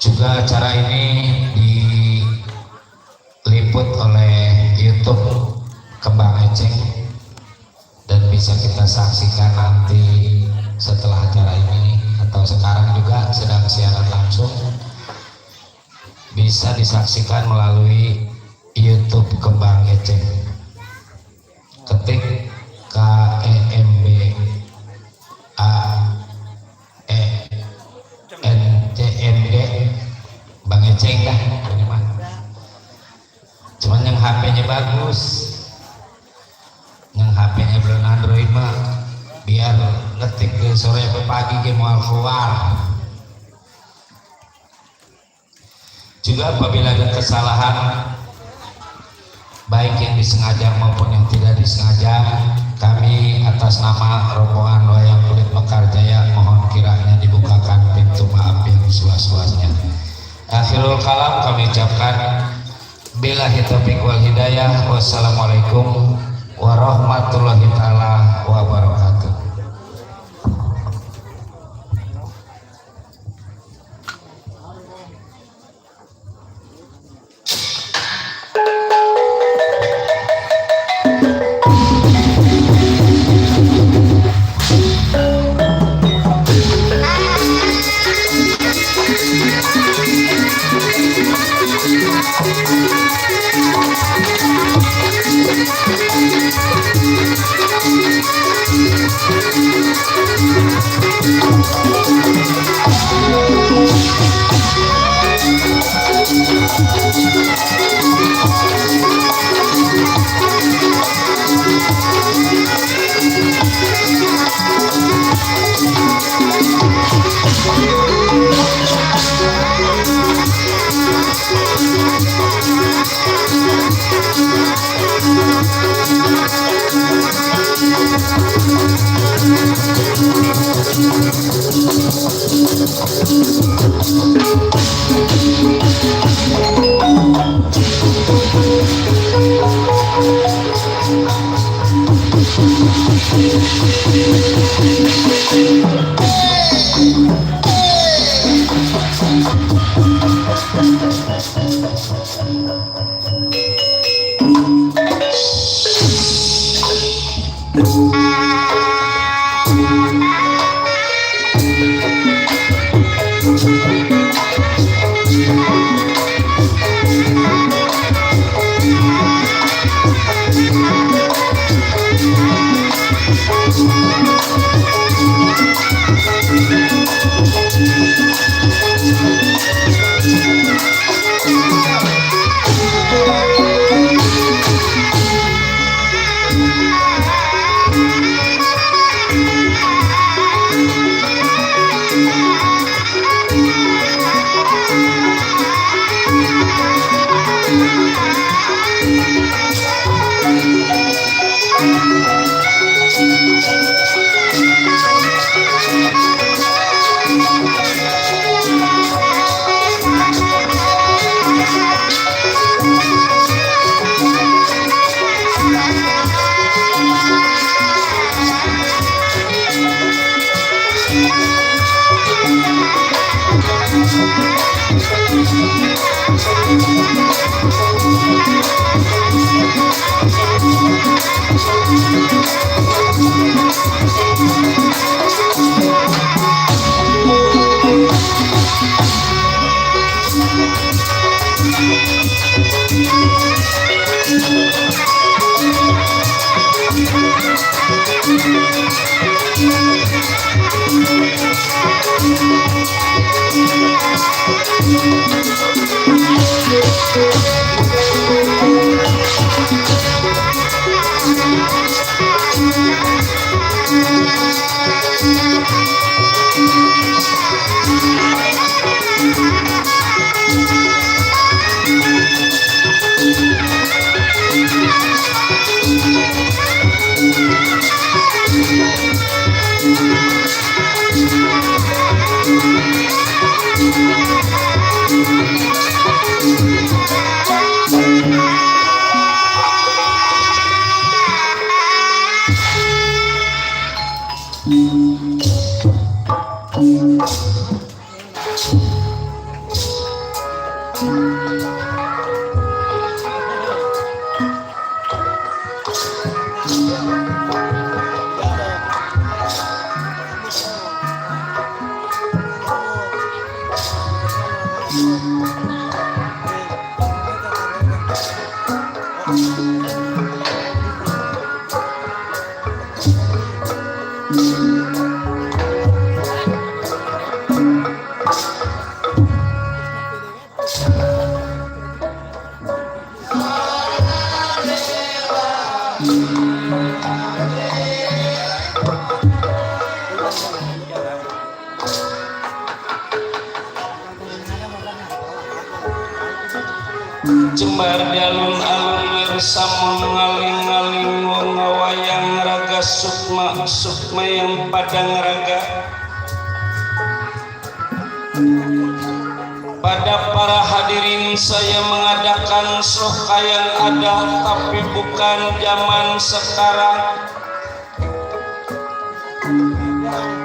Juga acara ini diliput oleh YouTube Kembang Eceng dan bisa kita saksikan nanti setelah acara ini atau sekarang juga sedang siaran langsung, bisa disaksikan melalui YouTube Kembang Eceng. Ketik KEMBAENCMD Bang Eceng dah ini mah. Cuman yang HP-nya bagus, yang HP-nya belum Android mah biar ngetik ke sore ke pagi ke mau keluar. Juga apabila ada kesalahan baik yang disengaja maupun yang tidak disengaja, kami atas nama rombongan Wayang Kulit Mekar Jaya mohon kiranya dibukakan pintu maaf yang seluas-luasnya. Akhirul kalam kami ucapkan billahi taufiq wal hidayah. Wassalamualaikum warahmatullahi taala wabarakatuh. Jembar di alun-alun ngersamun ngaling-ngaling wong ngawayang raga sukma yang padang raga. Pada para hadirin saya mengadakan soka yang ada tapi bukan zaman sekarang.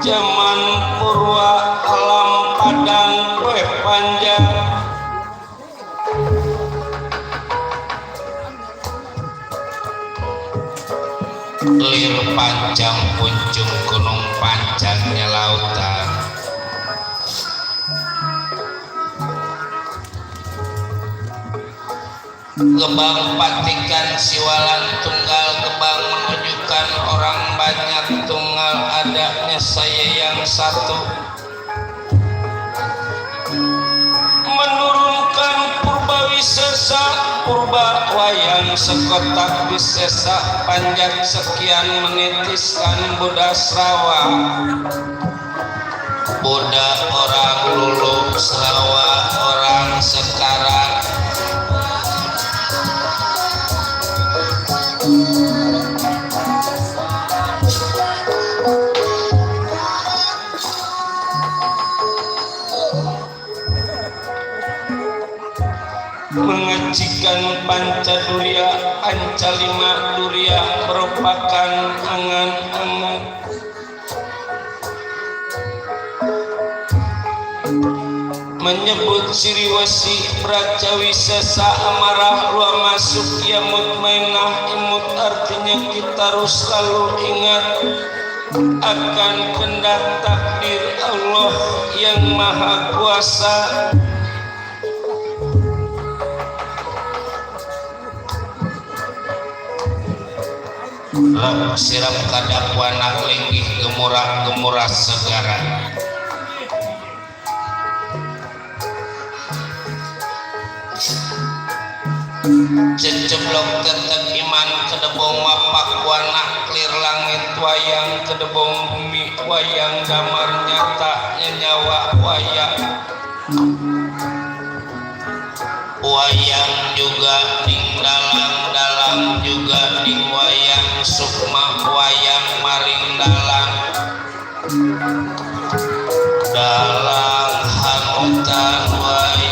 Zaman purwa alam padang kue panjang. Lir panjang puncung gunung panjangnya lautan. Gebang patikan siwalan tunggal, gebang menunjukkan orang banyak tunggal, adanya saya yang satu. Menurunkan purba wisesa, purba wayang sekotak wisesa, panjang sekian menitiskan Buddha Srawa. Buddha orang lulu, Srawa orang sekarang. Mengajikan Pancadurya, Pancalima Durya merupakan angan-angan. Menyebut ciri wasi pracawi sesa amarah luar masuk ya mutmainah imut, artinya kita harus selalu ingat akan kehendak takdir Allah yang maha kuasa. Siram kadakwana linggih gemurah segara. Ceceblok tetep iman kedebong mapak wana clear langit wayang kedebong bumi wayang damar nyata nyawa wayang juga ding dalang juga ding wayang sukma wayang maring dalang hanutan wayang.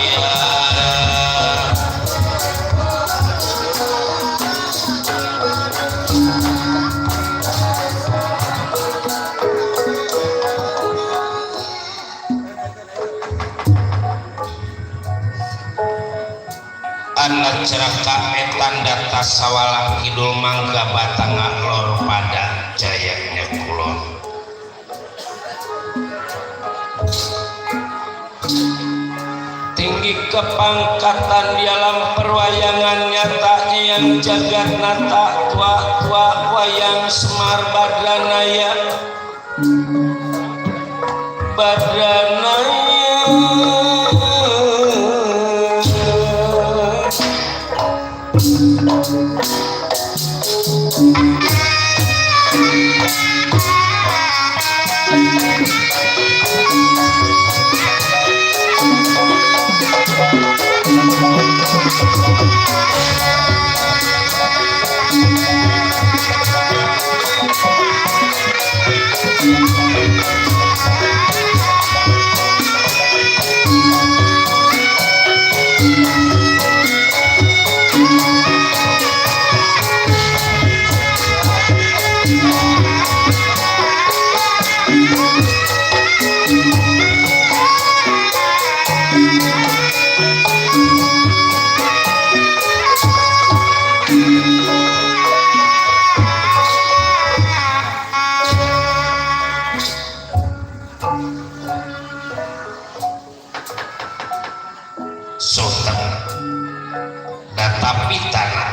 Anak ceraka etan data sawala kidul mangga batang lor pada jayanya kulon. Tinggi kepangkatan di alam perwayangan nyatanya yang jagat nata tua wayang Semar Badranaya. Sultan data pitana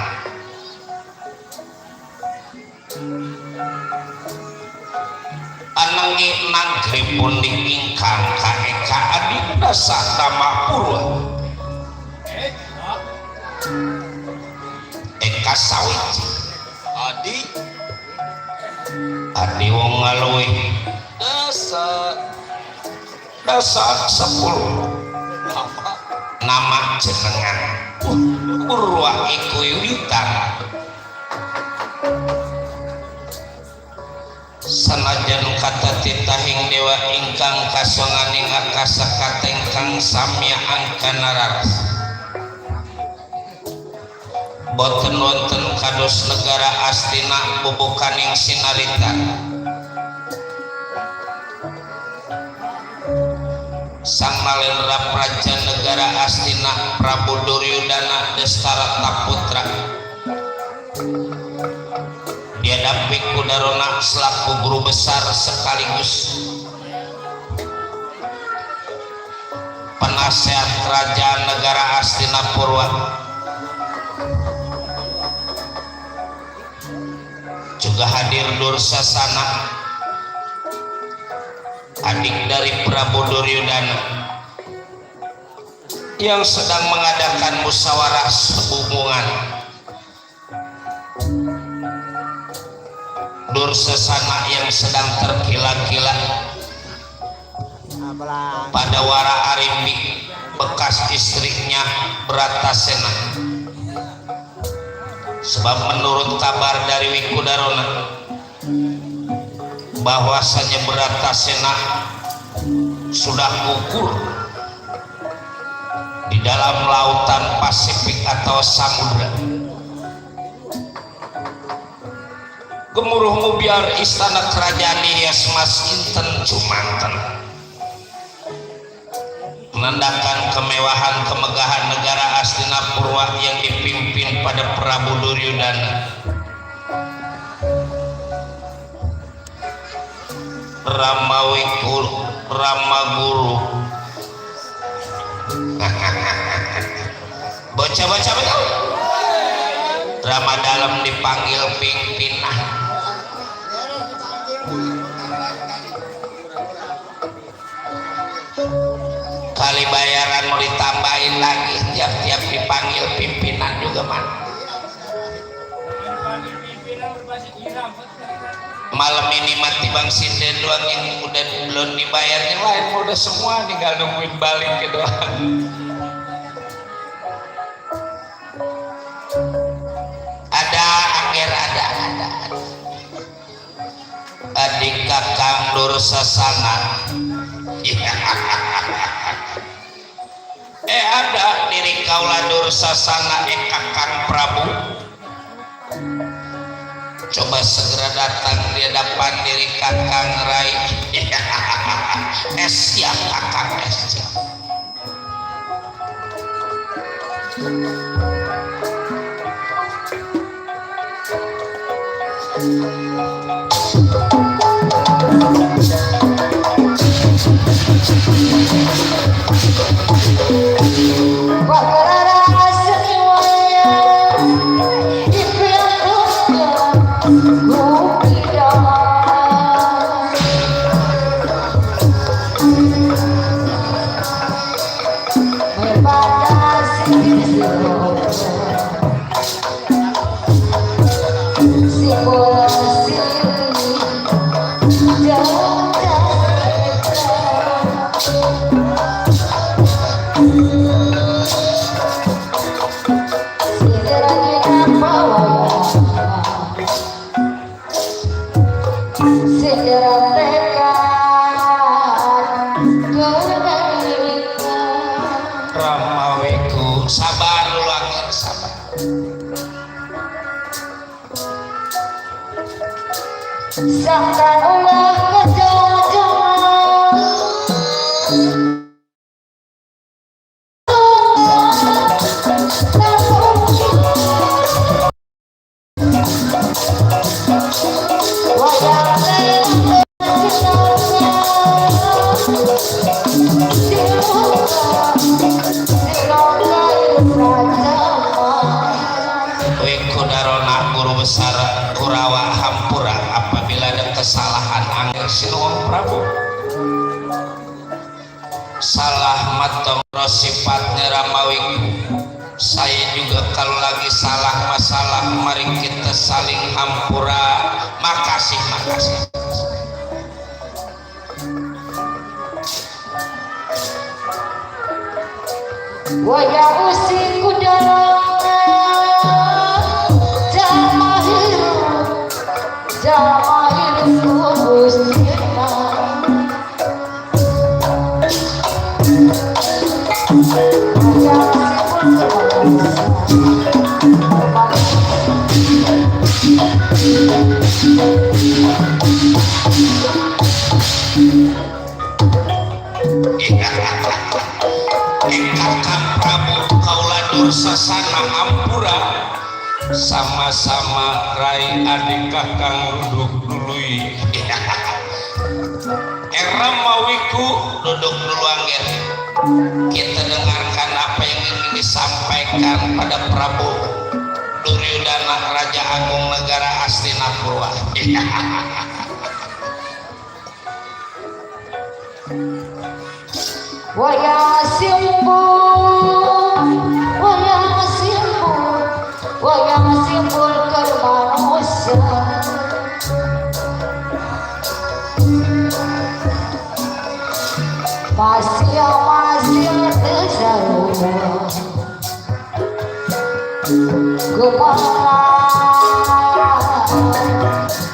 anangge nagri punding ingkang kaeka adinda sadama purwa eka sawiji adi wong ngaluwe dasar 10 nama jenengan Purwa iku Yuwitan sanajan kata titahing dewa ingkang kasonganing akasa kata ingkang samya angkana raras boten wonten kados negara astina bubukaning sinaritan Sang Malendra Praja Negara Astina Prabu Duryudana Destarata Putra dia damping Kudarona selaku guru besar sekaligus penasehat kerajaan negara Astina Purwa juga hadir Dursasana adik dari Prabu Duryudana yang sedang mengadakan musyawarah hubungan. Dursasana yang sedang tergila-gila pada Wara Arimbi bekas istrinya Bratasena, sebab menurut kabar dari Wikudarona bahwasanya Bratasena sudah gugur di dalam lautan Pasifik atau samudra. Gemuruh mubiar istana kerajaan dihias emas inten Jumanten, menandakan kemewahan kemegahan negara Astina Purwa yang dipimpin pada Prabu Duryudana. Ramaguru bocah-bocah betul Rama dalam dipanggil pimpinan kali bayaran mau ditambahin lagi tiap-tiap dipanggil pimpinan juga man. Malam ini mati Bang Sinden doang yang udah belum dibayar, yang lain udah semua tinggal nungguin balik ke doang. Ada Angger, ada adik kakang Dursasana. Ada diri kaula Dursasana kakang Prabu. Coba segera datang di hadapan diri kakang Rai. Siap kakang, siap. Ramawiku sabar dulu Angger, sabar. Sangkan ulah kejauh sinuhun Prabu salah matong sifatnya Ramawiku. Saya juga kalau lagi salah masalah mari kita saling hampura. Makasih. Waya usiku dalam jamahir Gustina Kakang Prabu kaula dursasana hampura sama-sama rai adik kakang duduk dului. Ramawiku duduk dulu angger. Kita dengarkan apa yang ingin disampaikan pada Prabu Duryudana Raja Agung Negara Hastinapura. Waya simbol kemanusiaan masih tersaruh gemalang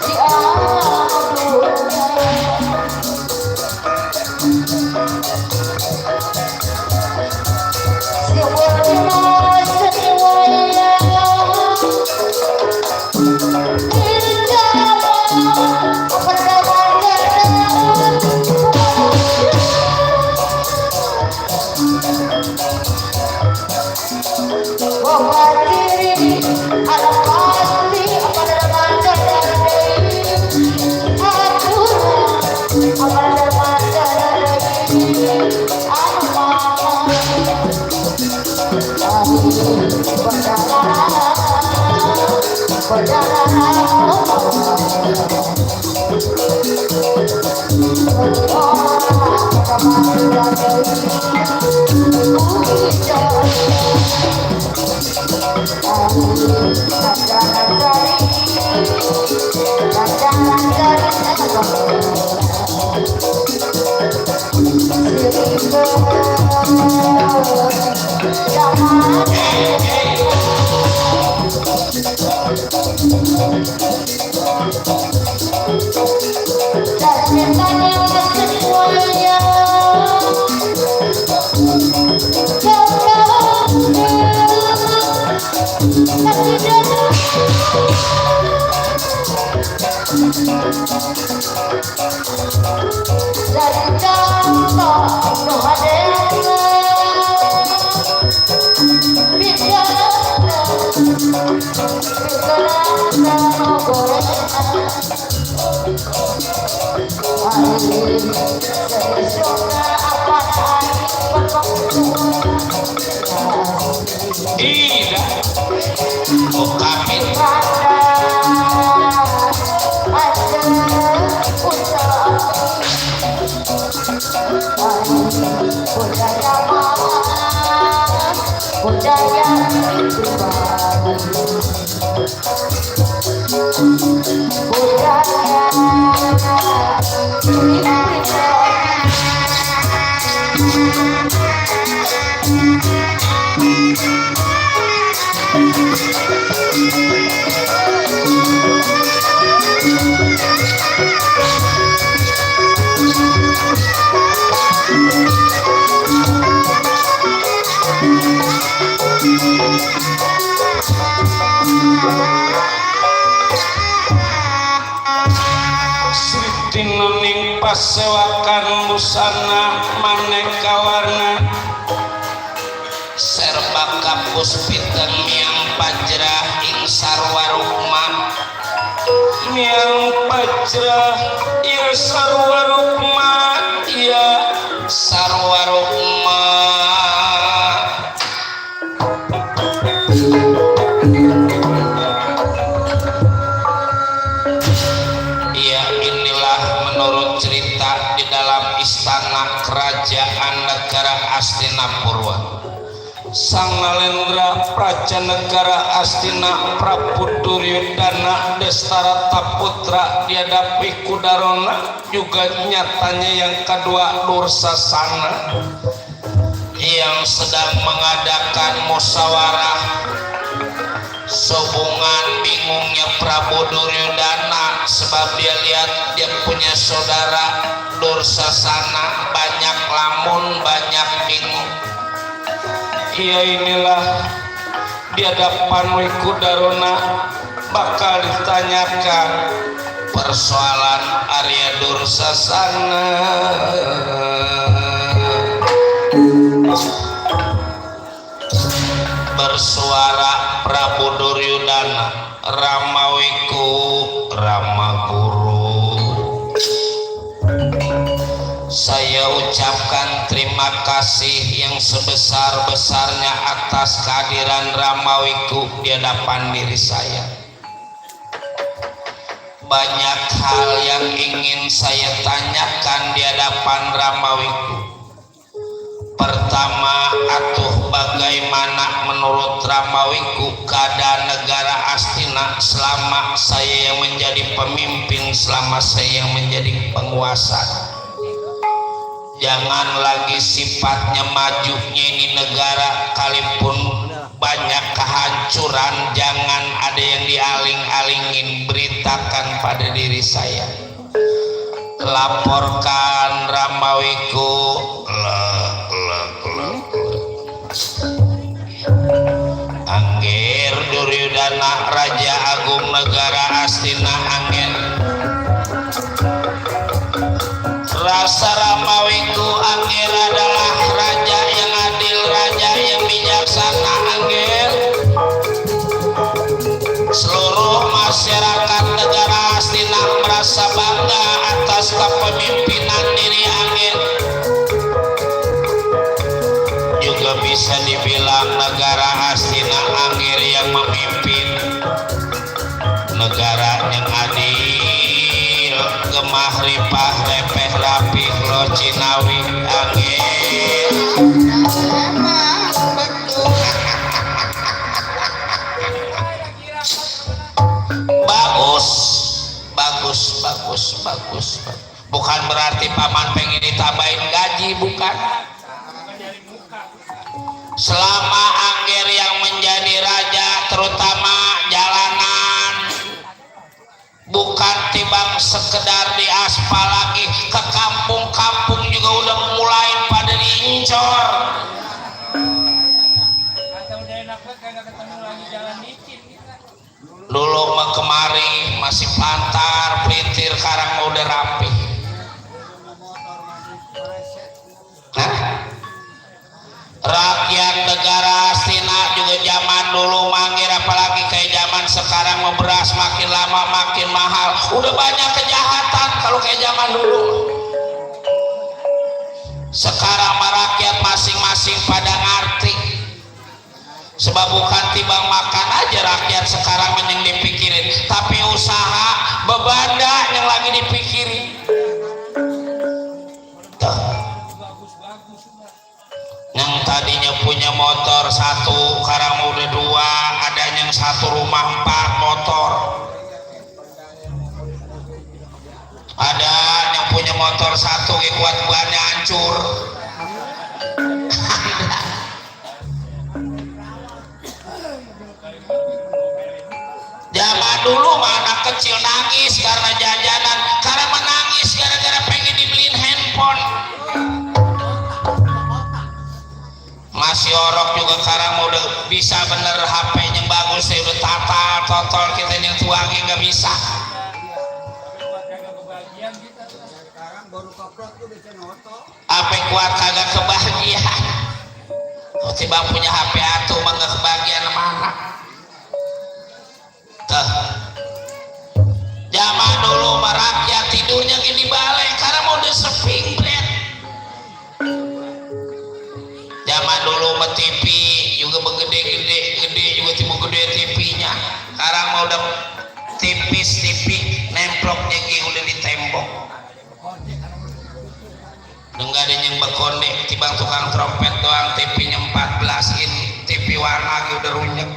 di alam dunia. Pasewakan busana maneka warna serba kapus piteng miang pajrah ing sarwarukma miang pajrah ya sarwarukma ya sarwarukma. Ya inilah menurut Astina Purwa Sang Nalendra Prajanegara Astina Prabu Duryodana Destarata Putra dihadapi Kudarona juga nyatanya yang kedua Dursasana yang sedang mengadakan musyawarah sehubungan bingungnya Prabu Duryodana sebab dia lihat dia punya saudara Dursasana banyak lamun banyak bingung. Ya inilah di hadapan Kudarona bakal ditanyakan persoalan Arya Dursasana. Bersuara Prabu Duryodana, Ramawiku Ramaguru. Saya ucapkan terima kasih yang sebesar-besarnya atas kehadiran Ramawiku di hadapan diri saya. Banyak hal yang ingin saya tanyakan di hadapan Ramawiku. Pertama, atuh bagaimana menurut Ramawiku keadaan negara Astina selama saya yang menjadi pemimpin, selama saya yang menjadi penguasa. Jangan lagi sifatnya majunya ini negara, kalipun banyak kehancuran, jangan ada yang dialing-alingin, beritakan pada diri saya. Laporkan Ramawiku. Angger Duryodana Raja Agung Negara Astina Angger. Rasa Ramawiku Angger adalah raja yang adil, raja yang bijaksana Angger. Seluruh masyarakat negara Astina merasa bangga atas kepemimpinan diri Angger. Juga bisa dibilang negara Astina Angger yang memimpin negara yang adil, gemah ripah repeh rapih lo Cinawi Angger. Bagus. Bukan berarti paman pengen ditambahin gaji, bukan. Selama Angger yang menjadi raja, terutama jalanan bukan tibang sekedar diaspal lagi, ke kampung-kampung juga udah mulai pada diincor. Dulu mah kemari masih pantar, pelintir, sekarang mau udah rapi. Rakyat negara Astina juga zaman dulu manggil, apalagi kayak zaman sekarang mau beras makin lama makin mahal, udah banyak kejahatan kalau kayak zaman dulu. Sekarang rakyat masing-masing pada ngerti, sebab bukan tibang makan aja rakyat sekarang yang dipikirin, tapi usaha bebanda yang lagi dipikirin. Yang tadinya punya motor satu, sekarang udah dua, ada yang satu rumah 4 motor. Ada yang punya motor satu, kuat bannya hancur. Zaman dulu mah anak kecil nangis karena jajanan, karena menangis gara-gara pengen dibeliin handphone. Masih orok juga sekarang mau udah bisa bener HP yang bagus, saya udah totol kita yang tuangi nggak bisa. Apa kuat kagak kebahagiaan? Oh, tiba punya HP atuh mah nggak kebahagiaan mana? Zaman dulu mah rakyat tidurnya gini balai karena mau udah seping bread. Zaman dulu mah TV juga begede-gede juga tiba gede TV-nya. Sekarang mau udah tipis TV nemploknya udah di tembok. Nggak ada yang bekonde tibang tukang trompet doang. TV-nya 14 in, TV warna lagi udah runyek,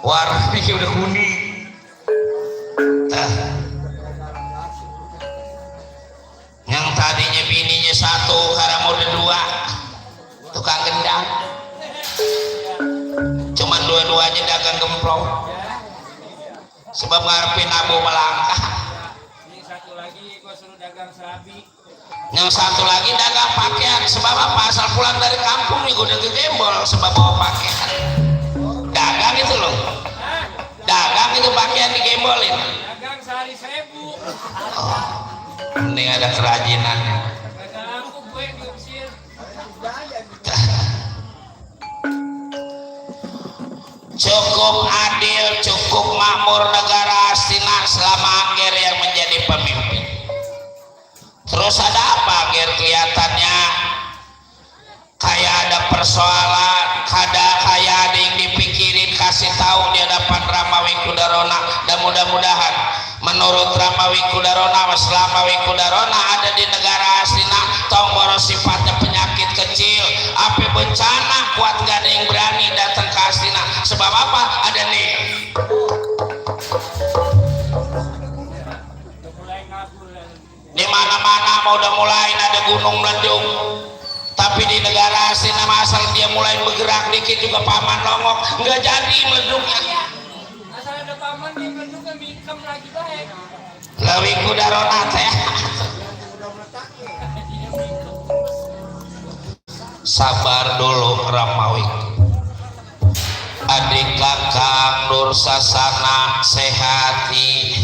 warnanya udah kuning. Yang tadinya bininya satu sekarang udah dua, tukang gendang. Cuman dua-duanya dagang gemplong sebab ngarepin abu melangkah. Yang satu lagi dagang pakaian sebab apa, asal pulang dari kampung nih udah gegembol sebab bawa pakaian. Dagang itu loh, dagang itu pakaian digembolin. Dagang sehari 1000. Oh, mending ada kerajinannya. Kagak laku gue diusir. Cukup adil, cukup makmur negara Astina selama Angger yang menjadi pemimpin. Terus ada apa Angger kelihatannya kayak ada persoalan, kayak ada yang dipikirin, kasih tahu di hadapan Rama Wingkudarona. Dan mudah-mudahan menurut Rama Wingkudarona, selama Wingkudarona ada di negara Astina, tomboro sifatnya penyakit kecil, api bencana kuat gak ada yang berani datang ke Astina. Sebab apa? Ada nih di mana-mana mau udah mulai ada gunung meledung, tapi di negara Astina asal dia mulai bergerak dikit juga paman longok nggak jadi meledungnya. Asal ada paman dia meledung kan income lagi baik. Lewing Kudarona teh sabar dulu Ramawi. Adik kakang Nur Sasana sehati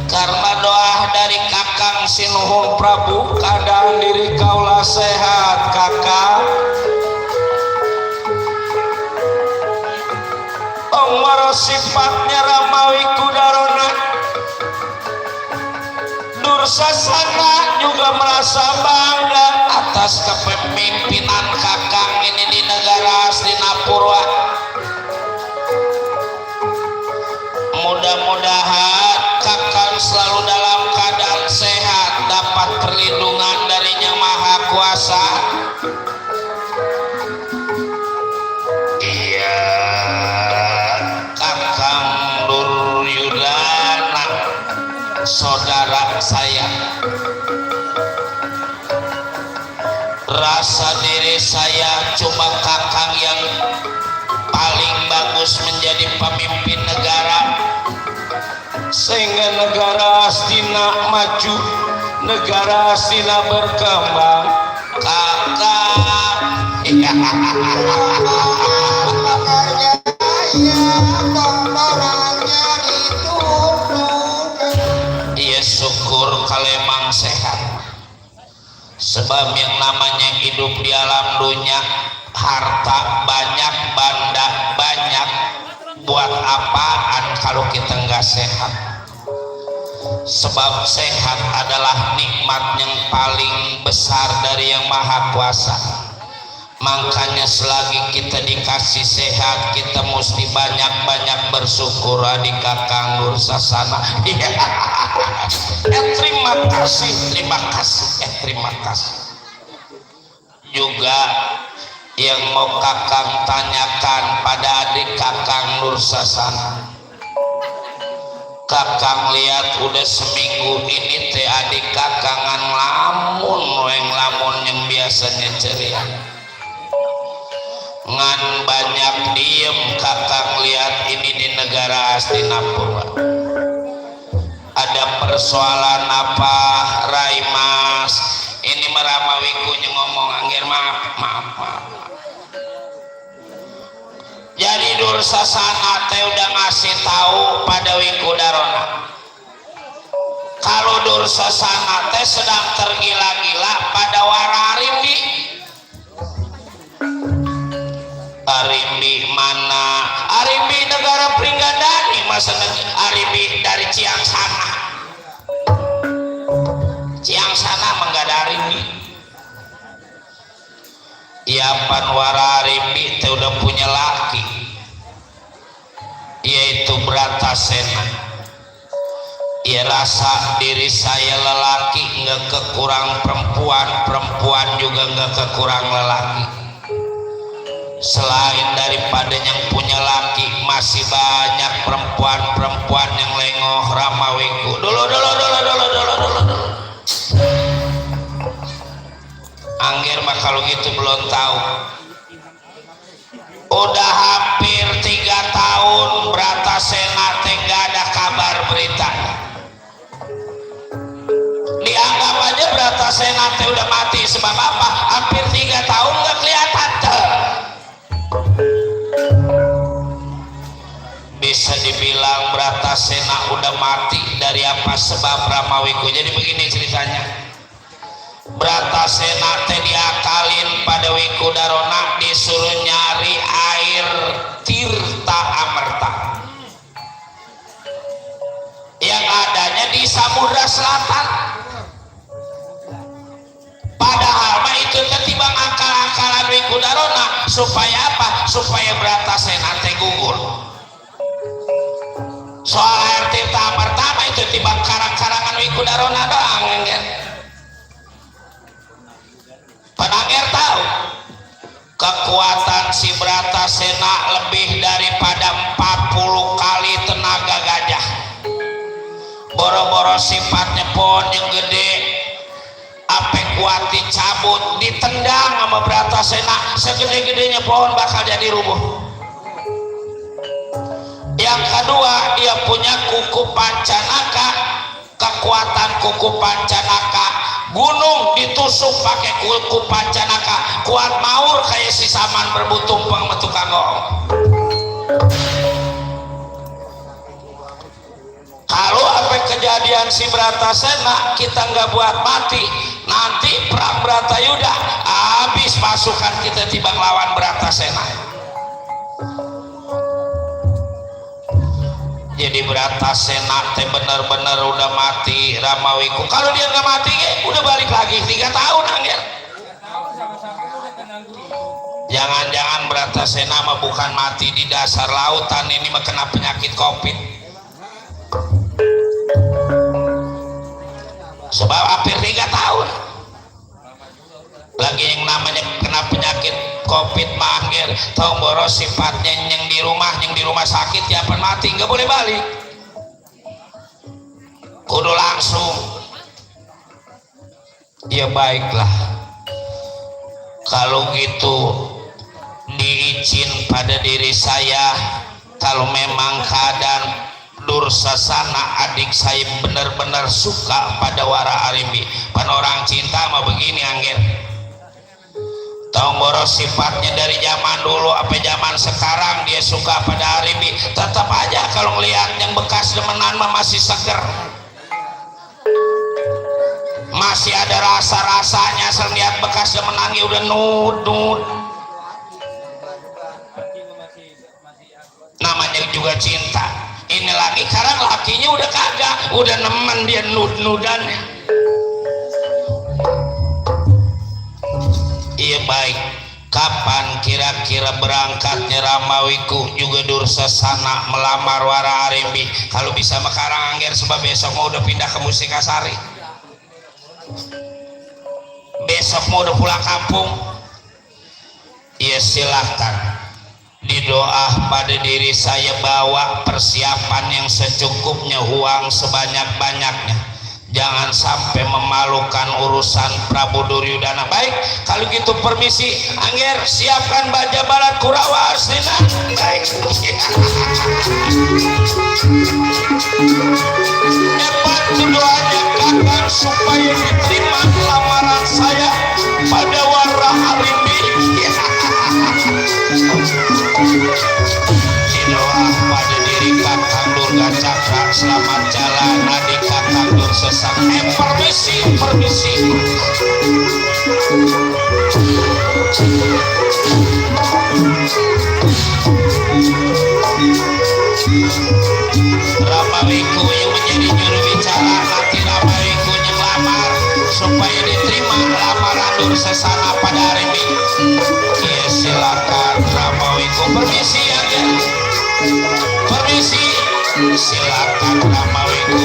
karena doa dari kakang Sinuhun Prabu keadaan diri kaulah sehat kakang. Omor sifatnya Ramawi Kudarona, Nur Sasana juga merasa bangga atas kepemimpinan kakang ini di negara Astina Purwa. Mudah-mudahan kakang selalu dalam keadaan sehat, dapat perlindungan dari Yang Maha Kuasa. Iya, kakang Nur Yudana, saudara saya. Rasa diri saya cuma kakang yang paling bagus menjadi pemimpin negara, sehingga negara Astina maju, negara Astina berkembang. Kakang iya syukur kalemang sehat. Sebab yang namanya hidup di alam dunia, harta banyak, benda banyak, buat apaan kalau kita nggak sehat? Sebab sehat adalah nikmat yang paling besar dari Yang Maha Kuasa. Makanya selagi kita dikasih sehat, kita mesti banyak-banyak bersyukur. Adik kakang Nur Sasana. Terima kasih, terima kasih, terima kasih. Juga yang mau kakang tanyakan pada adik kakang Nur Sasana. Kakang lihat udah seminggu ini teh adik kakangan lamun yang biasanya ceria, ngan banyak diem. Kakang lihat ini di negara Astina Purwa ada persoalan apa Raimas? Ini meramawiku ngomong Angger, maaf. Jadi Nur Sasana teh udah ngasih tahu pada Wingkudarona kalau Nur Sasana teh sedang tergila-gila pada Wararimbi. Arimbi mana? Arimbi negara Pringgadani, masa Arimbi dari Ciangsana. Ciangsana menggada Arimbi. Iapan Wararimbi teh udah punya laki, yaitu Bratasena. ya rasa diri saya lelaki nggak kekurang perempuan, perempuan juga nggak kekurang lelaki. Selain daripada yang punya laki, masih banyak perempuan-perempuan yang lengoh ramawiku. Dulu. Angger mah kalau gitu belum tahu. Udah hampir 3 tahun Bratasena teh nggak ada kabar berita. Dianggap aja Bratasena teh udah mati. Sebab apa? Hampir 3 tahun nggak kelihatan tuh. Bisa dibilang Bratasena udah mati dari apa sebab Ramawiku. Jadi begini ceritanya. Bratasena teh diakalin pada Wikudarona, disuruh nyari air Tirta Amerta yang adanya di Samudra Selatan. Padahal mah itu ketimbang akal-akalan Wikudarona supaya apa? Supaya Bratasena teh gugur. Soal air Tirta Amerta mah itu timbang karang-karangan Wikudarona doang kan. Penangger tahu kekuatan si Bratasena lebih daripada 40 kali tenaga gajah. Boro-boro sifatnya pohon yang gede, ape kuat dicabut, ditendang sama Bratasena, segede-gedenya pohon bakal jadi rubuh. Yang kedua, dia punya kuku pancanaka. Kekuatan kuku pancanaka, gunung ditusuk pakai kuku pancanaka, kuat maur kayak si Saman berbutumpang sama tukang goong. Kalau apa kejadian si Bratasena kita nggak buat mati, nanti perang Bratayuda habis pasukan kita timbang lawan Bratasena. Jadi Bratasena teh bener-bener udah mati Ramawiku. Kalau dia nggak mati udah balik lagi 3 tahun Angger. Jangan-jangan Bratasena mah bukan mati di dasar lautan, ini mah kena penyakit COVID. Sebab hampir 3 tahun lagi yang namanya kena penyakit COVID mah Angger, tahu boros sifatnya yang di rumah sakit ya apa mati nggak boleh balik, kudu langsung. Ya baiklah, kalau gitu diizin pada diri saya, kalau memang keadaan Dursasana adik saya benar-benar suka pada Wara Arimbi. Pan orang cinta mah begini Angger, tahu boros sifatnya dari zaman dulu apa zaman sekarang dia suka pada Arimbi. Tetap aja kalau ngelihat yang bekas demenan mah masih seger, masih ada rasa-rasanya. Selihat bekas demenannya udah nud. Namanya juga cinta. Ini lagi sekarang lakinya udah kagak, udah nemen dia nud-nudannya. Iya baik, kapan kira-kira berangkatnya Ramawiku juga Dursasana melamar Wara Arimbi? Kalau bisa makarang Angger, sebab besok mau udah pindah ke Musikasari, besok mau udah pulang kampung. Ya silahkan didoa pada diri saya, bawa persiapan yang secukupnya, uang sebanyak-banyaknya, jangan sampai memalukan urusan Prabu Duryudana. Baik, kalau gitu permisi Angger, siapkan baja balat Kurawa Astina. Baik. Bantu doanya kakak supaya diterima lamaran saya pada Wara Arimbi. Doa pada diri Kakang Durga Cakra, selamat jalan adik Kakang Dursasana. Permisi. Ramawiku yang menjadi juru bicara, nanti Ramawiku yang lamar supaya diterima lamaran Dursasana pada Arimbi. Ya silakan Ramawiku, permisi ya. Permisi, silakan Ramawiku.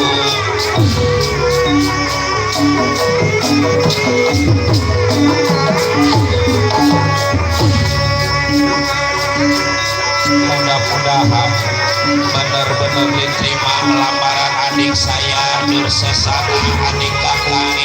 Mudah-mudahan benar-benar diterima lamaran adik saya Nur Sesana, adik kakak.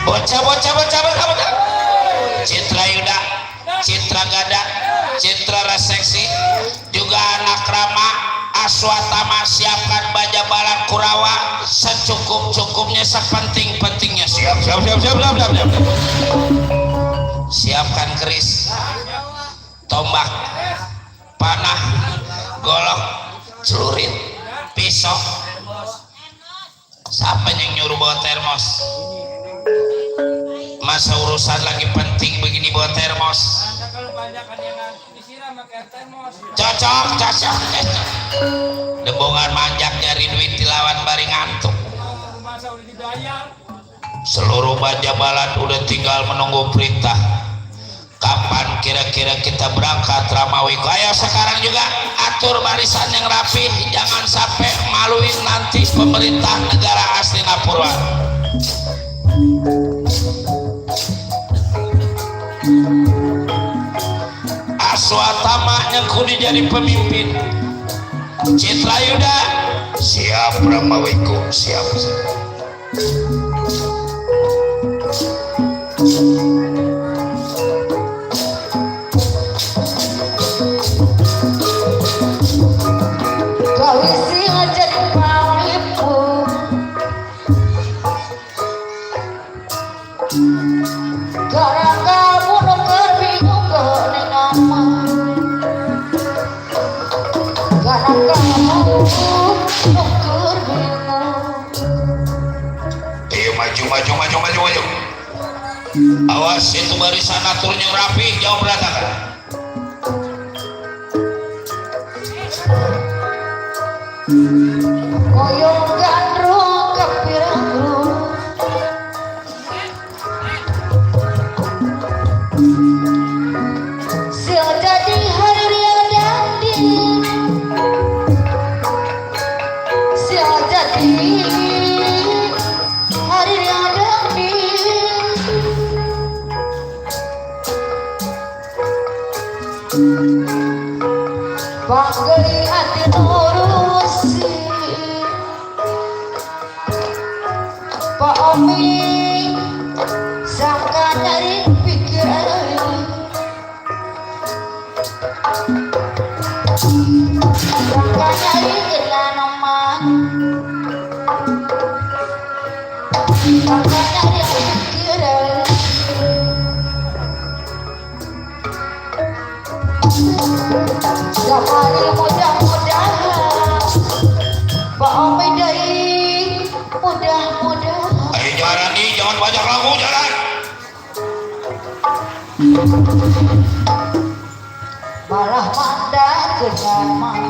Bocah. Citra Yuda, Citra Gada, Citra Reseksi, juga anak Rama, Aswatama, siapkan baja balan Kurawa secukup-cukupnya, sepenting-pentingnya. Siap. Siapkan keris, tombak, panah, golok, celurit, pisau. Siapa yang nyuruh bawa termos? Masa urusan lagi penting begini bawa termos? Kalau banyak kan yang disiram pakai termos. Cocok. Dembongan manjak nyari duit dilawan bari ngantuk. Masa udah dibayar. Seluruh baja balan udah tinggal menunggu perintah. Kapan kira-kira kita berangkat Ramawiku? Ayo sekarang juga atur barisan yang rapi, jangan sampai maluin nanti pemerintah negara Astina Purwa. Aswatama yang kudu jadi pemimpin. Citra Yuda siap, Ramawiku siap. Kau isi aja di pamipu, karena kamu nuker bingung ke nama, karena kamu nuker bingung. Ayo maju. Awas itu barisan aturnya rapi, jauh berantakan. Koyong gandrung kepirang. Sil jadi hari ria dandi, sil jadi hari ria dandi. Panggeli hati nurusi Pak Omi, sangka nyari pikiran, sangka nyari ilanoman, sangka nyari pikiran. Sekali mudah-mudahan Pak Omi dari mudah-mudahan. Ayo jalan nih, jangan banyak lagu, jalan. Malah manda kenyaman,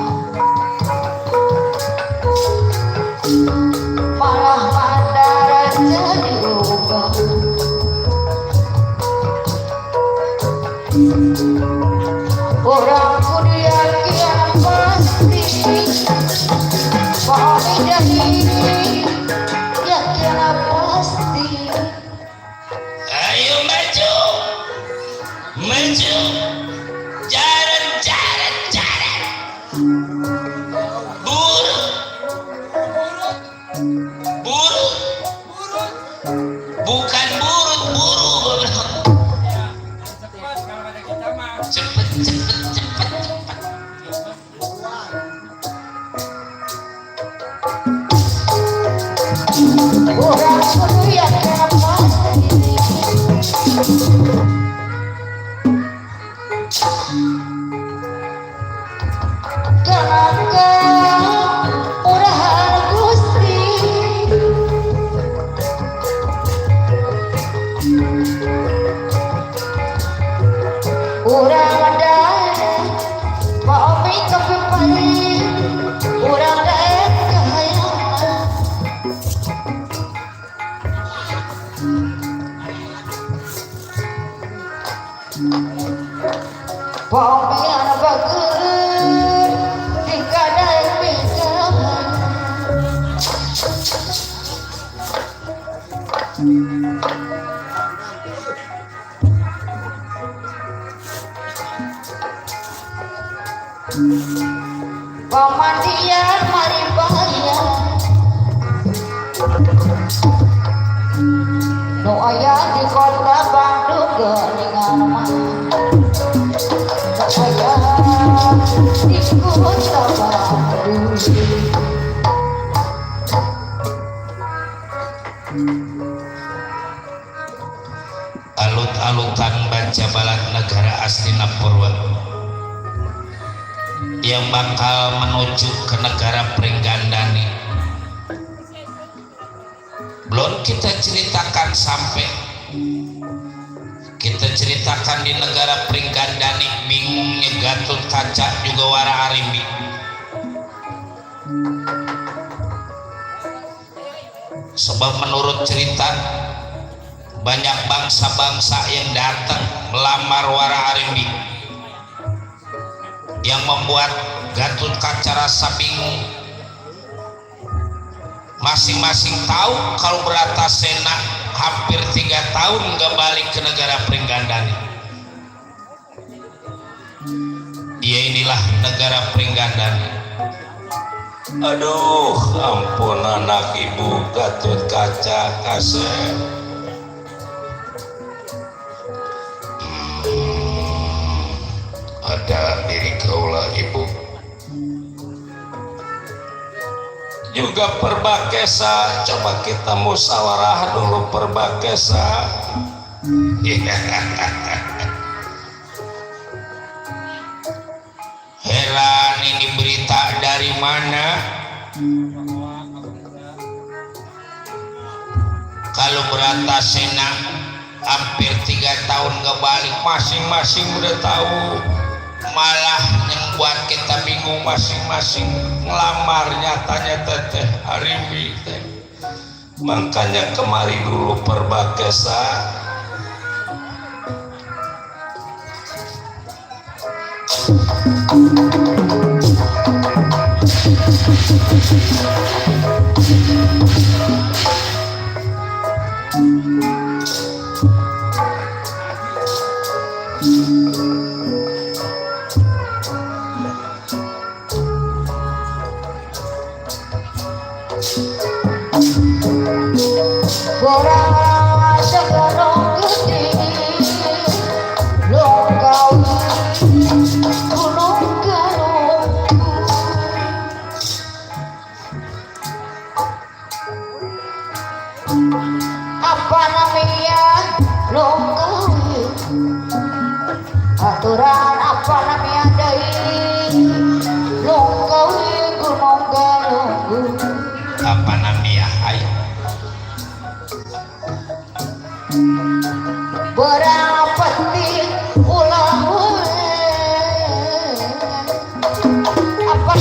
malah manda raja diubah. Orang kudia kian pasti Pak Omi dari yakin pasti. Ayo maju. Jalan. Buru. Bukan burut, buru. Cepat kalau ada kita mah. Cepet. Orang kudia kian pasti. Kenapa Pamian bager dikadai pijahan pemandian mari bayar nu aya di kota Bandung geuningan mah nu aya di kota Bandung. Alut-alutan baca balat negara aslina Purwa yang bakal menuju ke negara Pringgandani. Belum kita ceritakan sampai kita ceritakan di negara Pringgandani bingungnya Gatot Kaca juga Wara Arimbi. Sebab menurut cerita banyak bangsa-bangsa yang datang melamar Wara Arimbi, yang membuat Gatot Kaca rasa bingung. Masing-masing tahu kalau Bratasena hampir 3 tahun nggak balik ke negara Pringgandani. Ya inilah negara Pringgandani. Aduh, ampun anak ibu Gatot Kaca Kasep. Ada diri kaulah ibu juga Perbakesa, coba kita musyawarah dulu Perbakesa. Heran, ini berita dari mana? Kalau Bratasena hampir 3 tahun gak balik, masing-masing udah tahu. Malah yang buat kita bingung masing-masing ngelamar nyatanya teteh Arimbi teh. Makanya kemari dulu Perbakesa. Borang segarong gede lokau gunung garung apa namanya lokau aturan apa namanya deui lokau gunung garung Apa namanya? Ayo. berapa penting ulah apa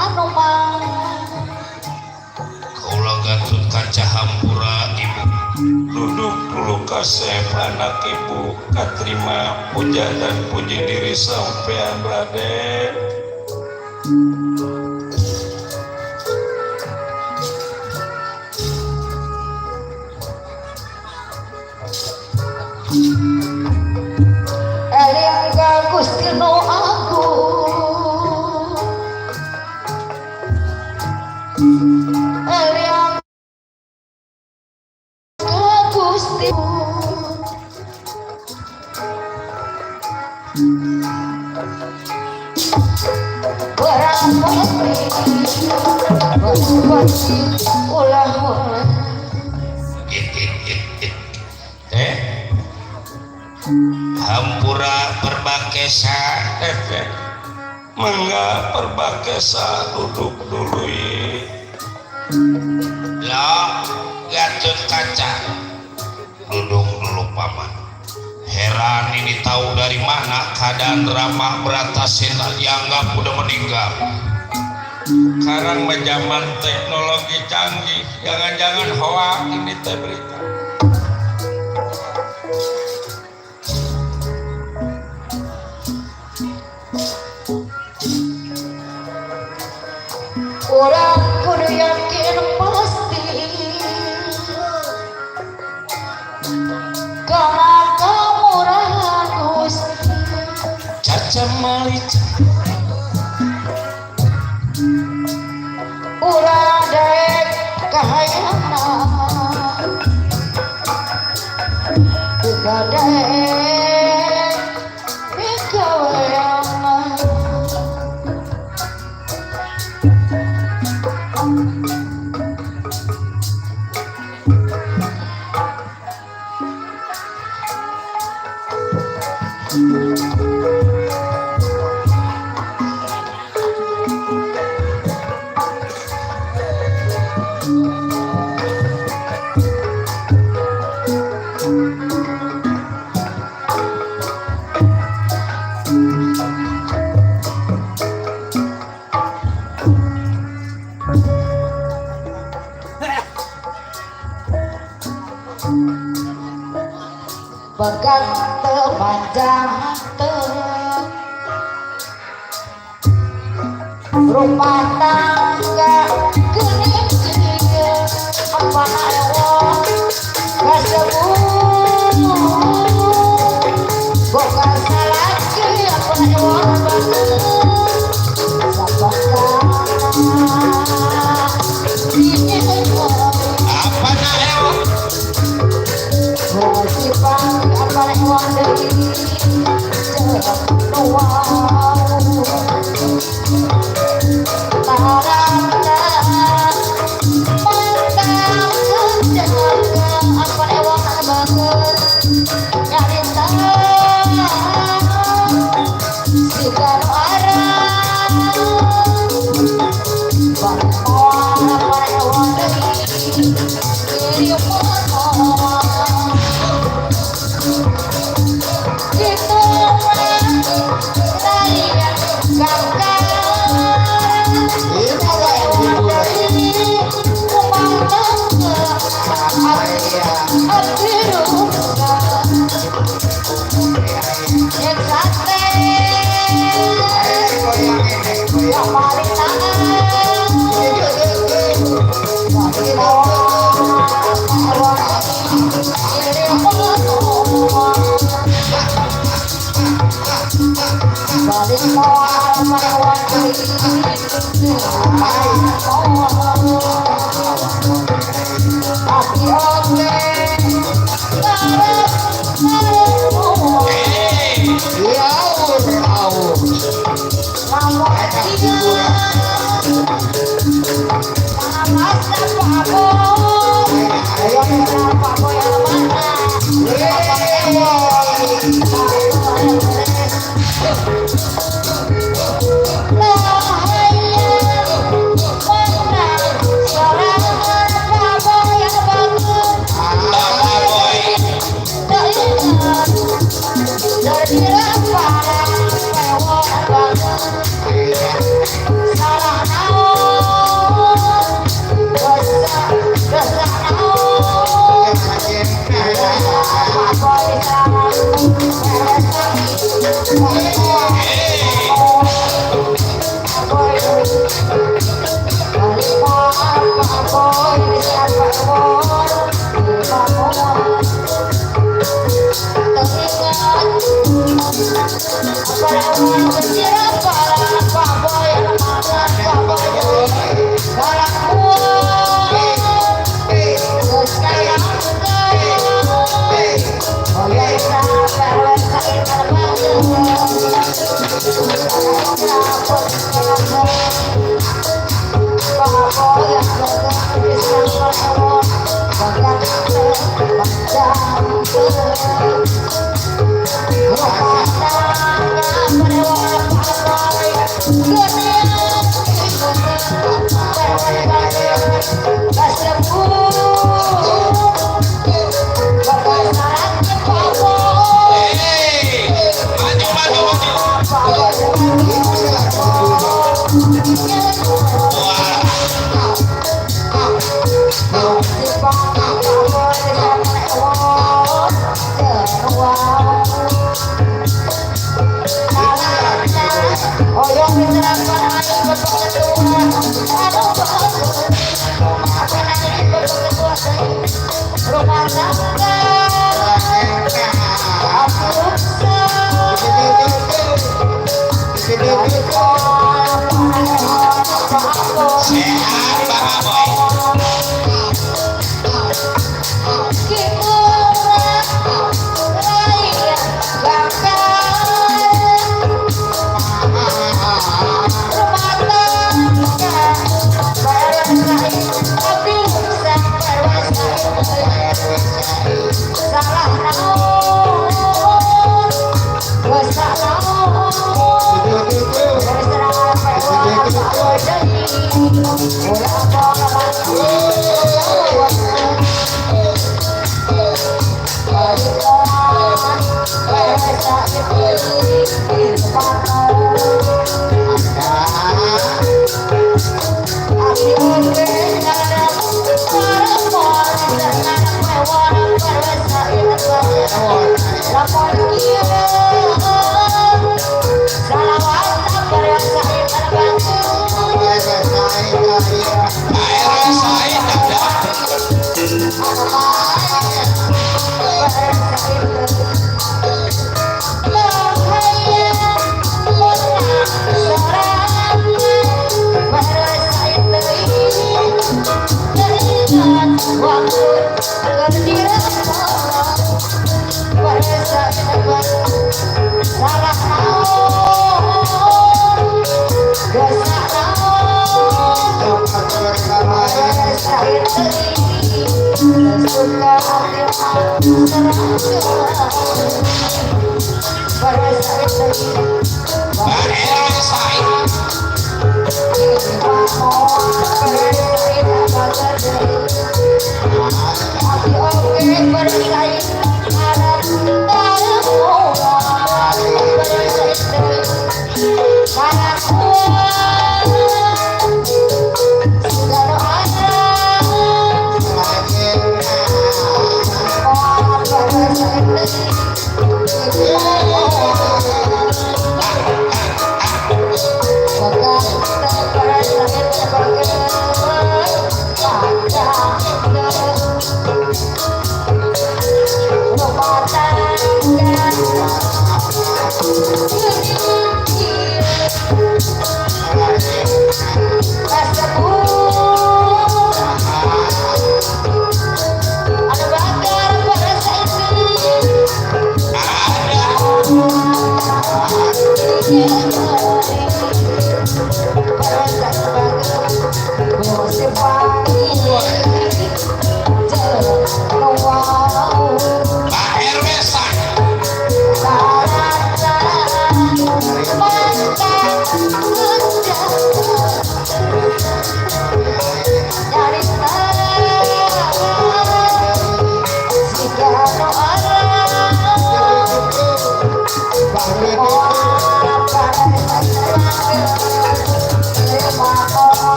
anu mah Kaulah Gatot Kaca hampura ibu. Duduk dulu Kasep anak ibu, katerima puja dan puji diri sampean Raden. Eliang Gusti nu agung Eliang Gusti berapa ulah Hampura Perbakesa teteh. Mangga Perbakesa duduk dulu ye. Lah Gatot Kaca duduk dulu paman. Heran ini tahu dari mana keadaan Rama Bratasena dianggap udah meninggal. Sekarang zaman teknologi canggih, jangan-jangan hoak ini teh berita. Orang kudu yakin pasti karena kemurahan Gusti. Caca malica Urang daek kahayana Gadek Mikawayana Begang temanjang rumah tangga gening sihir apa naewon kasebut bukan salaki apa naewon banget sabangka ini apa naewa Sipang apa naewon deui rumah tangga api Sehat Bang Aboy.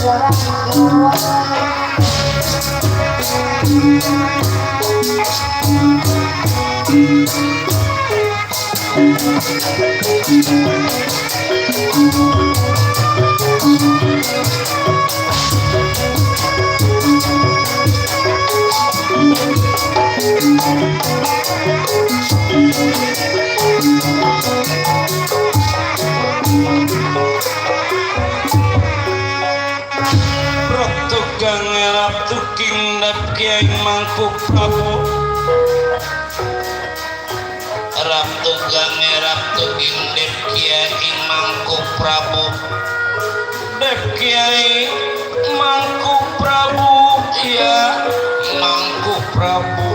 Surga Tukang ngerap tuking dap kiai mangku prabu rap tukang ngerap tuking dap kiai mangku prabu dap kiai mangku prabu ya mangku prabu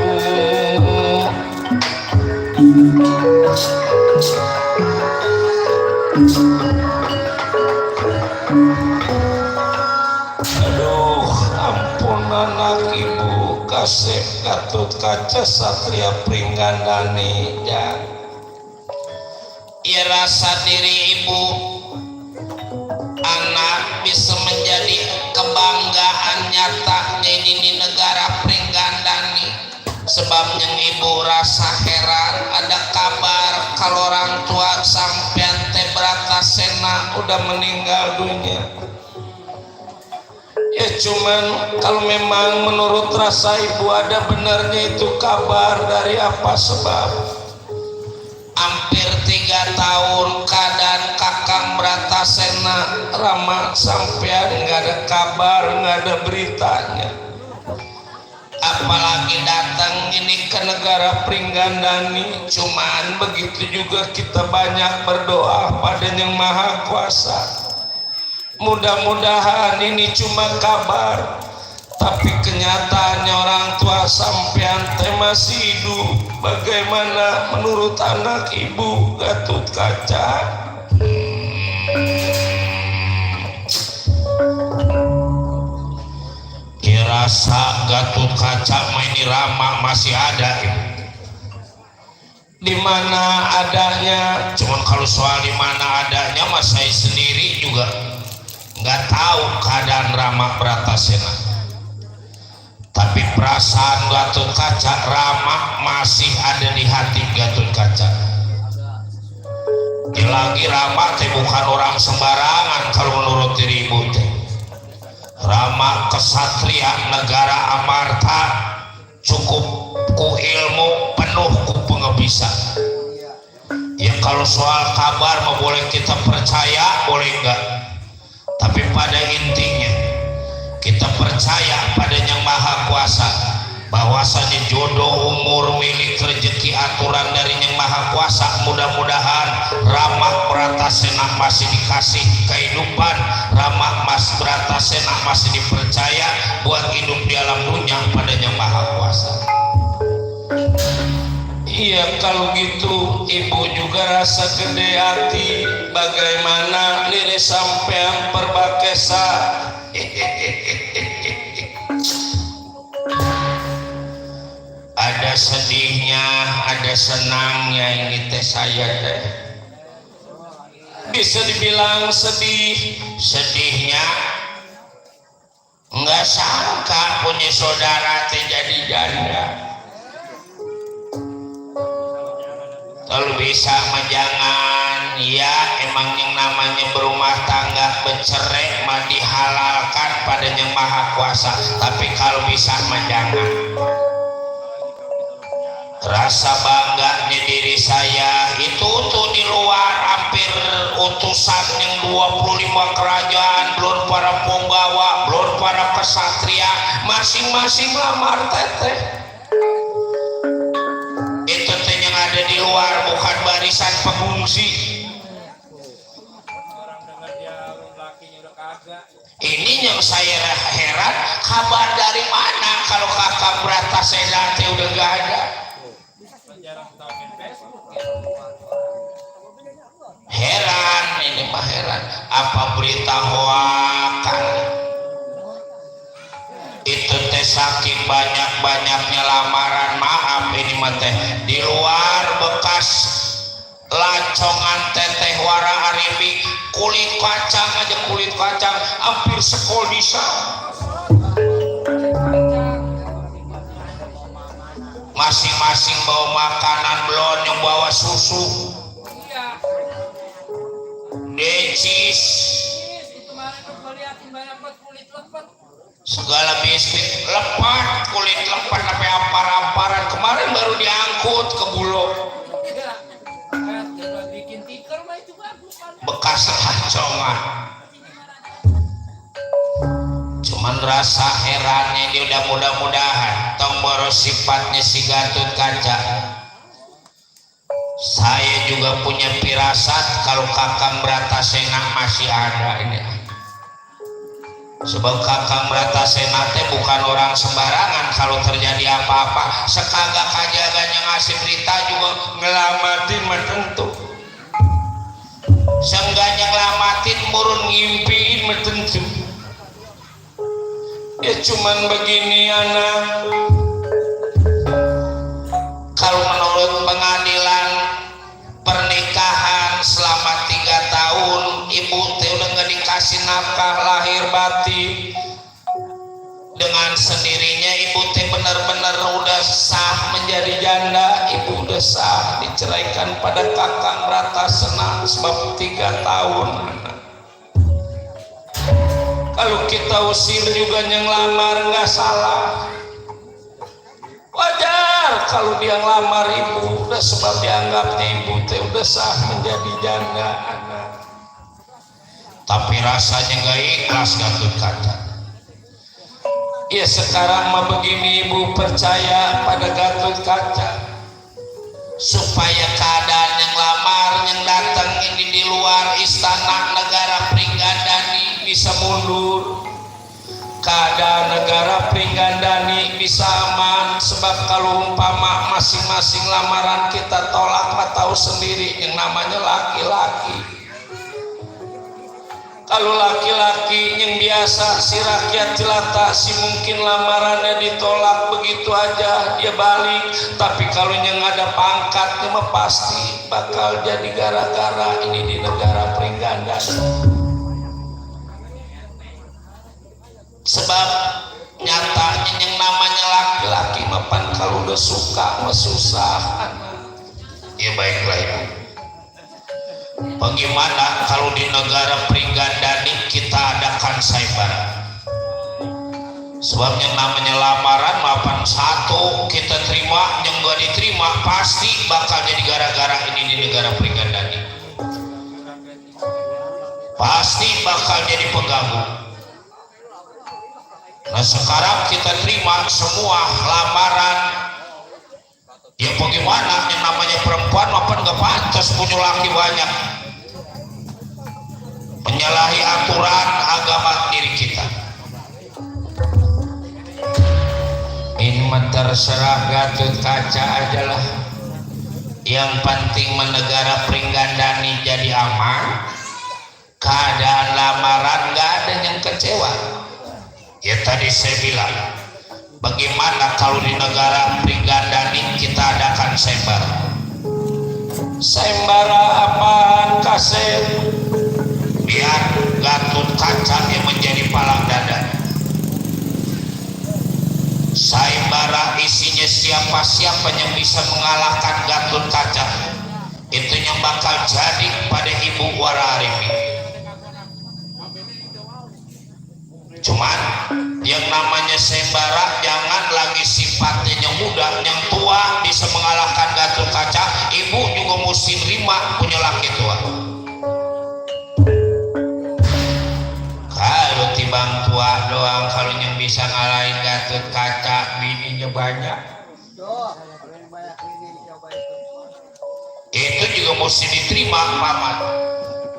anak ibu kasih Gatut Kaca Satria Pringgandani ya rasa diri ibu anak bisa menjadi kebanggaan nyatanya di negara Pringgandani sebabnya ibu rasa heran ada kabar kalau orang tua sampean teh Bratasena udah meninggal dunia. Ya cuman kalau memang menurut rasa ibu ada benarnya itu kabar dari apa sebab hampir 3 tahun keadaan Kakang Bratasena Rama sampean nggak ada kabar nggak ada beritanya apalagi datang ini ke negara Pringgandani cuman begitu juga kita banyak berdoa pada Yang Maha Kuasa. Mudah-mudahan ini cuma kabar, tapi kenyataannya orang tua sampean teh masih hidup. Bagaimana menurut anak ibu Gatut Kaca? Kirasa Gatut Kaca ini Rama masih ada ya. Di mana adanya, cuman kalau soal di mana adanya mas saya sendiri juga nggak tahu keadaan Rama Bratasena, tapi perasaan Gatut Kaca Rama masih ada di hati Gatut Kaca. Lagi Rama teh bukan orang sembarangan kalau menurut diri ibu teh. Rama kesatria negara Amarta cukup ku ilmu penuh ku pengebisa. Ya kalau soal kabar mau boleh kita percaya boleh enggak, tapi pada intinya kita percaya pada Yang Maha Kuasa bahwasanya jodoh umur milik rezeki aturan dari Yang Maha Kuasa. Mudah-mudahan Rama Bratasena masih dikasih kehidupan, Rama Mas Bratasena masih dipercaya buat hidup di alam dunia pada Yang Maha Kuasa. Iya kalau gitu ibu juga rasa gede hati bagaimana lirik sampean perbakesa. Ada sedihnya, ada senangnya ini teh saya teh. Bisa dibilang sedih, sedihnya nggak sangka punya saudara teh jadi janda. Kalau bisa mah jangan, ya emang yang namanya berumah tangga bercerai mah dihalalkan pada Yang Maha Kuasa, tapi kalau bisa mah jangan. Rasa bangganya diri saya itu tuh di luar hampir utusan yang 25 kerajaan, belum para punggawa, belum para kesatria, masing-masing lamar teteh. Itu teh yang ada di luar bukan barisan pengungsi. Ini yang saya heran, kabar dari mana kalau Kakak Bratasena teh udah gak ada. Heran ini mah heran, apa berita hoakan itu teh saking banyak-banyaknya lamaran, maaf ini mah teh di luar bekas lacongan teteh wara aribi kulit kacang aja, kulit kacang hampir sekol bisa. masing-masing bawa makanan, belum yang bawa susu, Iya. decis, Itu kemarin aku liatin banyak banget kulit lepet. segala biskuit lepat, kulit lepat sampai ampar-amparan. Kemarin baru diangkut ke Bulog, Iya. Kayak udah bikin tikar mah itu bagus kan. bekas hancongan. Cuman rasa herannya dia udah mudah-mudahan tong boros sifatnya si Gatot Kaca. Saya juga punya firasat kalau Kakang Bratasena masih ada ini. Sebab Kakang Bratasena teh bukan orang sembarangan. Kalau terjadi apa-apa sekagak kajaganya ngasih berita juga ngelamatin mah tentu. Seenggaknya ngelamatin murun ngimpiin mah tentu. Ya cuman begini anak, kalau menurut pengadilan pernikahan selama 3 tahun ibu teh udah gak dikasih nafkah lahir batin, dengan sendirinya ibu teh benar-benar udah sah menjadi janda. Ibu udah sah diceraikan pada Kakang Bratasena sebab 3 tahun anak. Kalau kita usir juga yang lamar nggak salah, wajar kalau dia ngelamar ibu udah sebab dianggapnya ibu teh udah sah menjadi janda anak. Tapi rasanya nggak ikhlas Gatot Kaca. Ya sekarang mah begini, ibu percaya pada Gatot Kaca supaya keadaan yang lamar yang datang ini di luar istana negara Pringgandani bisa mundur, keadaan negara Pringgandani bisa aman. Sebab kalau umpama masing-masing lamaran kita tolak, mah tahu sendiri yang namanya laki-laki. Kalau laki-laki yang biasa si rakyat jelata si mungkin lamarannya ditolak begitu aja dia balik. Tapi kalau yang ada pangkatnya mah pasti bakal jadi gara-gara ini di negara Pringgandani. Sebab nyatanya yang namanya laki-laki mapan kalau udah suka mah susah anak. Ya baiklah ibu. Bagaimana kalau di negara Pringgandani kita adakan sayembara? Sebab yang namanya lamaran mapan satu kita terima, yang gak diterima pasti bakal jadi gara-gara ini di negara Pringgandani. Pasti bakal jadi pengganggu. Nah sekarang kita terima semua lamaran. Ya bagaimana yang namanya perempuan maupun gak pantas punya laki banyak, menyalahi aturan agama diri kita. Ini mah terserah Gatot Kaca aja lah. Yang penting negara Pringgandani jadi aman, keadaan lamaran gak ada yang kecewa. Ya tadi saya bilang, bagaimana kalau di negara Pringgandani kita adakan sayembara? Sayembara apaan kasep? Biar Gatot Kaca yang menjadi palang dada. Sayembara isinya siapa-siapa yang bisa mengalahkan Gatot Kaca, itu yang bakal jadi pada Ibu Waraharipi. Cuman yang namanya sayembara jangan lagi sifatnya yang muda, yang tua bisa mengalahkan Gatot Kaca. Ibu juga mesti terima punya laki tua. Kalau timbang tua doang, kalau yang bisa ngalahin Gatot Kaca bininya banyak, itu juga mesti diterima paman.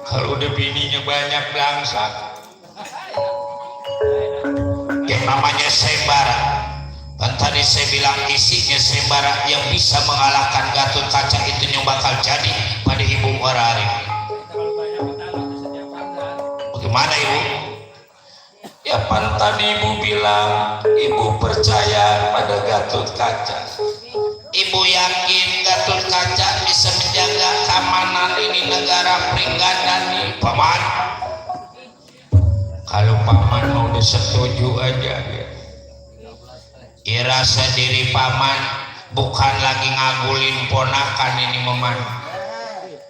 Kalau udah bininya banyak belangsak. Yang namanya sayembara, kan tadi saya bilang isinya sayembara yang bisa mengalahkan Gatot Kaca itu yang bakal jadi pada Ibu Waraharipi. Bagaimana ibu? Ya pan tadi ibu bilang ibu percaya pada Gatot Kaca. Ibu yakin Gatot Kaca bisa menjaga keamanan ini negara Pringgandani paman. Kalau paman udah setuju aja ya rasa diri paman bukan lagi ngagulin ponakan ini meman.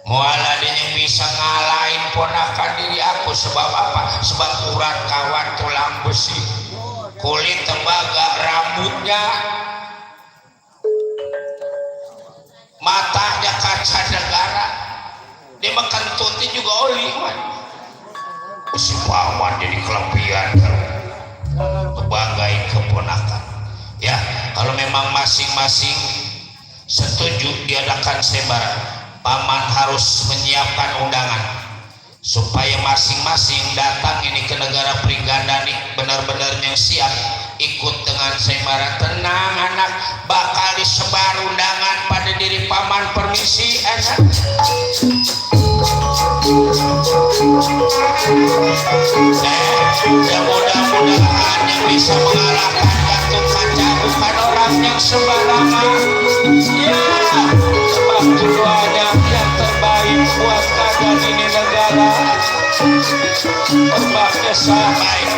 Moal ada yang bisa ngalahin ponakan diri aku sebab apa? Sebab urat kawan tulang besi, kulit tembaga, rambutnya, matanya kaca negara, dia makan tuti juga oli man. Si paman jadi kelebihan sebagai keponakan. Ya, kalau memang masing-masing setuju diadakan sembara, paman harus menyiapkan undangan supaya masing-masing datang ini ke negara Pringgandani benar-benar yang siap ikut dengan sembara. Tenang anak, bakal disebar undangan pada diri paman. Permisi anak. Ya mudah-mudahan yang bisa mengalahkan Gatot Kaca bukan orang yang sembarangan. Ya, sebab keduanya yang terbaik buat keadaan ini negara. Berbakti baik.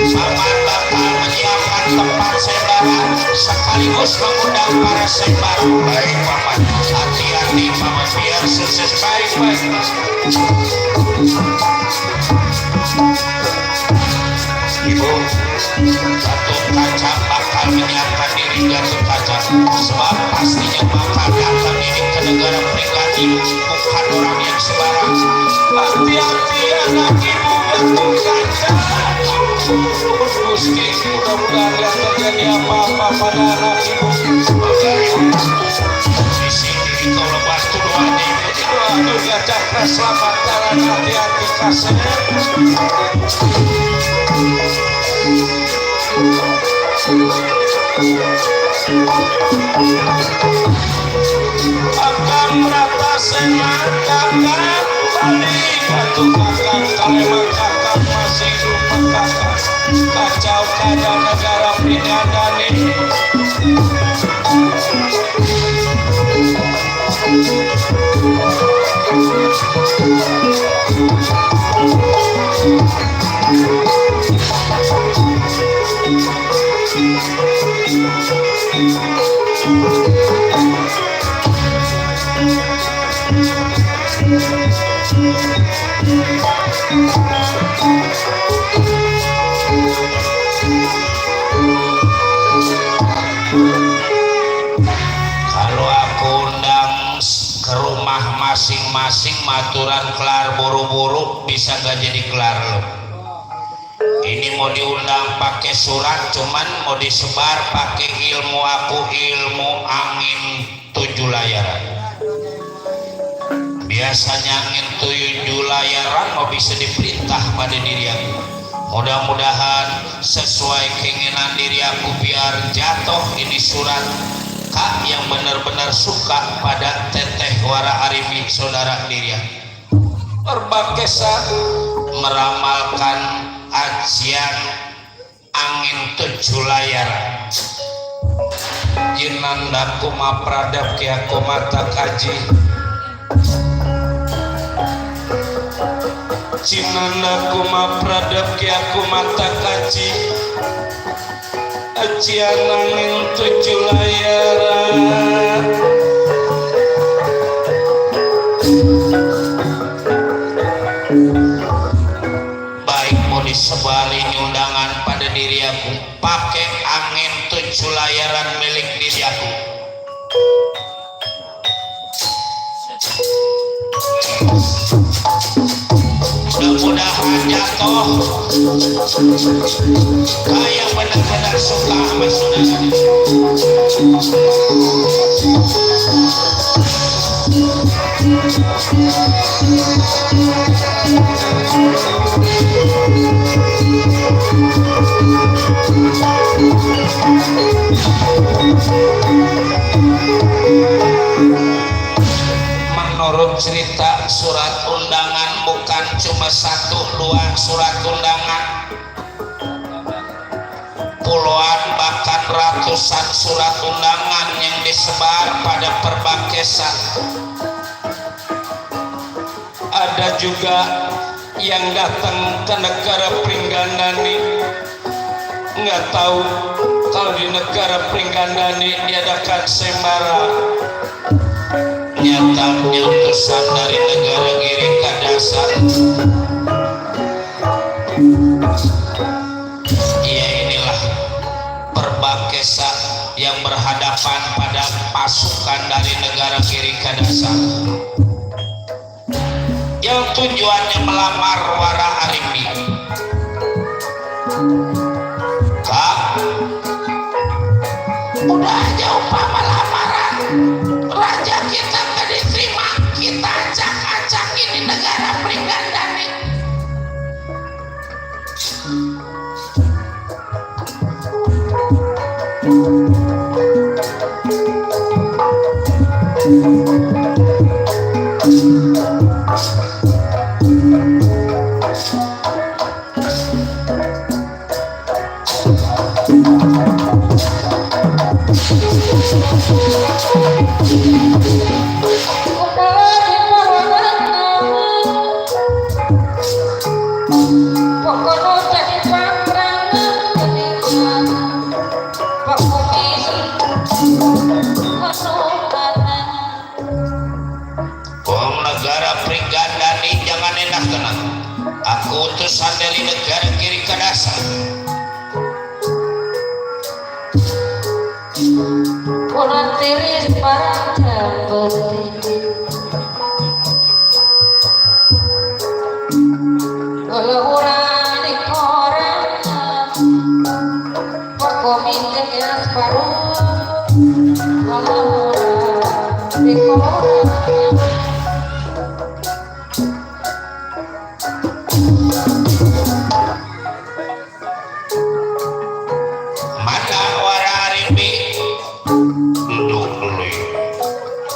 Paman bakal menyiapkan tempat sembara sekaligus mengundang para sembara. Baik paman, hati-hati paman biar sukses. Baik. Ibu, Gatot Kaca bakal menyiapkan diri Gatot Kaca sebab pastinya bakal datang ini ke negara Pringgandani bukan orang yang sembarang. Hati-hati anak ibu Gatot Kaca. Gusti, mudah-mudahan gak terjadi apa-apa pada anak ibu. Semoga ibu di sini kau lepas tuduhannya ibu. Aduh ya cakra selamat jalan, hati-hati kasih. Akan merata sehat kakak balik Gatot Kaca. Kalau emang kakak masih hidup kakak kacau keadaan negara Pringgandani. Kalau aku undang ke rumah masing-masing maturan kelar buru-buru bisa gak jadi kelar lo. Ini mau diundang pakai surat, cuman mau disebar pakai ilmu aku, ilmu angin 7 layaran. Biasanya angin 7 layaran mau bisa diperintah pada diri aku. Mudah-mudahan sesuai keinginan diri aku biar jatuh ini surat Kak yang benar-benar suka pada Teteh Wara Arifin saudara diri aku. Berbakesa meramalkan ajian angin 7 layar. Jinanda kuma pradap kia mata kaji. Jinanda kuma pradap kia mata kaji. Ajian angin 7 layar. Baik mau disebarin undangan pada diri aku pakai angin 7 layaran milik diri aku. Mudah-mudahan jatuh kayak benar-benar suka sama saudara. Menurut cerita surat undangan bukan cuma 1-2 surat undangan, puluhan bahkan ratusan surat undangan yang disebar pada Perbakesa. Ada juga yang datang ke negara Pringgandani nggak tahu bakal di negara Pringgandani diadakan sembara nyata utusan dari negara Giri Kadasa. Ya inilah Perbakesa yang berhadapan pada pasukan dari negara Giri Kadasa yang tujuannya melamar Wara Arimbi. Kak, udah aja umpama lamaran raja kita gak diterima, kita acak-acak ini negara Pringgandani. Wong negara Pringgandani jangan enak tenang. Aku utusan dari negara Giri Kadasa. Pulang tiris barang jambeti kalau orang di koran perkomite yang separuh kalau orang di koran Mana Wara Arimbi? Duduk dulu ya.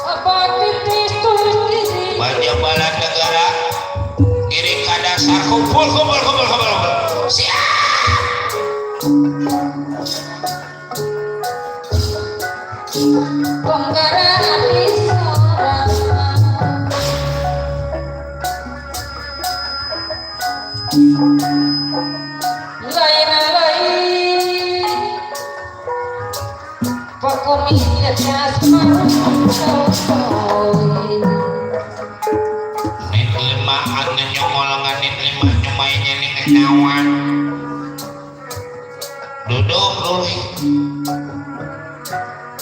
apa titis tulis diri Baja bala negara Giri Kadasa. Kumpul. Siap. penggaraan di sarang lain perkomite yang separuh Nit lima anu nyongolongan nit lima nyumainya nih ngenyawan. Duduk dulu.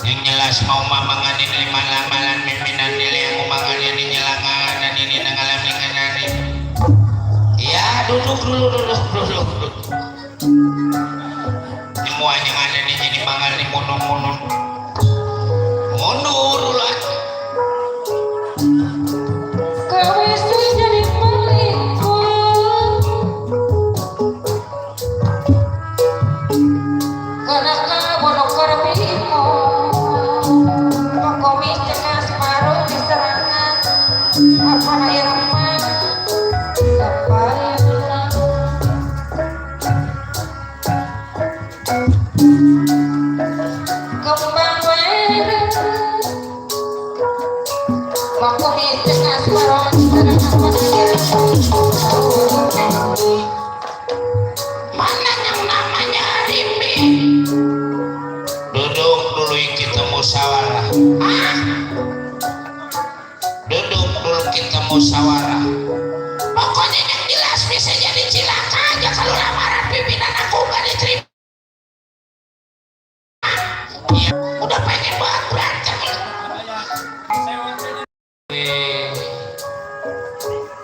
Yang jelas mau mamangan nit lima lamalan miminan nilai yang umangan yang nyelangan dan ini nangalami ngenani. Ya duduk dulu. Semuanya yang ada di sini mangal di mundur. Mundur lah. kau istri jadi pelingkuh karena kau nukar bimo perkomite yang separuh di serangan apa irama apa kembang merah perkomite yang separuh di serangan Mana yang namanya Arimbi? Duduk dulu kita musyawarah. Duduk dulu kita musyawarah. Pokoknya yang jelas bisa jadi cilaka aja kalau lamaran pimpinan aku gak diterima. Ya, udah pengen banget berantem.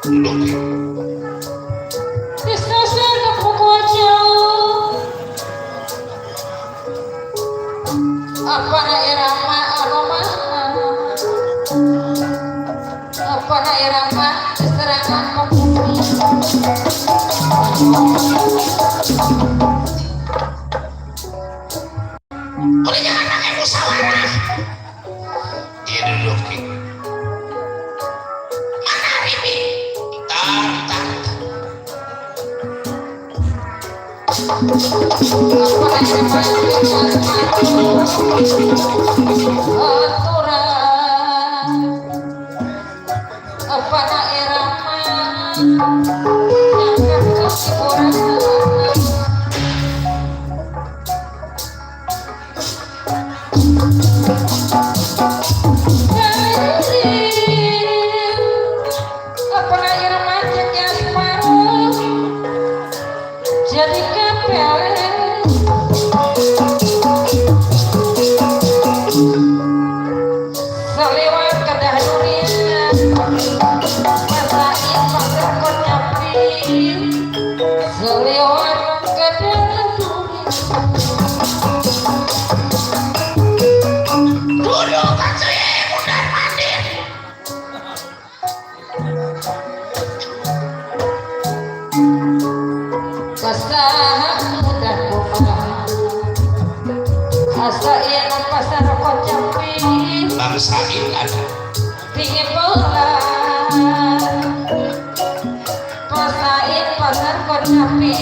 Duduk ya. Disasar ke pukul jauh apa irama aroma apa irama serangan membumi Udah jangan pakai musyawarah. Iya duduk Ki. Mana Arimbi? Tar. apa irama aturan apa irama yang kasih orang asain pasar kocapi bangsain ada pingin pelan pasain pasar kocapi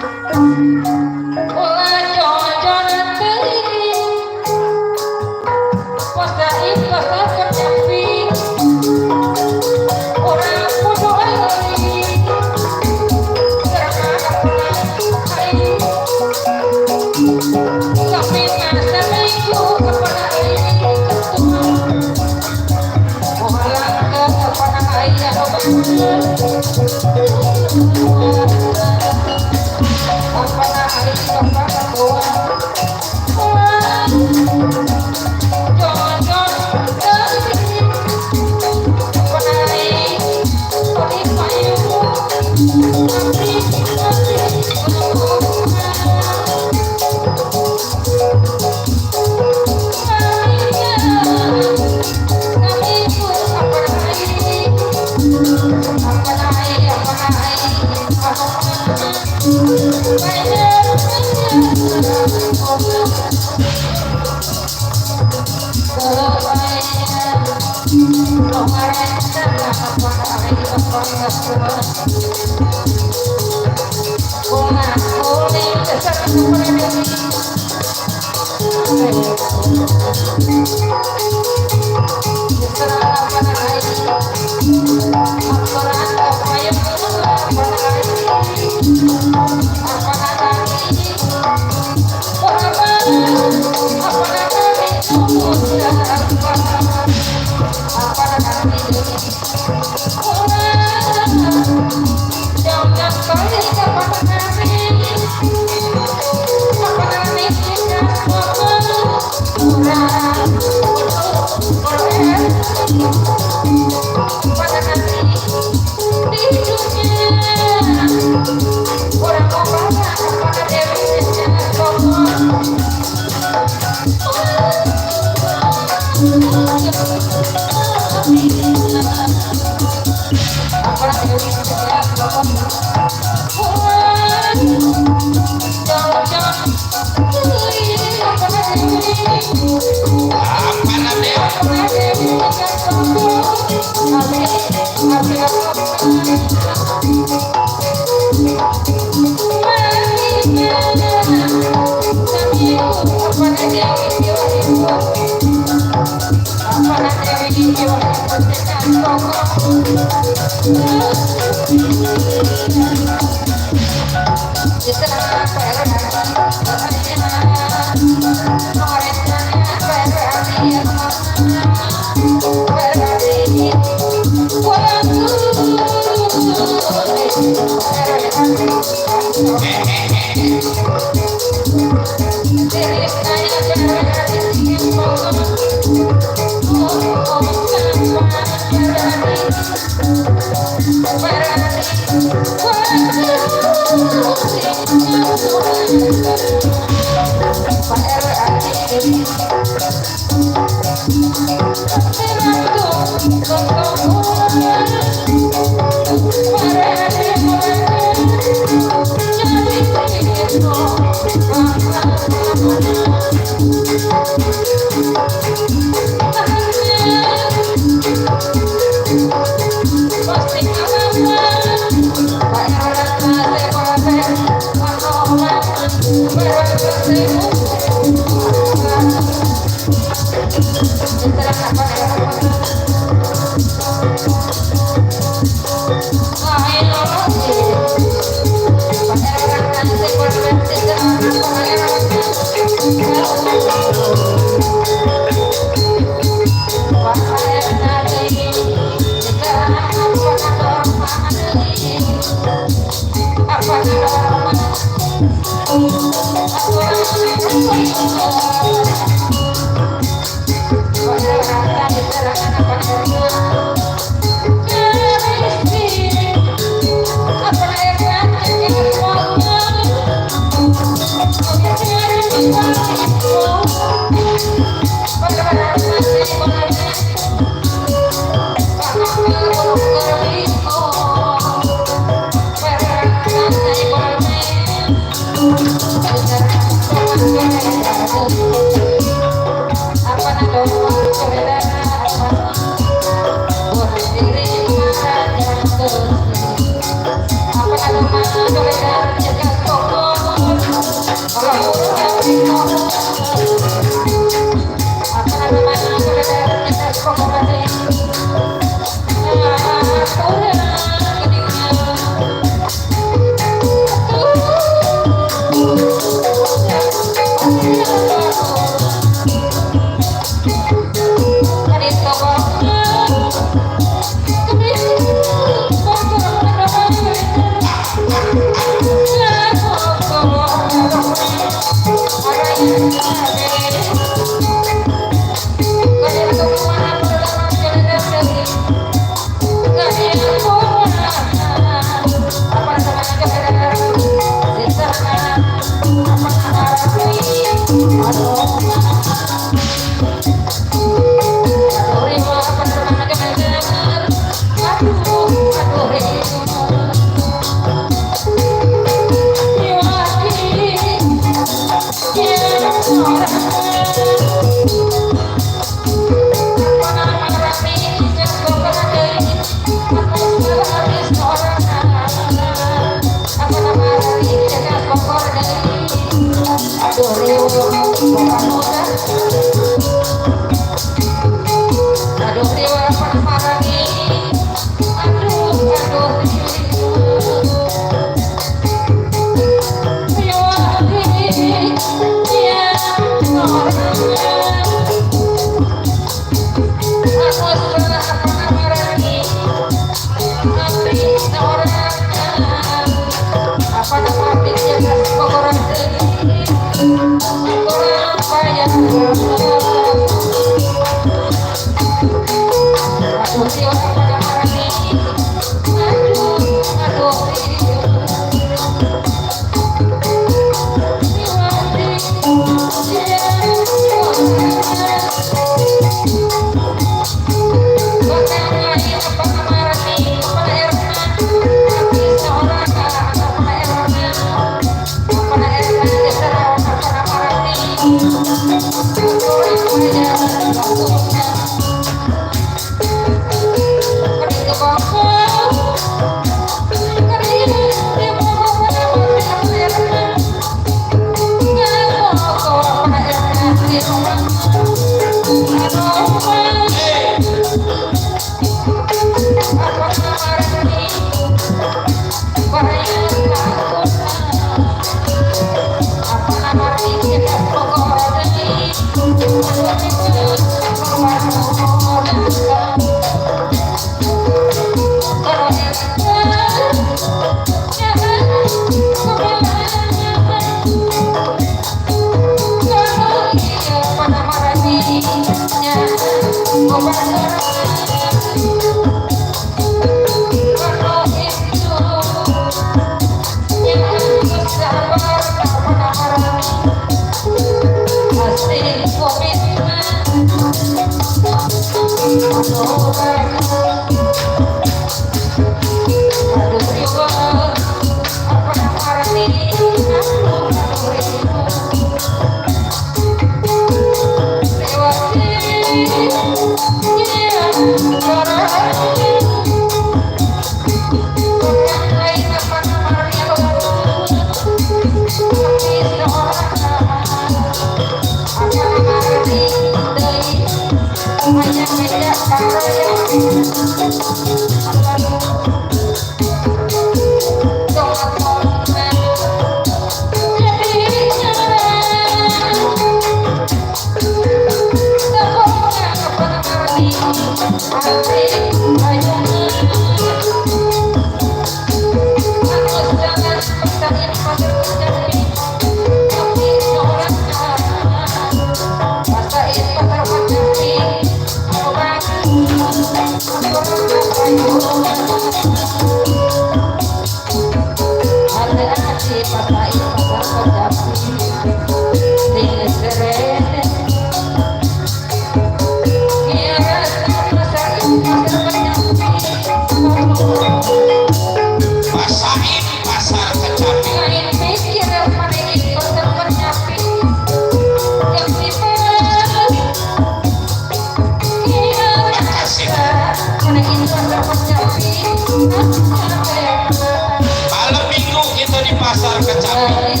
Malam minggu itu di pasar Kecapi.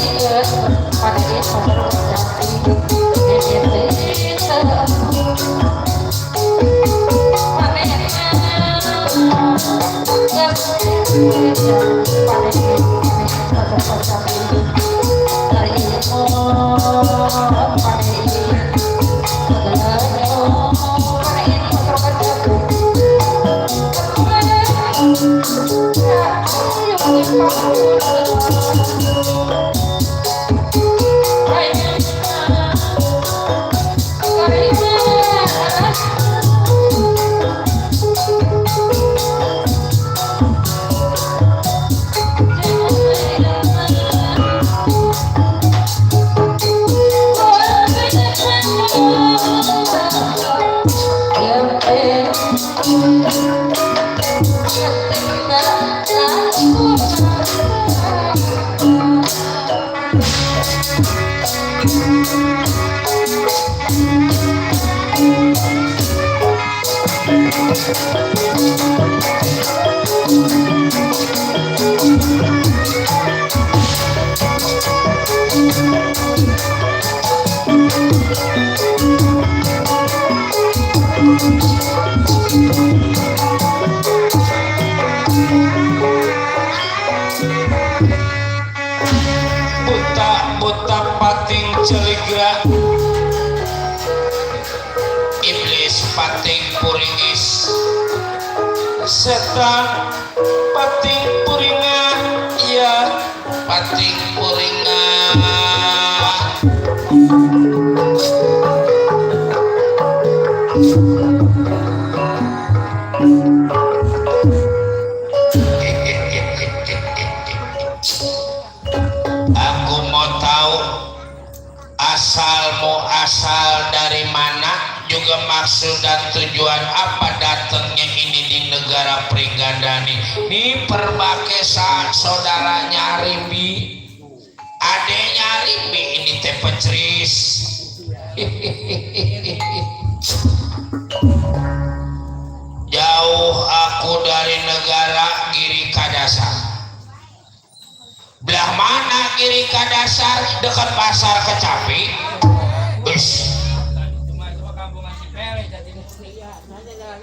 buta pating celigra iblis pating puringis setan pating puringan ya pating puringan aku mau tahu asal dari mana juga maksud dan tujuan apa datangnya ini di negara Pringgandani. Ini Perbakesa saudaranya Rimbi, adenya Rimbi ini teh pecris. Jauh aku dari negara Giri Kadasar. Belah mana Giri Kadasar? Dekat pasar Kecapi.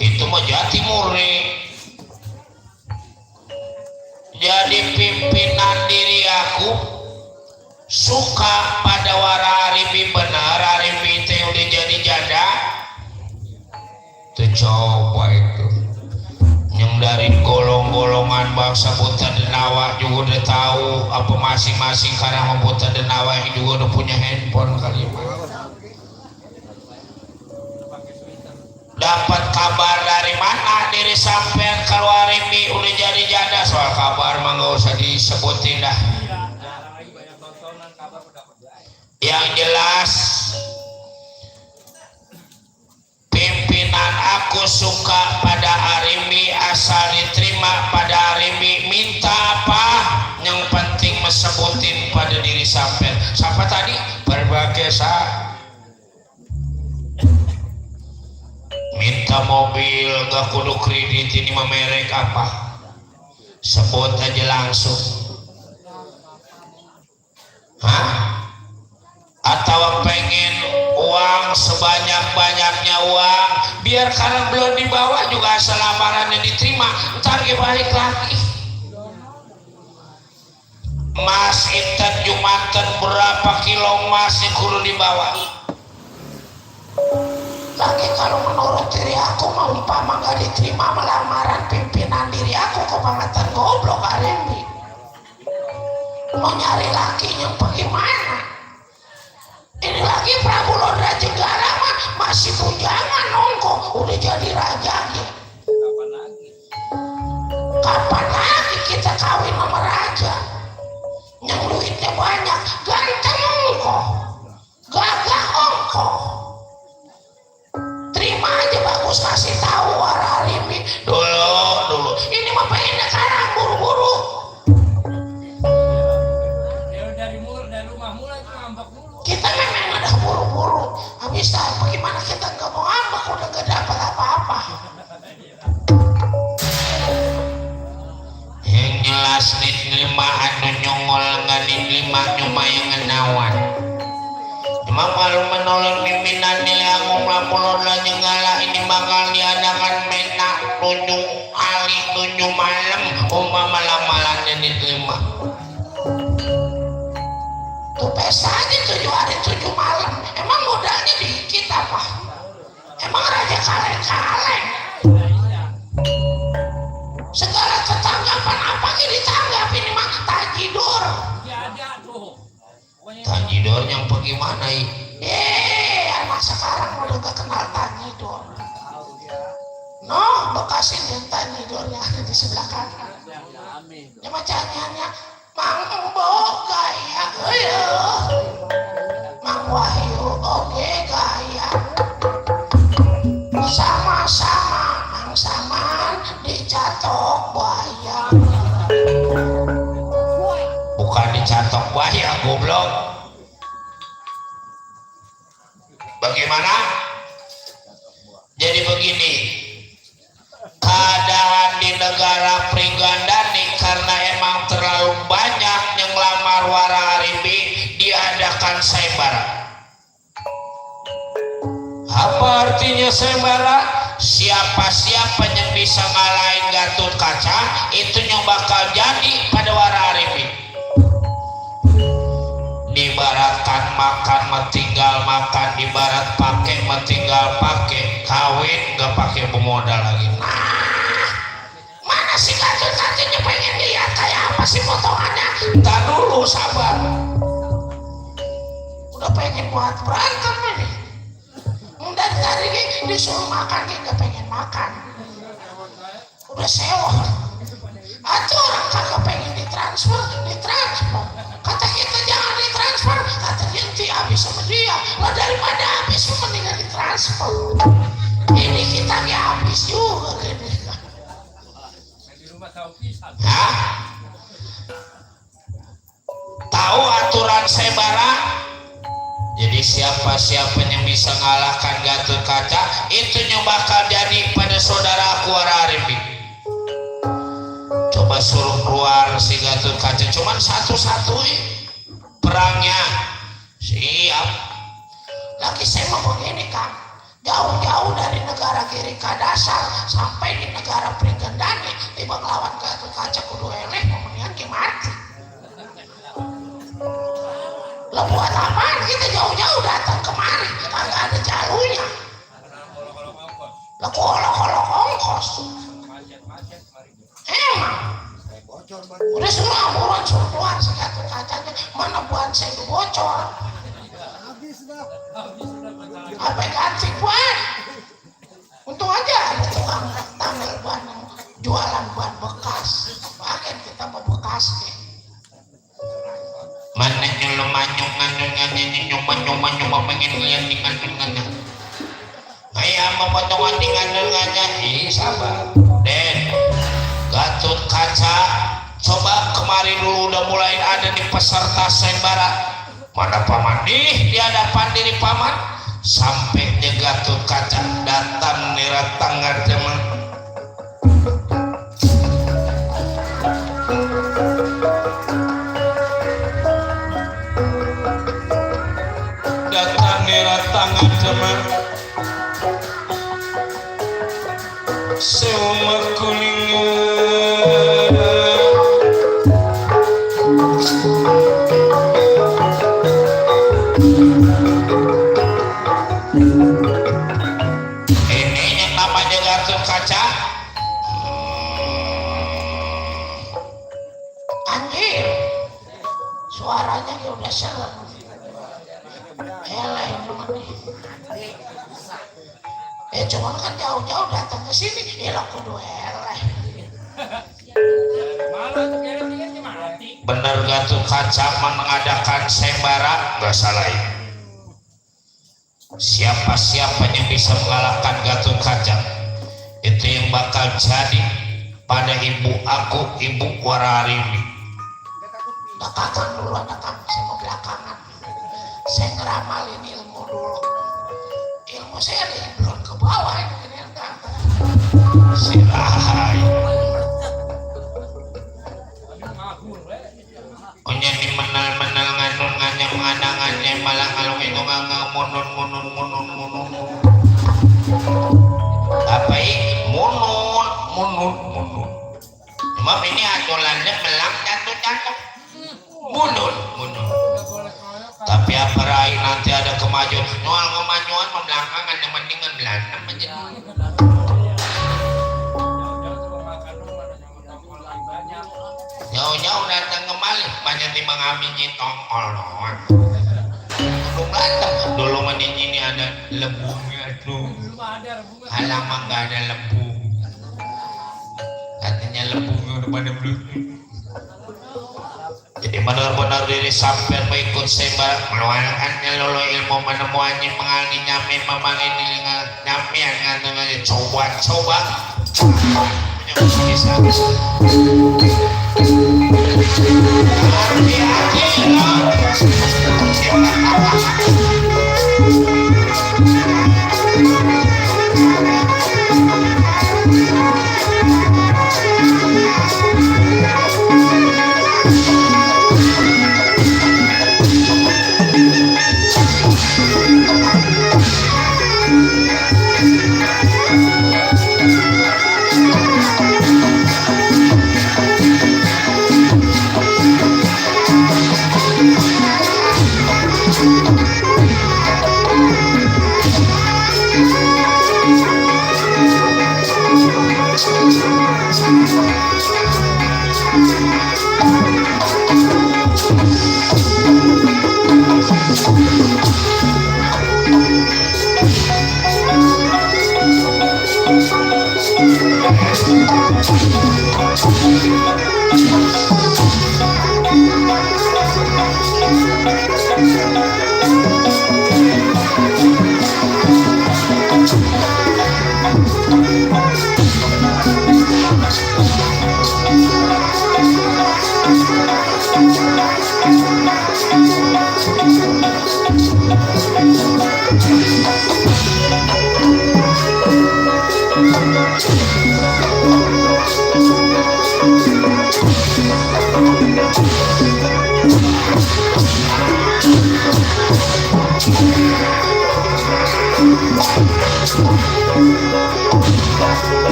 Itu mah Jatimurni. Jadi pimpinan diri aku suka pada wara Arimbi benar, Arimbi teh udah jadi janda. Tuh coba itu yang dari golongan bangsa Buta Denawa juga udah tahu apa masing-masing karena Buta Denawa juga udah punya handphone kali ya. Dapat kabar dari mana diri sampean keluar Rimbi udah jadi janda? Soal kabar mah gak usah disebutin dah. Yang jelas pimpinan aku suka pada Arimbi, asal diterima pada Arimbi, minta apa yang penting mesebutin pada diri sampean. Siapa tadi? Perbakesa. Minta mobil gak kudu kredit, ini mah merek apa? Sebut aja langsung. Hah? Atau pengen uang sebanyak-banyaknya uang, biar karena belum dibawa juga asal lamarannya diterima, ntar balik lagi. Mas intan Jumatan berapa kilo emas yang kudu dibawa? Lagi kalau menurut diri aku mau umpama gak diterima lamaran pimpinan diri aku kebangetan goblok Arimbi. Mau nyari lakinya bagaimana? Ini lagi Prabu Lodra Jenggara mah masih bujangan nongko, udah jadi rajanya. Kapan lagi kita kawin sama raja? Yang duitnya banyak, ganteng ongko, gagah ongko. Terima aja bagus, kasih tahu wara Arimbi dulu. Ini mah pengennya sekarang buru-buru. Dari rumah mulai ngambek dulu. Kita memang ada buru-buru. Habis bagaimana kita nggak mau ngambek udah gak dapat apa-apa. Yang jelas nih lima anu nyongol nganin lima nyuma yang ngenawan. Cuma kalau menolong pimpinan nilai aku melampulon lah nyengala ini bakal diadakan menak. nunyu hari nunyu malam malam-malamannya diterima tuh pesta aja 7 hari 7 malam emang modalnya dikit apa emang raja kaleng-kaleng segala tetanggapan apa ditanggapi ini mah tajidor tajidor yang bagaimana anak sekarang udah gak kenal tajidor no bekasin dan tajidor yang ada di sebelah kanan ya macamnya Mang Boga ya Mang Wahyu oke gaya sama-sama Mang Saman dicatok buaya bukan dicatok buaya goblok bagaimana jadi begini keadaan di negara Pringgandani karena emang terlalu banyak yang lamar wara aribi diadakan sayembara. Apa artinya sayembara? Siapa-siapa yang bisa ngalahin Gatot Kaca itu yang bakal jadi pada wara aribi. Diibaratkan makan tinggal makan, ibarat pakai tinggal pakai, kawin gak pakai pemodal lagi. Mana sih Gatot-Kacanya pengen lihat kayak apa sih potongannya? Ntar dulu sabar. Udah pengen buat berantem ini. Dari tadi disuruh makan dia gak pengen makan. Udah sewa. Atau orang kagak pengen ditransfer. Kata kita jangan ditransfer, kata dia habis sama dia. Lah daripada habis mendingan ditransfer. Ini kita gak habis juga gini. Hah? Tahu aturan sayembara? Jadi siapa-siapa yang bisa ngalahkan Gatot Kaca itu yang bakal jadi pada saudara aku Aribi. Coba suruh keluar si Gatot Kaca cuman satu-satu perangnya siap. Lagi saya mau begini kan, jauh-jauh dari negara Girika Dasar sampai di negara Pringgandani tiba ngelawan Gatot Kaca kudu eleh kemudian mati. Lah buat apaan kita jauh-jauh datang kemari kagak ada jalurnya. Lah kalau ongkos emang udah semua buruan suruh keluar si Gatot Kacanya mana buan saya bocor apa ganti buan untung aja ada tukang tambal ban jualan ban bekas pakai kita bekas mana nyelo manyung nyoba pengen lihat dengan kayak mau potongan dengan sabar Den Gatot Kaca coba kemarin dulu udah mulai ada di peserta sayembara mana paman di hadapan diri paman sampai Gatot Kaca datang nirat tangga teman datang nirat tangga teman seumur kuning ini yang namanya Gatot Kaca anjir suaranya udah serem helai cuman kan jauh-jauh datang ke sini ya kudu helai bener Gatot Kaca mengadakan sayembara gak salah ya. Siapa-siapa yang bisa mengalahkan Gatot Kaca itu yang bakal jadi pada ibu aku ibu Wararini. Belakangan dulu anak saya mau belakangan saya ngeramalin ilmu dulu ilmu saya belum ke bawah ini kan silahai punya di menal nganun nganyam nganangannya malah kalau itu munun apa ini munun Mam ini atulannya melang jatuh mundur. Nggak boleh keroyokan. Tapi apa rai nanti ada kemajuan soal kemajuan membelakangan yang mendingan Belanda menjadi Jangan cuma makan doang, ada yang tongkol lagi banyak. jauh-jauh datang kembali banyak di mengamini tongkol doang. Dulu ini ada lembunya tuh. Belum ada bunga. Halaman gak ada lembu. Katanya lembunya udah pada belum. Jadi benar-benar diri sampai mengikut saya meluangkannya lolo ilmu menemuannya mengalami nyami memang ini nyami yang ngantungannya coba bisa hati-hati loh.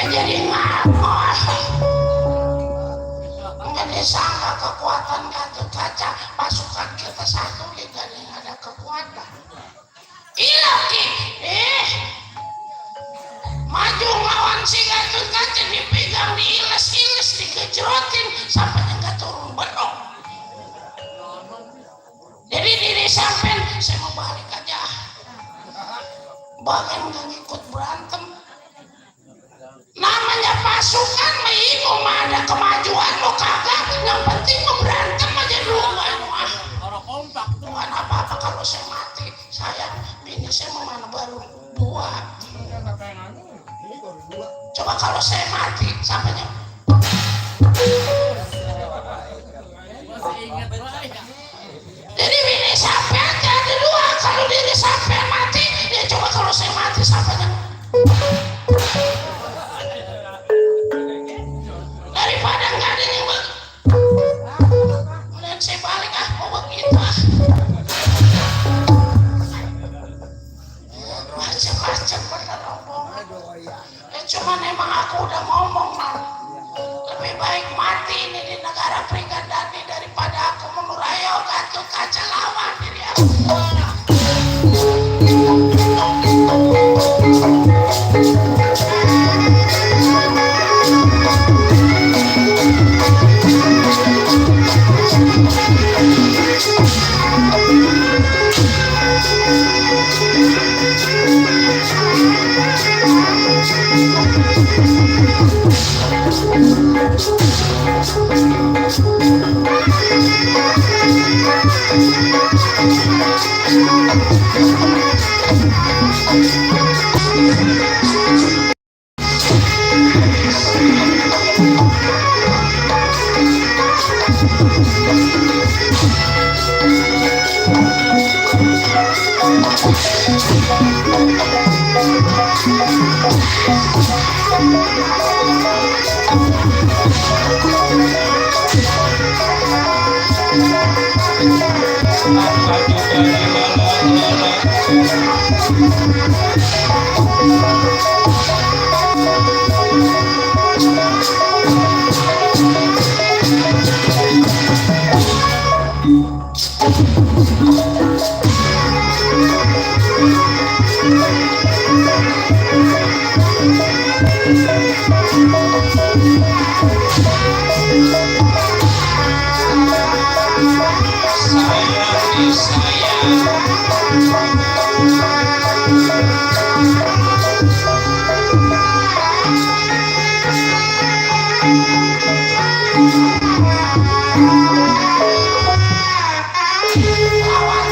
Jadi ngapos nggak disangka kekuatan Gatot Kaca pasukan kita satu kita ada kekuatan gila Ki maju ngelawan si Gatot Kaca dipegang diiles-iles digejrotin sampai nggak turun benok jadi diri sampean saya mau balik aja bahkan nggak ngikut berantem namanya pasukan maimu mah ada kemajuan lo kagak yang penting mau berantem aja dulu mah orang kompak tuh bukan apa-apa kalau saya mati saya bini saya mau mana baru dua coba kalau saya mati sampainya masih ingat ya jadi bini sampean ada dua kalau diri sampean mati ya coba kalau saya mati sampainya daripada nggak ada yang dan saya balik mau begitu macam-macam bener omongan cuman emang aku udah ngomong lebih baik mati ini di negara Pringgandani daripada aku menuraya Gatot Kaca lawan diri aku lawan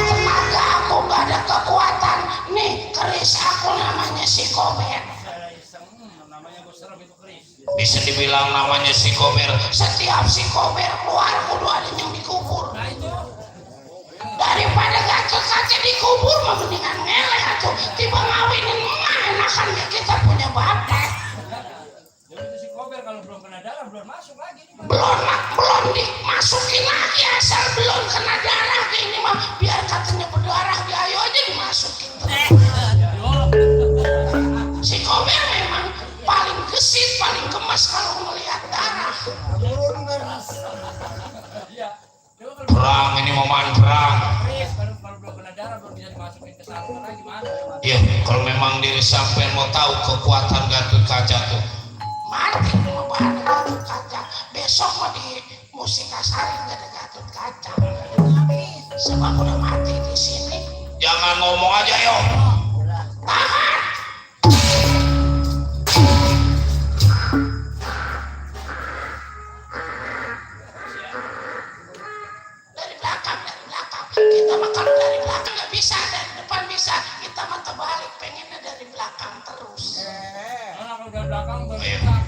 tenaga aku gak ada kekuatan nih keris aku namanya si Kober namanya gue serem itu keris bisa dibilang namanya si Kober setiap si Kober keluar kudu ada yang dikubur nah itu daripada Gatot Kaca dikubur mah mendingan ngeleh atuh tiba ngawinin mah enakan kita punya bapak jadi itu si Kober kalau belum kena darah belum masuk lagi belum dimasukin lagi asal belum kena darah ini mah biar katanya berdarah di ayo aja dimasukin si Kober memang paling gesit paling gemas kalau melihat darah iya perang ini momen perang keris kalau belum kena darah belum bisa dimasukin ke sarung lagi mana ya kalau memang diri sampean mau tahu kekuatan Gatot Kaca tuh mati mau bahas Gatot Kaca besok mau di Musikasari gak ada Gatot Kaca sebab udah mati di sini Jangan ngomong aja yo. Tahan. Dari belakang. Kita mah kalau dari belakang nggak bisa, dari depan bisa. Kita mah terbalik, pengennya dari belakang terus. Orang udah belakang udah Ayo. belakang.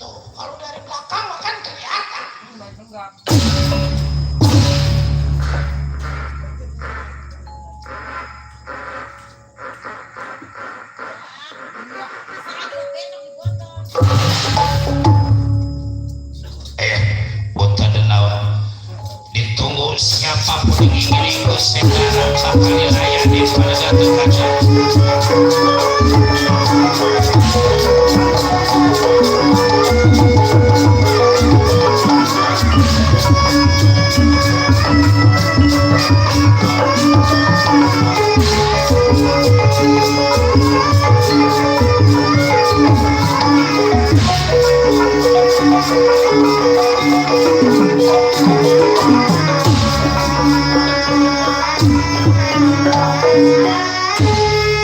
Tuh, kalau dari belakang mah kan kelihatan. Baik enggak. Bota denawa. Ditunggu siapapun yang ingin ikut sekarang sakali raya di pada Gatot Kaca.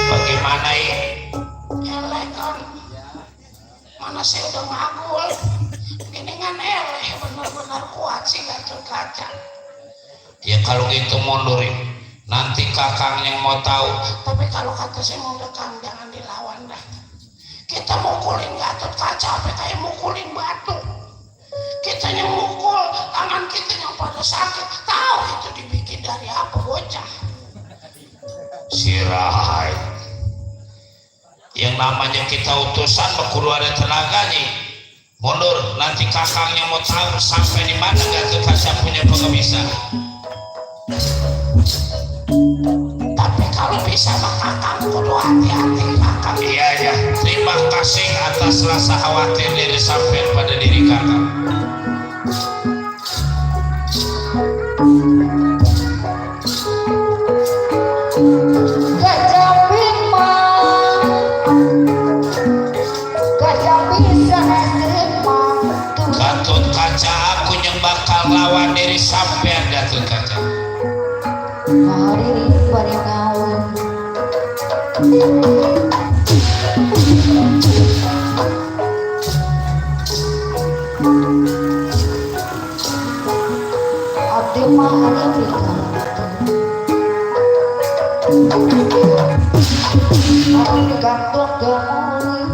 Bagaimana ini? Eleh kan? Mana saya udah ngagul. Geningan eleh benar-benar kuat sih Gatot Kaca. Ya kalau gitu mundurin. Nanti kakang yang mau tahu. Tapi kalau kata saya mau dekang jangan dilawan dah. Kita mukulin Gatot Kaca apa kayak mukulin batu. Kita yang mukul, tangan kita yang pada sakit. Tahu itu dibikin dari apa bocah? Sirai. Yang namanya kita utusan kudu ada tenaganya. Mundur, nanti kakangnya mau tahu sampai di mana Gatot Kaca punya pengemisah. Tapi kalau bisa mah kakang kudu hati-hati kakang. Iya ya. Terima kasih atas rasa khawatir dari sampai pada diri kakang. Gatot Kaca aku yang bakal lawan diri sampean Gatot Kaca. Hari paringawan abdi mah hari pikan hari digantung gemuli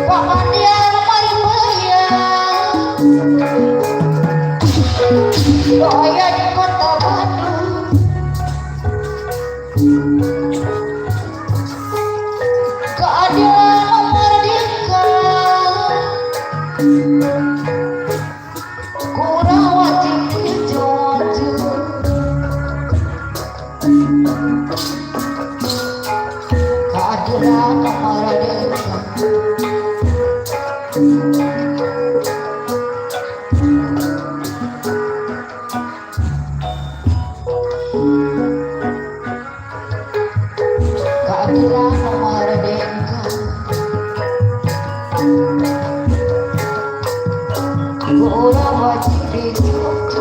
pamandian main bayang doya di kota Bandung keadilan merdeka Kurawati Jojo keadilan merdeka keadilan merdeka Kurawati Jojo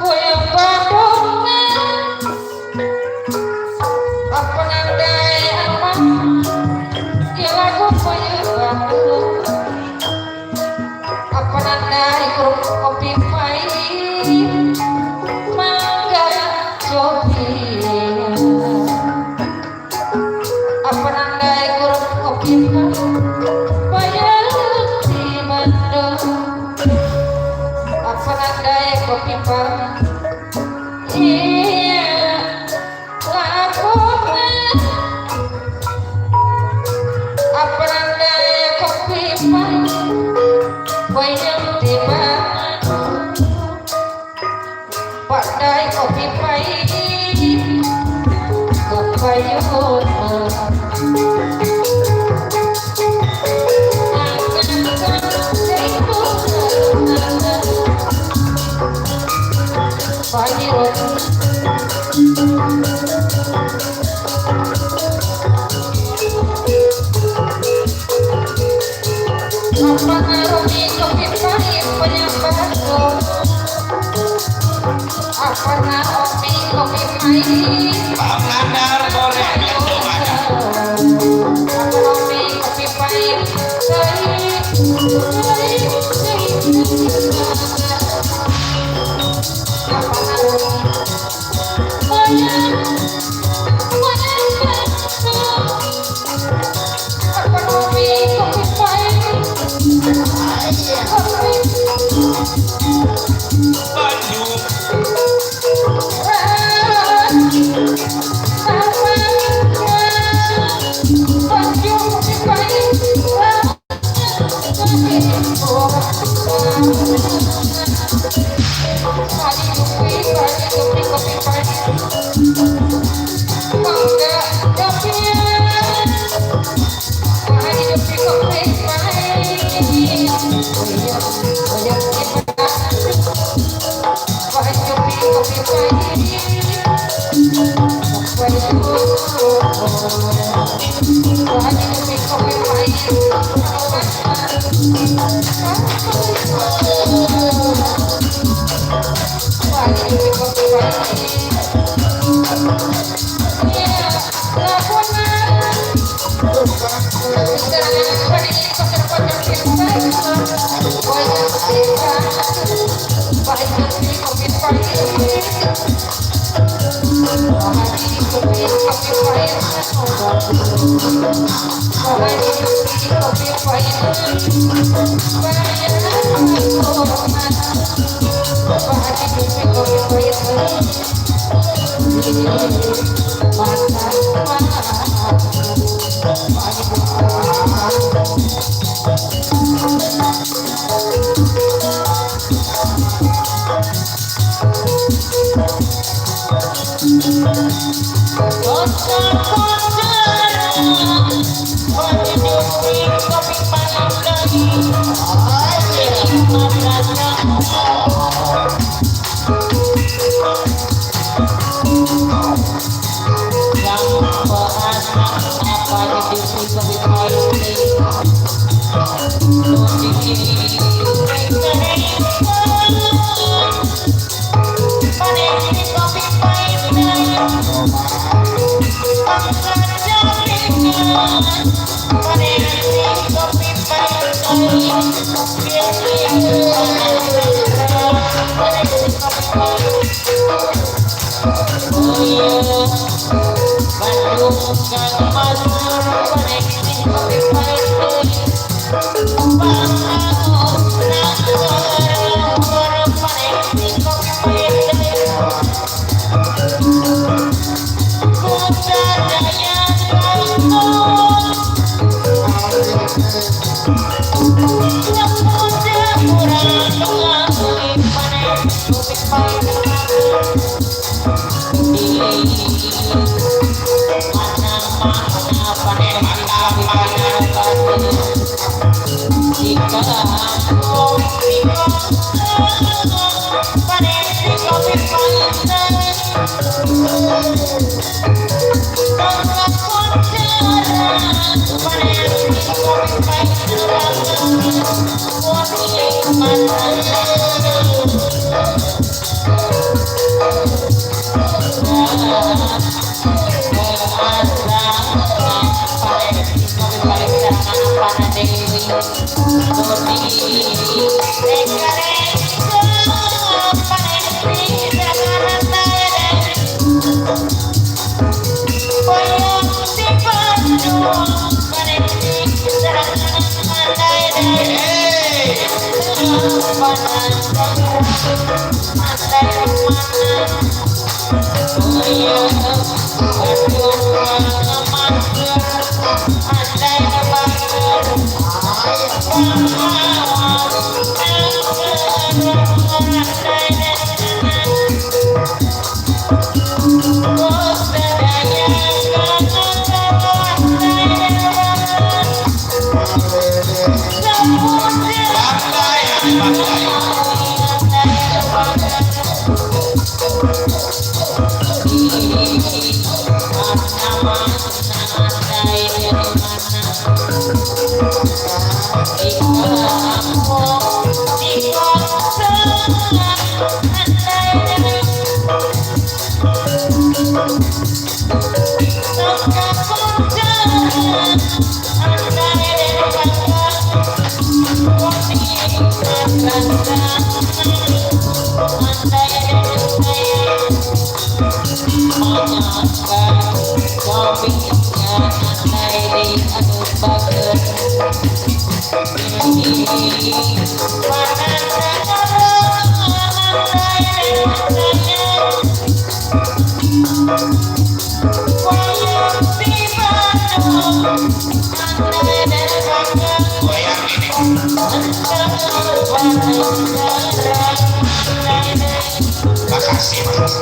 Puyeng Bandung apa nandai apa di lagu Puyeng Bandung apa nandai grup kopi pahit mangga copi apa nandai grup kopi pahit di Bandung apa nandai kopi pahit iya lagu pandai kopi pahit kepayun Pangadar boleh gendong ada. Banyu goyang ini. Makasih mas.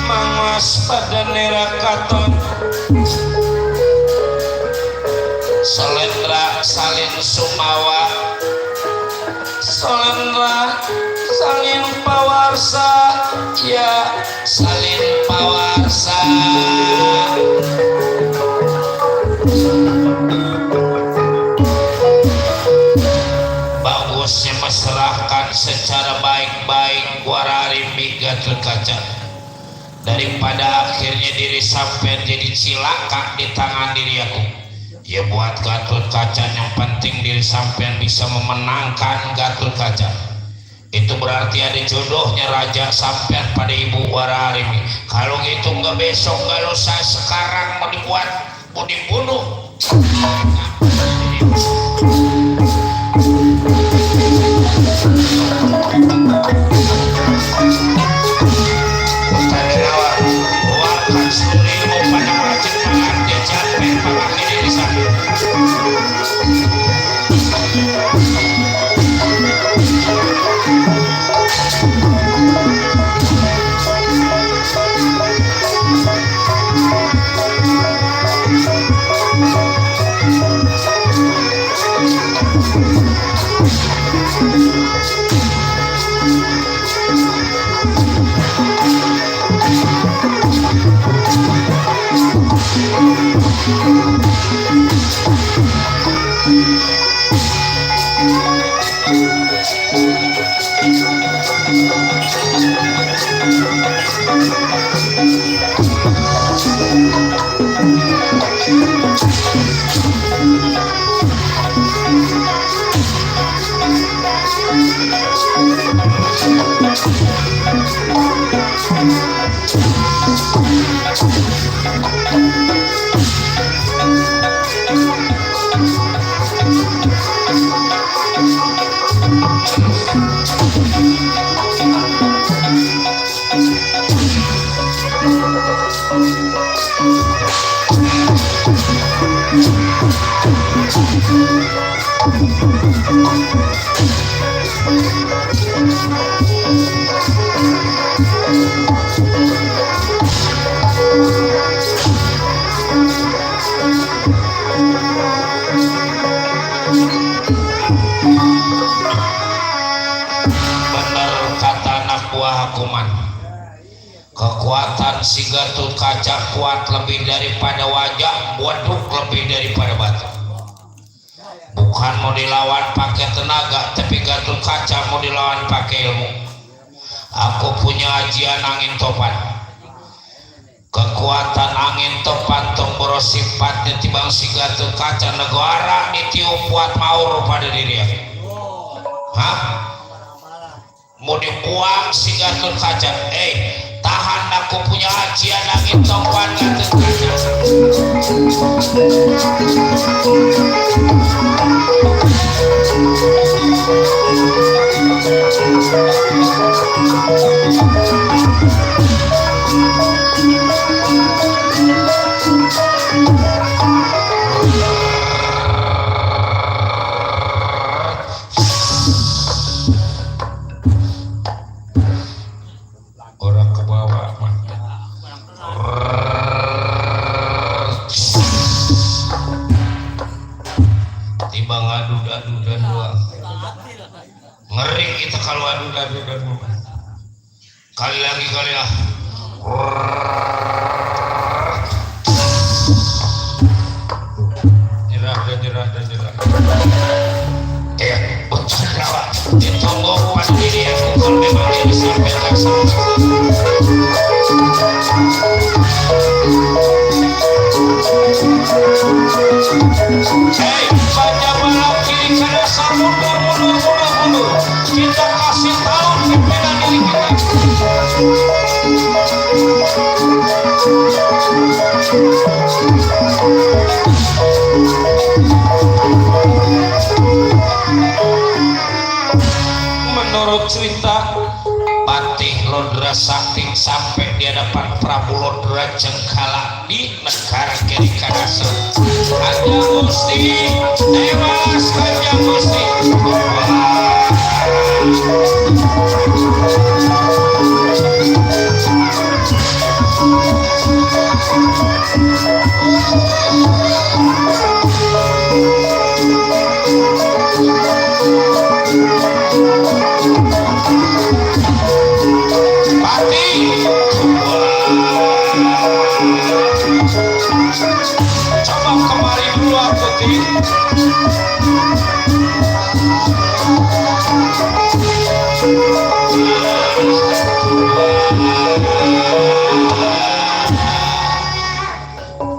Mangas pada nerakaton Solendra salin sumawa Solendra salin pawarsa ya salin pawarsa bagusnya masyarakat secara baik-baik warari migat kaca daripada akhirnya diri sampai jadi cilaka di tangan diri aku. Ya buat Gatot Kaca yang penting diri sampean bisa memenangkan Gatot Kaca. Itu berarti ada jodohnya raja sampean pada ibu Wararimi. Kalau gitu nggak besok nggak lusa sekarang mau dibuat mau dibunuh. Kekuatan si Gatot Kaca kuat lebih daripada wajah, waduk lebih daripada batu. Bukan mau dilawan pakai tenaga, tapi Gatot Kaca mau dilawan pakai ilmu. Aku punya ajian angin topan. Kekuatan angin topan tomboro sifatnya tibang si Gatot Kaca negara ditiup buat maur pada diri aku. Hah? Mau dibuang si Gatot Kaca? Tahan, aku punya ajian angin topan Gatot Kaca. Orang ke bawah mah. Tiba ngadu-adu dan dua. Ngeri kita kalau adu-adu dan dua. Kali lagi kali lah. Nyerah. Bercanda ditunggu pada diri aku kalau memang dia sampai laksana. Baca balap kiri kanan mundur. Kita kasih tahu pimpinan diri kita. Menurut cerita Patih Lodra Sakti sampai di hadapan Prabu Lodra Cengkala di negara kiri Kadasa. Kanjeng Gusti, dewas Kanjeng Gusti. Coba kemari dulu aku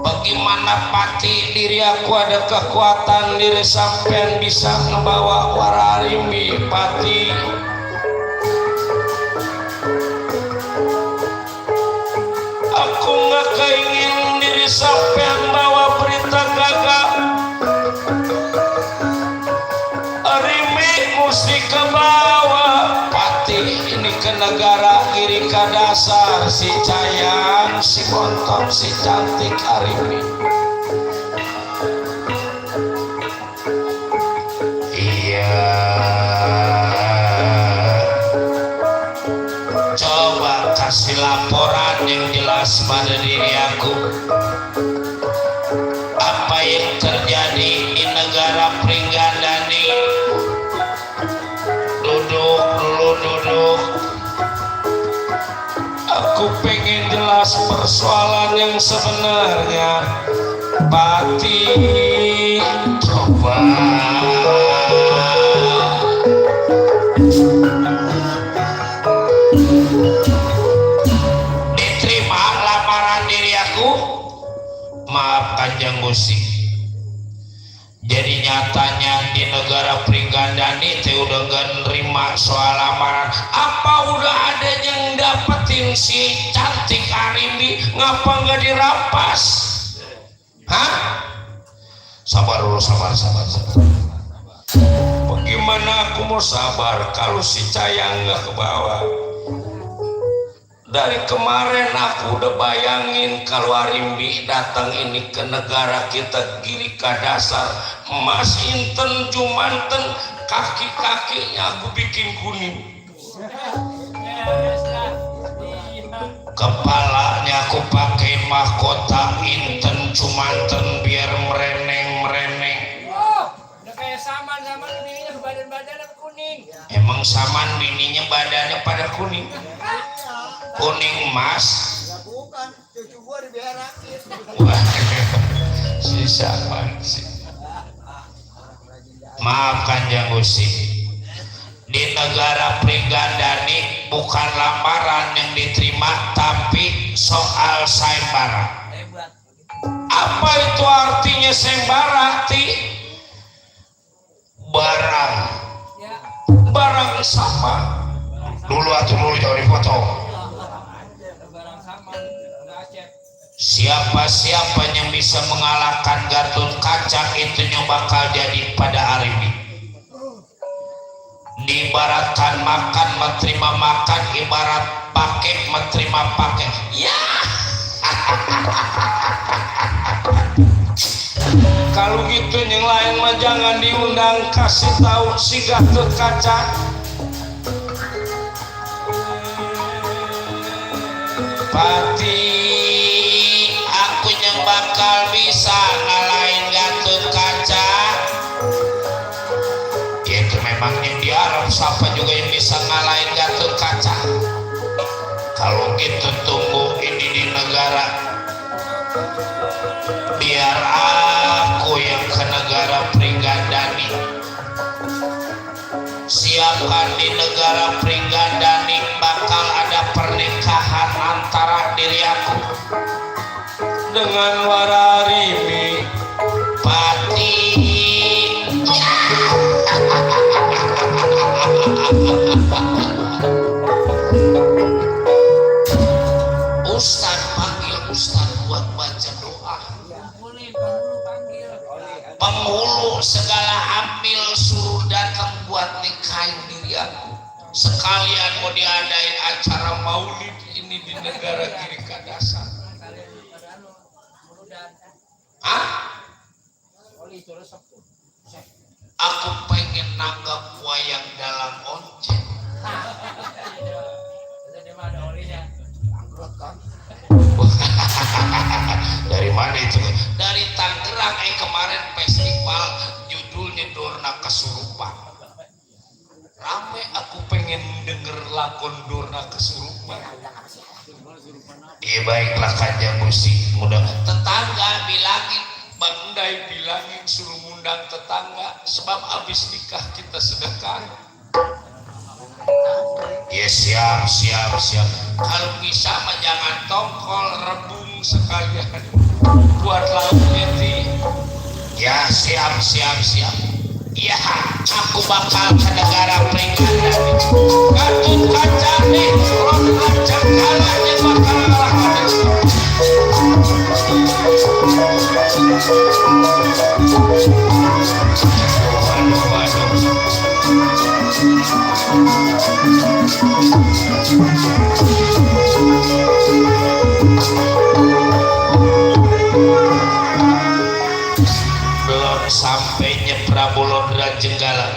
bagaimana Pati diri aku ada kekuatan diri sampean bisa membawa wararimbi Pati. Aku nggak keingin diri sampean bawa berita gagak. Rimi mesti ke bawah Pati ini ke negara kiri Kadasar. Si Cayang, si Bontot, si cantik Arimi. Iya. Coba kasih laporan yang jelas pada diri aku. Apa yang terjadi di negara Pringgandani? Duduk. Aku pengen jelas persoalan yang sebenarnya. Pati, coba. Diterima lamaran diri aku? Maaf Kanjeng Gusti. Jadi nyatanya di negara Pringgandani teh udah gak nerima soal lamaran. Apa udah nggak ada yang dapetin si cantik Arimbi, ngapa nggak dirampas? Hah? Sabar dulu, sabar. Bagaimana aku mau sabar kalau si Cayang nggak ke bawah? Dari kemarin aku udah bayangin kalau Arimbi datang ini ke negara kita giri ka dasar, emas inten jumanten, kaki-kakinya aku bikin kuning, kepalanya aku pakai mahkota inten jumanten biar mereneng. Oh, udah kayak saman bininya badan kuning. Emang saman bininya badannya pada kuning? Kuning emas? Ya bukan, cucu gua diberakin. Wah, si saman sih. Maaf Kanjeng Gusti, di negara Prigadani bukan lamaran yang diterima, tapi soal sayembara. Apa itu artinya sayembara? Barang sama. Dulu jangan dipoto. Siapa yang bisa mengalahkan Gatot Kaca itu yang bakal jadi pada Arimbi. Diibaratkan makan menerima makan, ibarat pakai menerima pakai. Ya. Kalau gitu yang lain mah jangan diundang, kasih tahu si Gatot Kaca. Pati aku yang bakal bisa ngalahin Gatot Kaca. Itu memang yang diharap, siapa juga yang bisa ngalahin Gatot Kaca. Kalau gitu tunggu ini di negara, biar aku yang ke negara Prigadani. Siapkan di negara Prigadani bakal ada pernikahan antara diri aku dengan Wararimbi Pati. Ustaz panggil Ustaz buat baca doa. Penghulu segala ambil suruh datang buat nikahin diri aku. Sekalian mau diadain acara maulid ini di negara kiri kadasar. Aku pengen nanggap wayang dalam onceng. Dari mana itu? Dari Tangerang. Kemarin festival judulnya Dorna Kesurupan. Rame, aku pengen denger lakon Dorna Kesurupan. Iya baiklah Kanjeng Gusti. Mudah tetangga bilangin, Bang Dai bilangin suruh ngundang tetangga, sebab abis nikah kita sedekah. Ya siap. Kalau bisa mah jangan tongkol, rebung sekalian buat lauknya ti. Ya siap. Iya, aku bakal ke negara Prigadani. Gatot Kaca nih, Ron Kaca kalah dia bakal kalah. Belum sampainya Prabu Lodra Jenggala,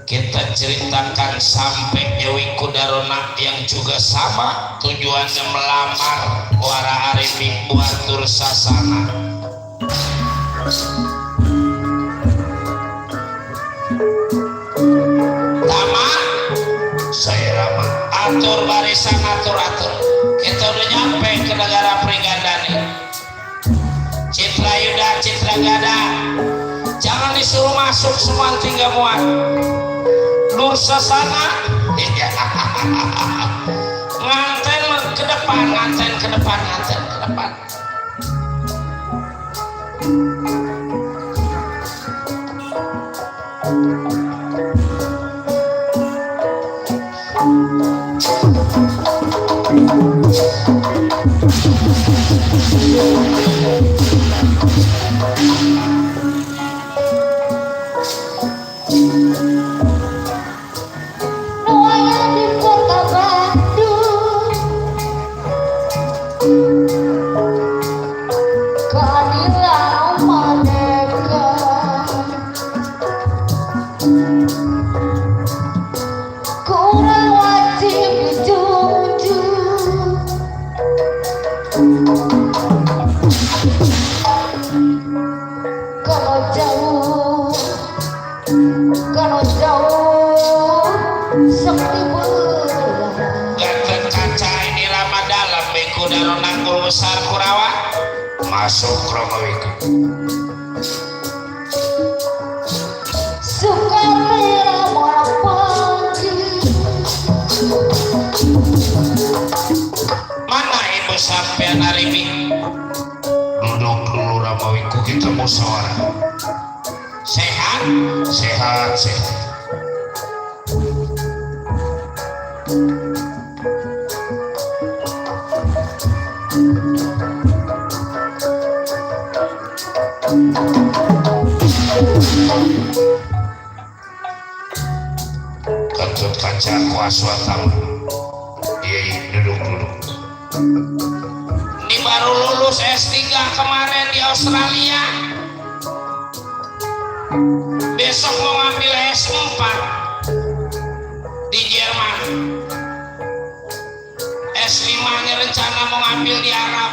kita ceritakan sampainya Wikudarona yang juga sama tujuannya melamar Wara Arimbi buatur sasana. Tama saya Rama atur barisan atur. Kita udah nyampe ke negara Prigadani. Citra Yuda, Citra Gada, jangan disuruh masuk semua, tinggal muat. Nur Sasana, nganten ke depan. Nuaya di kota Bandung keadilan merdeka kurang wajib dijunjung kalau jauh sakti belah Ganten kaca ini lama dalam minggu daron nangkul besar Kurawa masuk Romawiku suka tera pagi mana ibu sampean Arimi duduk dulu Romawiku kita musyawarah sehat sehat sehat Kentut kaca kuasa tamu iya duduk ini baru lulus S3 kemarin di Australia besok mau ngambil S4 di Jerman S5 nya rencana mau ngambil di Arab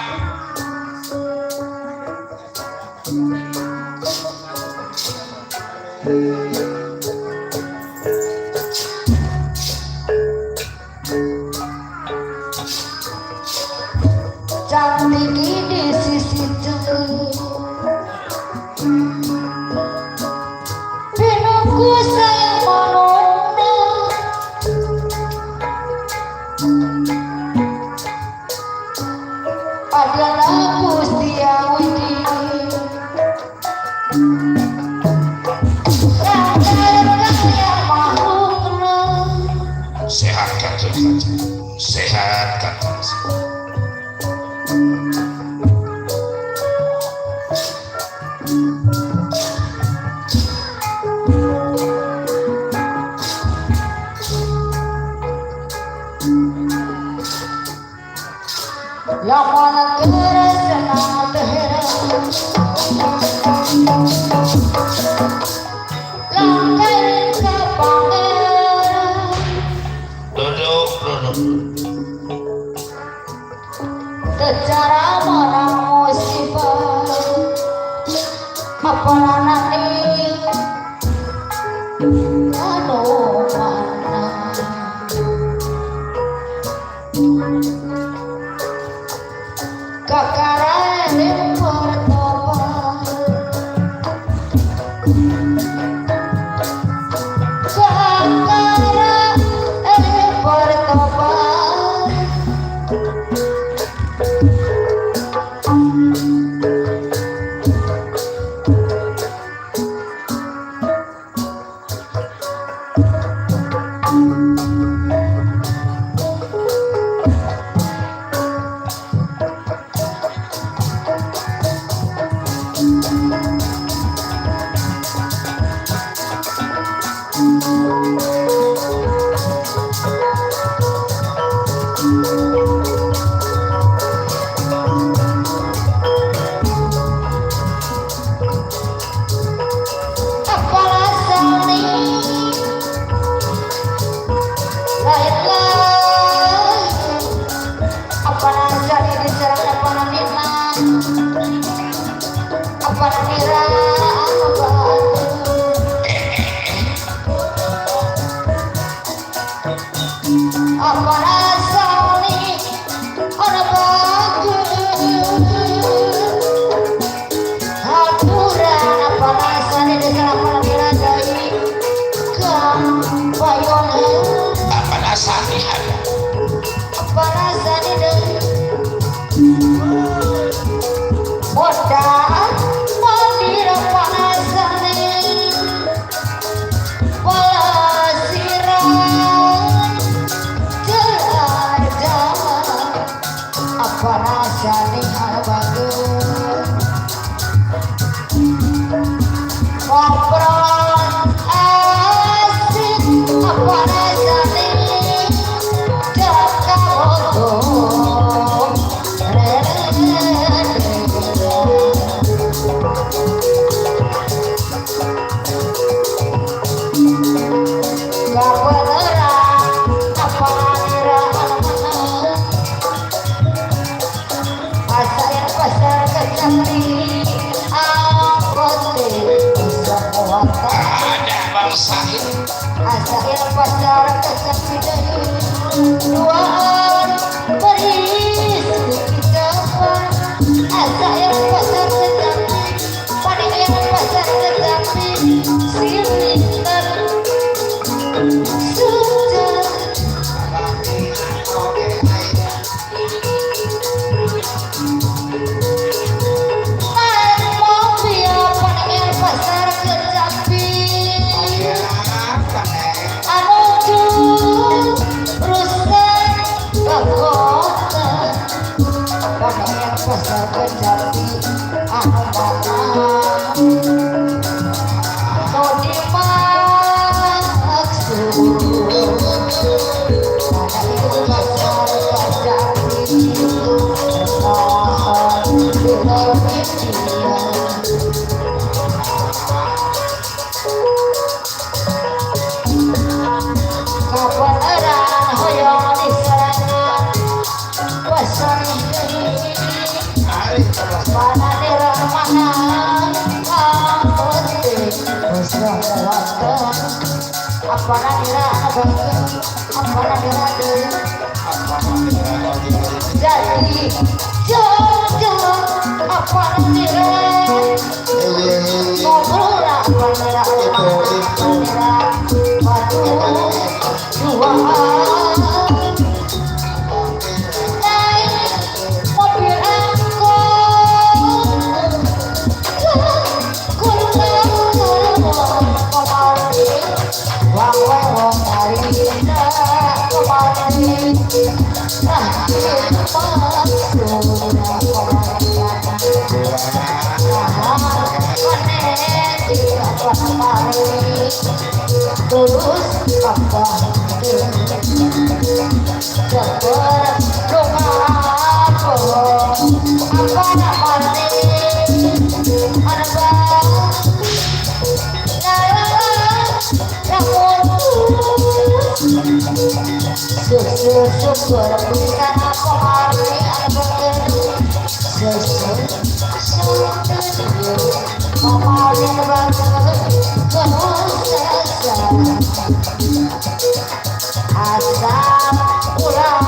cantik di sisi jari pinuku sayang menunda adalah Gusti Awidi kaya makhlukna sehat kentut kaca sehat kentut lawan keresenang teheran langkai ke pangeran duduk secara menang musibah apalah nanti anu mana kakara yang bertobat kakara yang bertobat apalah saling lahirlah apalah jadi diserang apalah nina apalah nira apalah saling ada bagus aturan apalah saling diserang apalah nira jadi kampayonan apa dasarnya ada apalah saling Bodah mandira panasane palasiran bangsa Asail pasar kesepi dari duaan berisi kapan. Asail pasar kesepi paling pasar kesepi silikan sudah. Pasar kecapi anu rusak kota panen pasar kecapi anu mana no dimaksud pada itu pasar kecapi kapaneran hoyong di serangan wasan ini pananeran mana kapotik wasan lewatan apananeran jadi jodoh apananeran ngobrol apananeran waduh naik mobil angkot kemari wong Marina kemari tulus apa cepat rumah apa namanya ada namun syukur bukan aku hari ada kemarin asal pulang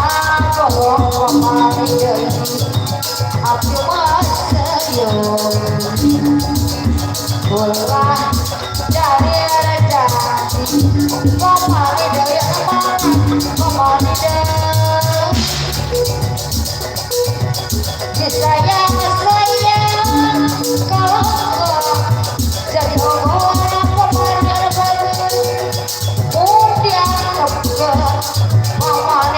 bohong kemarin dari api masayo pulang dari rejaki kemarin dari mana kemarin dari sayang kalau jadi orang kemarin kemudian ke mama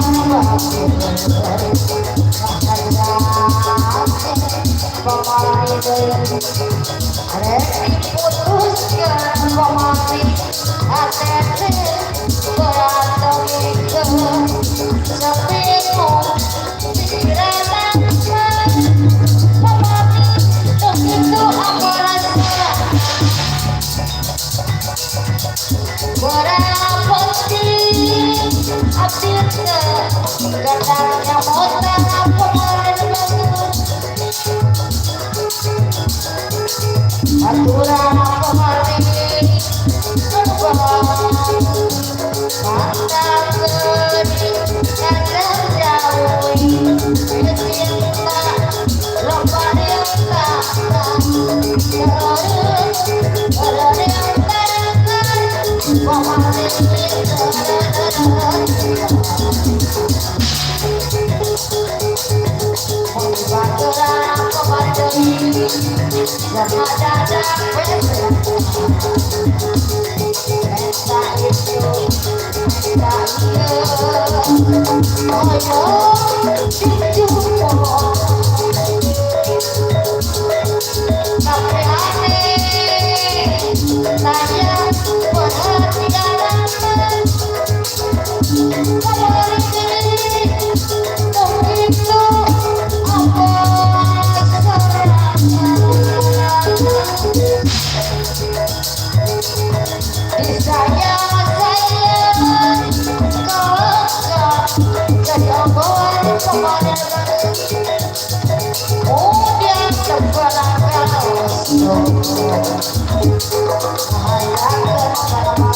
diputuskan kemarin ATT berantem ke sepimu pikiran kemarin begitu apa rasa berapoti abditnya katanya motor kemarin aturan kemarin pandang gede dan terjauhi cinta lepas yang takkan Hayang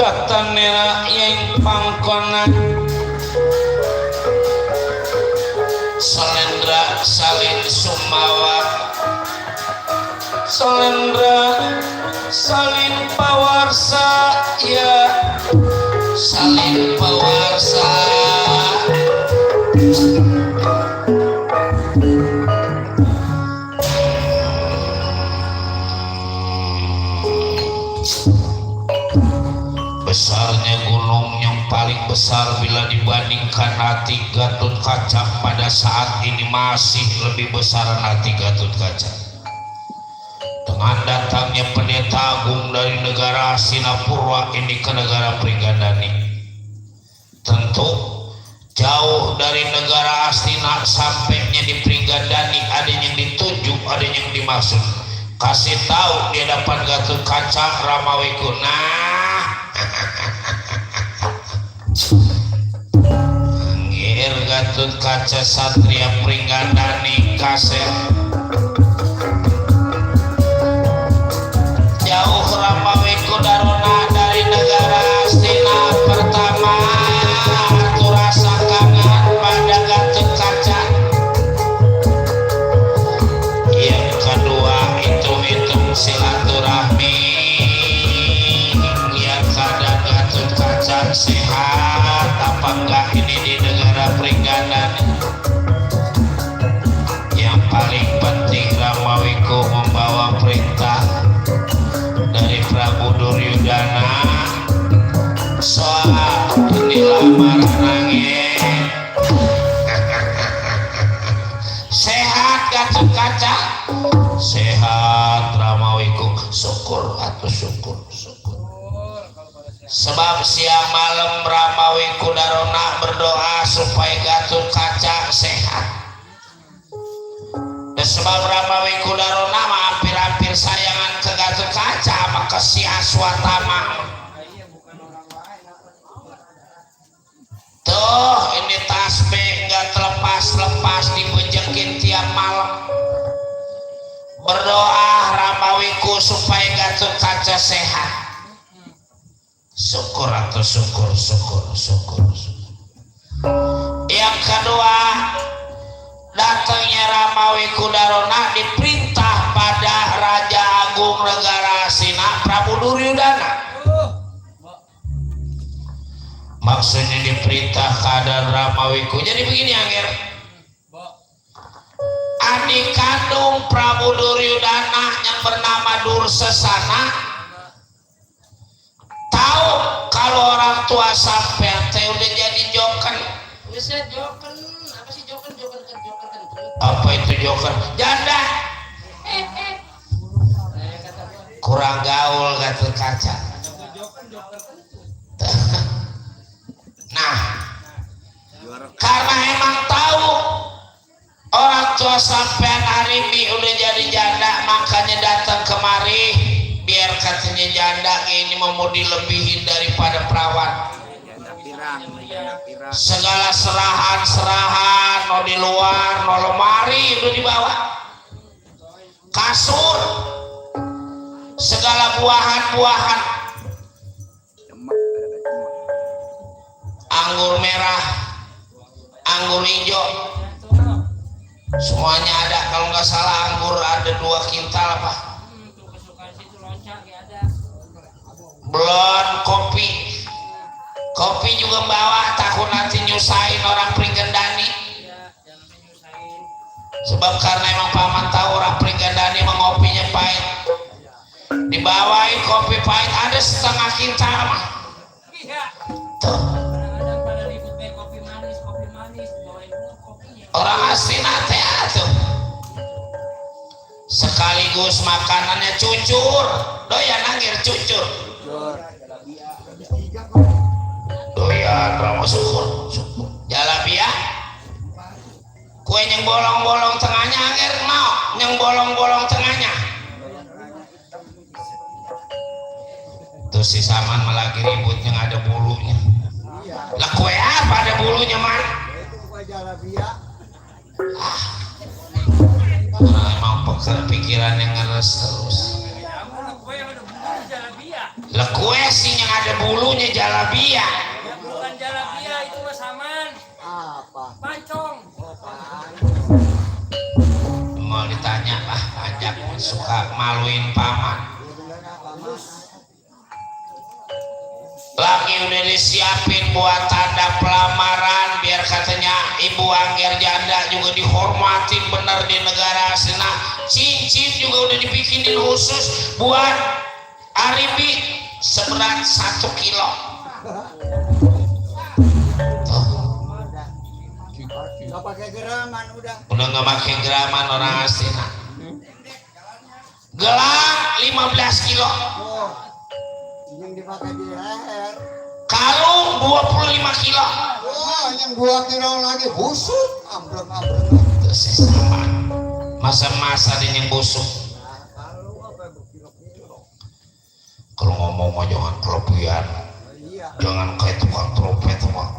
Datanera yang pangkona Salendra salin sumawa Salendra salin pawarsa ya salin pawarsa besarnya gunung yang paling besar bila dibandingkan Hati Gatut Kaca pada saat ini masih lebih besar Hati Gatut Kaca. Dengan datangnya pendeta agung dari negara Sinapurwa ini ke negara Pringgandani, tentu jauh dari negara Astina sampainya di Pringgandani ada yang dituju, ada yang dimaksud. Kasih tahu di hadapan Gatut Kaca Ramawiku, Ngir Gatut Kaca Satria Pringgandani kaset jauh Ramawiku darona dari negara Astina. Pertama tu rasa kangen pada Gatut Kaca, yang kedua itu silaturahmi. Yang kadang Gatut Kaca sehat apa enggak ini di negara Pringgandani. Yang paling penting Ramawiku membawa perintah dari Prabu Duryudana soal inilah maranangin. Sehat Gatut Kaca? Sehat. sebab siang malam Ramawi Kudarona berdoa supaya Gatot Kaca sehat. Dan sebab Ramawi Kudarona hampir-hampir sayangan ke Gatot Kaca maka si Aswatama tuh ini tasbih nggak terlepas dibejekin tiap malam berdoa Ramawiku supaya Gatot Kaca sehat. Syukur atau syukur. Yang kedua, datangnya Ramawi Kudarona diperintah pada Raja Agung Negara Astina Prabu Duryudana. Maksudnya diperintah keadaan Ramawiku. Jadi begini Angger, adik kandung Prabu Duryudana yang bernama Dursasana tahu kalau orang tua sampean teh udah jadi joken. Bisa joken, apa sih joken? Apa itu joken? Janda. Kurang gaul Gatot Kaca. Nah, karena emang tahu orang tua sampean hari ini udah jadi janda, makanya datang kemari biar katanya janda ini mau dilebihin daripada perawan. Segala serahan no di luar, no lemari udah dibawa, kasur, segala buahan, anggur merah, anggur hijau, semuanya ada. Kalau nggak salah anggur ada 2 kintal apa. Belum kopi juga bawa, takut nanti nyusahin orang Pringgendani. Sebab karena emang paman tahu orang Pringgendani mengopinya pahit, dibawain kopi pahit ada 1/2 kintal mah. Tuh orang Astina teh tuh sekaligus makanannya cucur, doyan Angger cucur. Doyan Rama syukur. Jalabia kue yang bolong-bolong tengahnya Angger mau yang bolong-bolong tengahnya. Tuh si Saman lagi ribut yang ada bulunya. Lah kue apa ada bulunya man? Nah, emang pikiran yang ngeres terus. Lah kue sih yang ada bulunya jalabia. Ya bukan jalabia, itu mah Saman. Apa? Pancong. Mau ditanya lah, ajak suka maluin paman. Lagi udah disiapin buat tanda pelamaran biar katanya ibu Angger janda juga dihormatin bener di negara Astina. Cincin juga udah dibikinin khusus buat Aribi seberat 1 kilo. Nggak pakai geraman udah Nggak pakai geraman orang Astina. Gelang 15 kilo. yang dipakai di leher. Kalung 25 kilo. Yang 2 kilo lagi busuk. Ambruk. Itu sih sama. Masa-masa dia yang busuk. Kalau ngomong mah jangan kelebihan. Jangan kayak tukang trompet mah.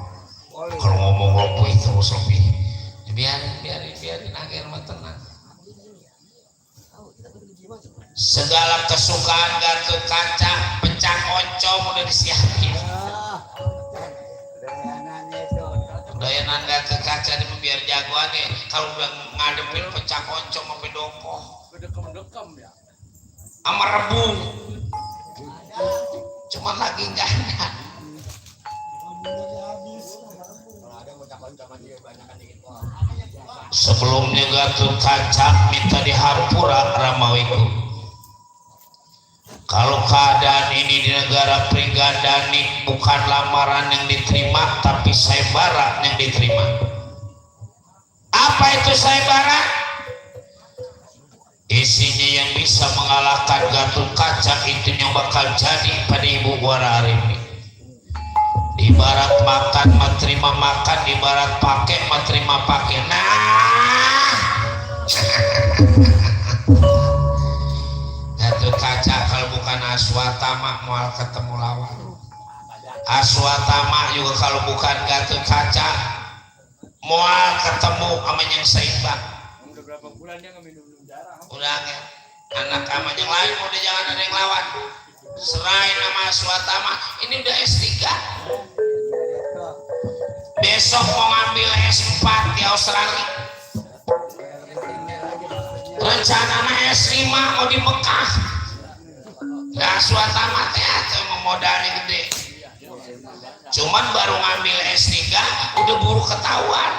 Kalau ngomong lebih terus lebih. Biarin Angger mah tenang. Segala kesukaan Gatot Kaca, pecah oncom udah disiapin. Dayanan Gatot Kaca ini biar jagoan nih. Kalau udah ngadepin pecah oncom sampai dokoh. Dekem ya. Sama rebung. Cuman lagi nggak ada. Sebelumnya Gatot Kaca minta dihampura Ramawiku. Kalau keadaan ini di negara Pringgandani bukan lamaran yang diterima, tapi sayembara yang diterima. Apa itu sayembara? Isinya yang bisa mengalahkan Gatot Kaca itu yang bakal jadi pada ibu Wara hari ini. ibarat makan mah terima makan, ibarat pakai mah terima pakai. Nah Gatot Kaca kalau bukan Aswatama moal ketemu lawan. Aswatama juga kalau bukan Gatot Kaca moal ketemu sama yang seimbang. Udah berapa bulan dia nggak minum darah? Udah ya. Anak sama yang lain udah jangan ada yang lawan. Serain nama Aswatama ini udah S3. Besok mau ngambil S4 di Australia. Rencananya S5 mau di Mekah. Gak Aswatama teh mau modalnya gede. Cuman baru ngambil S3 udah buru ketahuan.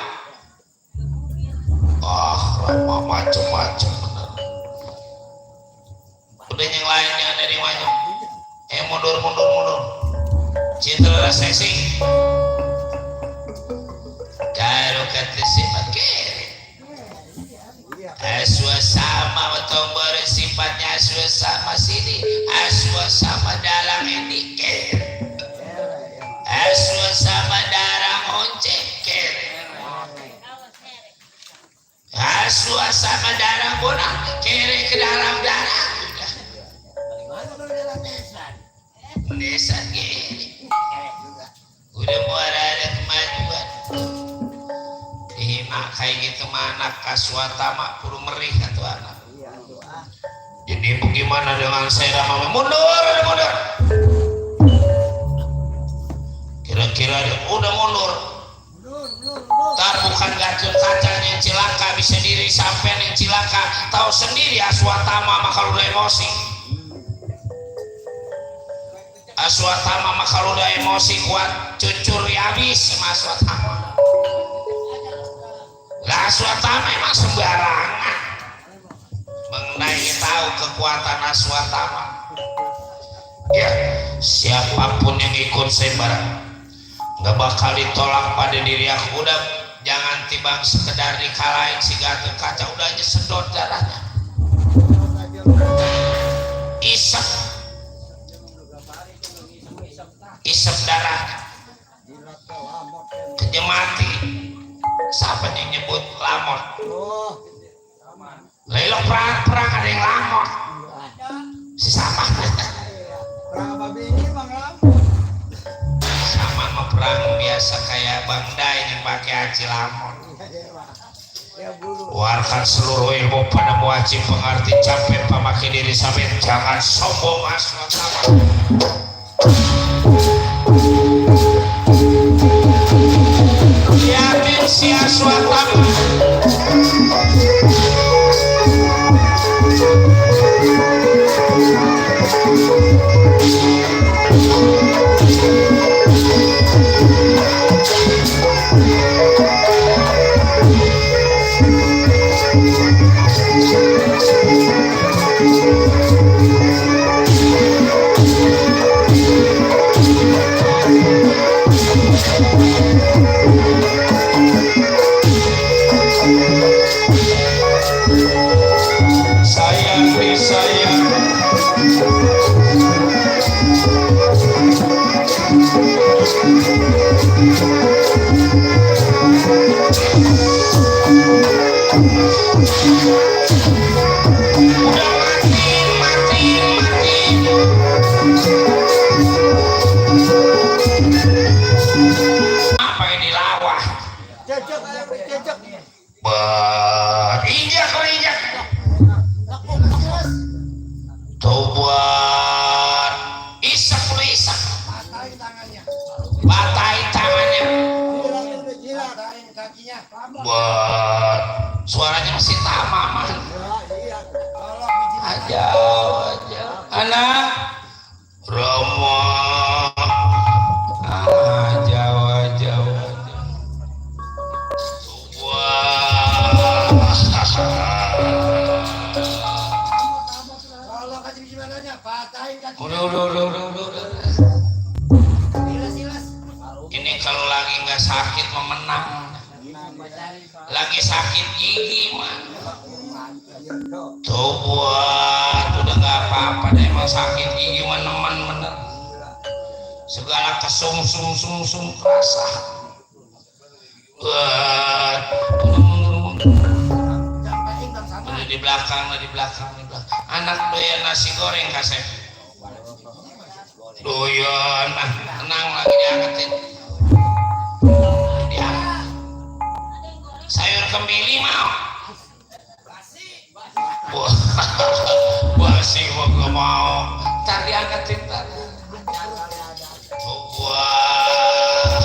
Rama macem-macem bener. Udah yang lain yang dari mana? Mundur. Citra sesi. Kalau kata si Makir, aswa sama atau bersifatnya aswa sama sini, aswa sama dalam ini ker, aswa sama darah oncek ker, aswa sama darah bonang kere ke dalam darah. Desa gini udah mulai ada kemajuan. Kayak gitu mah anak Aswatama kudu merih atau anak. Jadi bagaimana dengan saya Rama? Mundur. Kira-kira udah mundur. Tar bukan Gatot Kaca yang cilaka bisa diri sampean yang cilaka. Tahu sendiri Aswatama mah kalau udah emosi. Aswatama mah kalau udah emosi kuat cucur habis sama Aswatama. Lah Aswatama emang sembarangan mengenai tahu kekuatan Aswatama. Ya siapapun yang ikut saya barang nggak bakal ditolak pada diri aku. Udah jangan timbang sekedar dikalahin si Gatot Kaca, udah aja sedot darahnya. Isep darahnya kerja mati. Siapa yang nyebut lamon? Lelo perang ada yang lamon. Si sama. Perang babi ini bang lamon. Sama mah perang biasa kayak Bang Dai yang pakai aci lamon. Warkan seluruh ilmu pada wajib pengerti capek pemakai diri sampai jangan sombong Aswatama. Yakin si Aswatama. Suaranya masih tama aja anak Romo aja udah ini kalau lagi nggak sakit memenang. Lagi sakit gigi mah tuh buat udah nggak apa-apa deh, emang sakit gigi mah nemen bener. segala kesum rasa di belakang anak doyan nasi goreng kasep doyan tenang lagi diangkatin diangkat sayur kembili mau basi gua mau ntar diangkatin ntar wah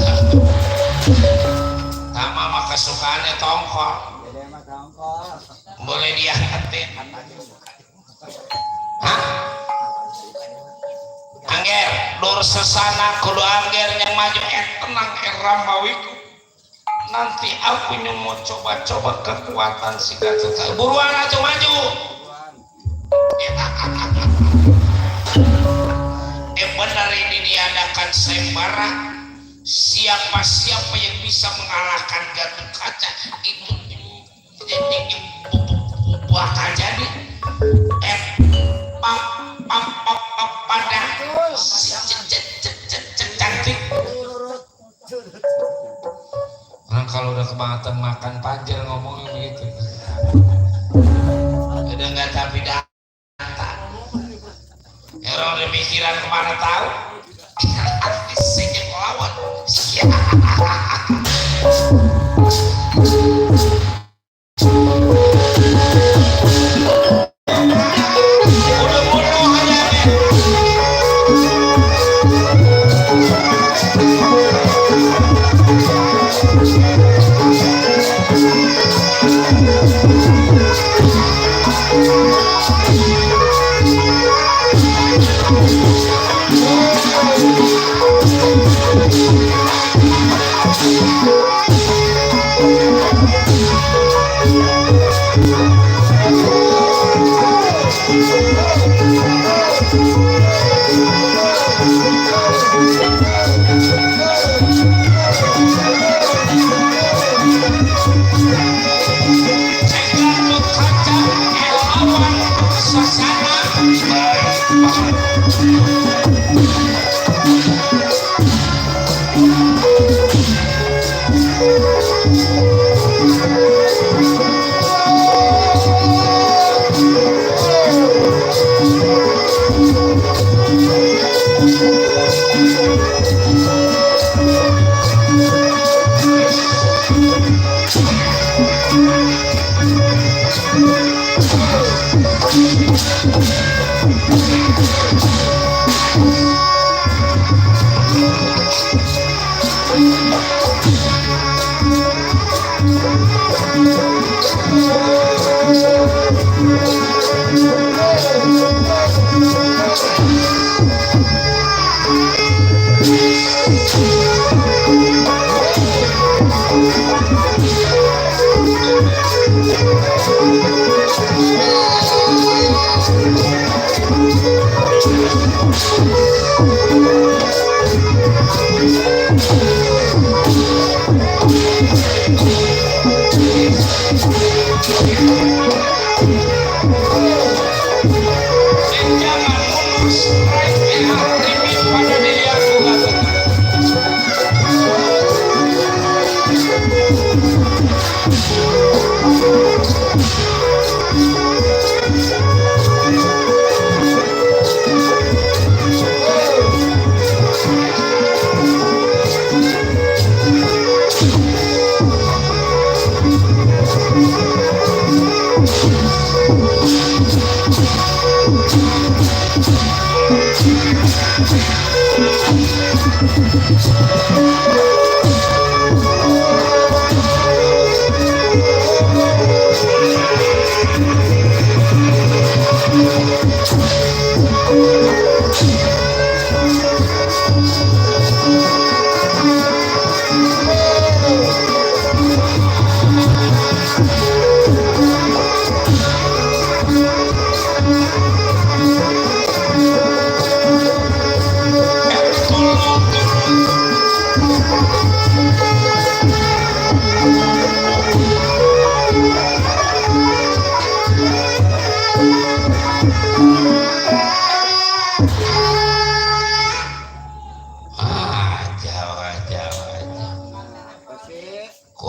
sama mah kesukaannya tongkol boleh diangkatin hah angger dur sesana kudu angger yang maju tenang Rambawiku nanti aku mau coba kekuatan si Gatuta buruan aja maju benar ini diadakan sayembara siapa yang bisa mengalahkan Gatot Kaca itu bakal jadi pada cantik orang kalau udah kebangetan makan pajar ngomongnya begitu udah nggak tapi data orang udah pikiran kemana tahu sejak lawan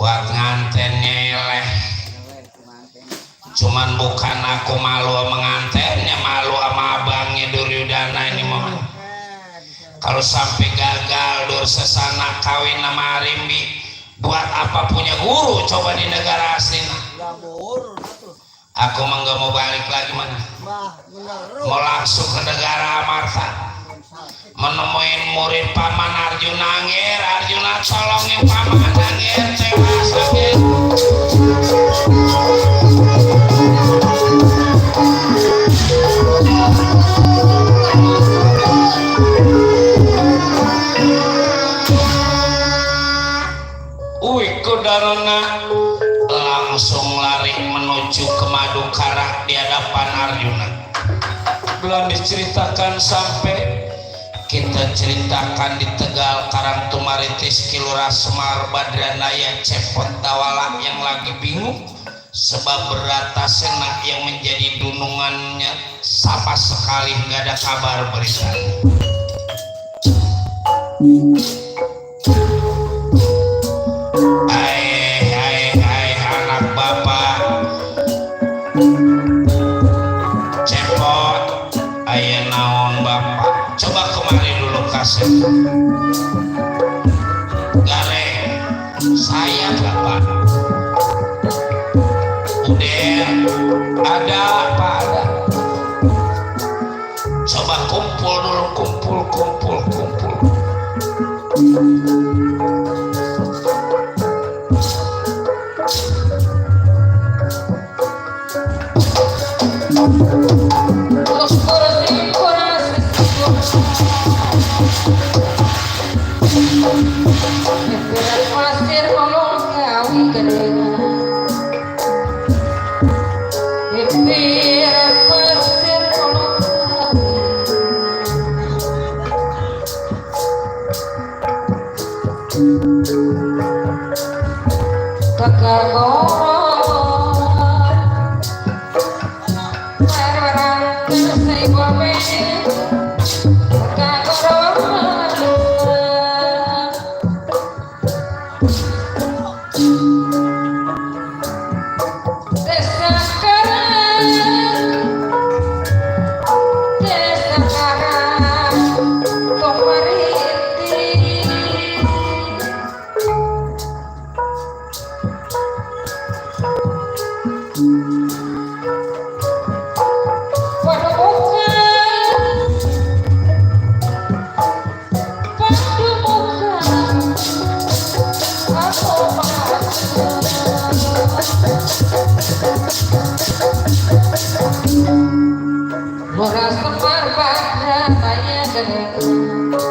kuat ngantennya eleh. Cuman bukan aku malu sama ngantennya, malu sama abangnya Duryudana ini mah. Kalau sampai gagal dur sesana kawin sama Arimbi, buat apa punya guru coba di negara asli? Aku mah gak mau balik lagi mana. Mau langsung ke negara Amarta, menemuin murid paman Arjuna Angger. Arjuna tolongin paman Angger tewas Angger. Kudarana langsung lari menuju ke Madukara di hadapan Arjuna. Belum diceritakan sampai kita ceritakan di Tegal, Karangtumaritis, Kilura, Semar, Badranaya, Cepot, Dawala yang lagi bingung sebab berata senak yang menjadi dunungannya sama sekali nggak ada kabar berita. Hai anak bapak Cepot, aya naon bapak, coba kemari dulu kasih gareng saya bapak. Udah ada apa ada, coba kumpul dulu, kumpul.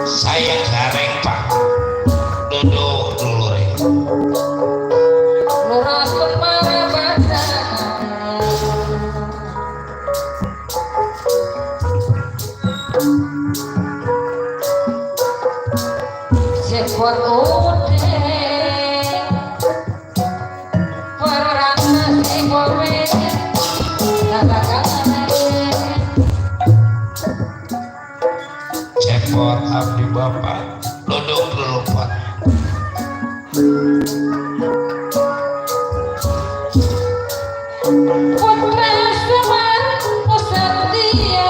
Saya gareng pak, duduk dulu rek. Cepot abdi bapak, duduk dulu pak. Putra Semar Pusatria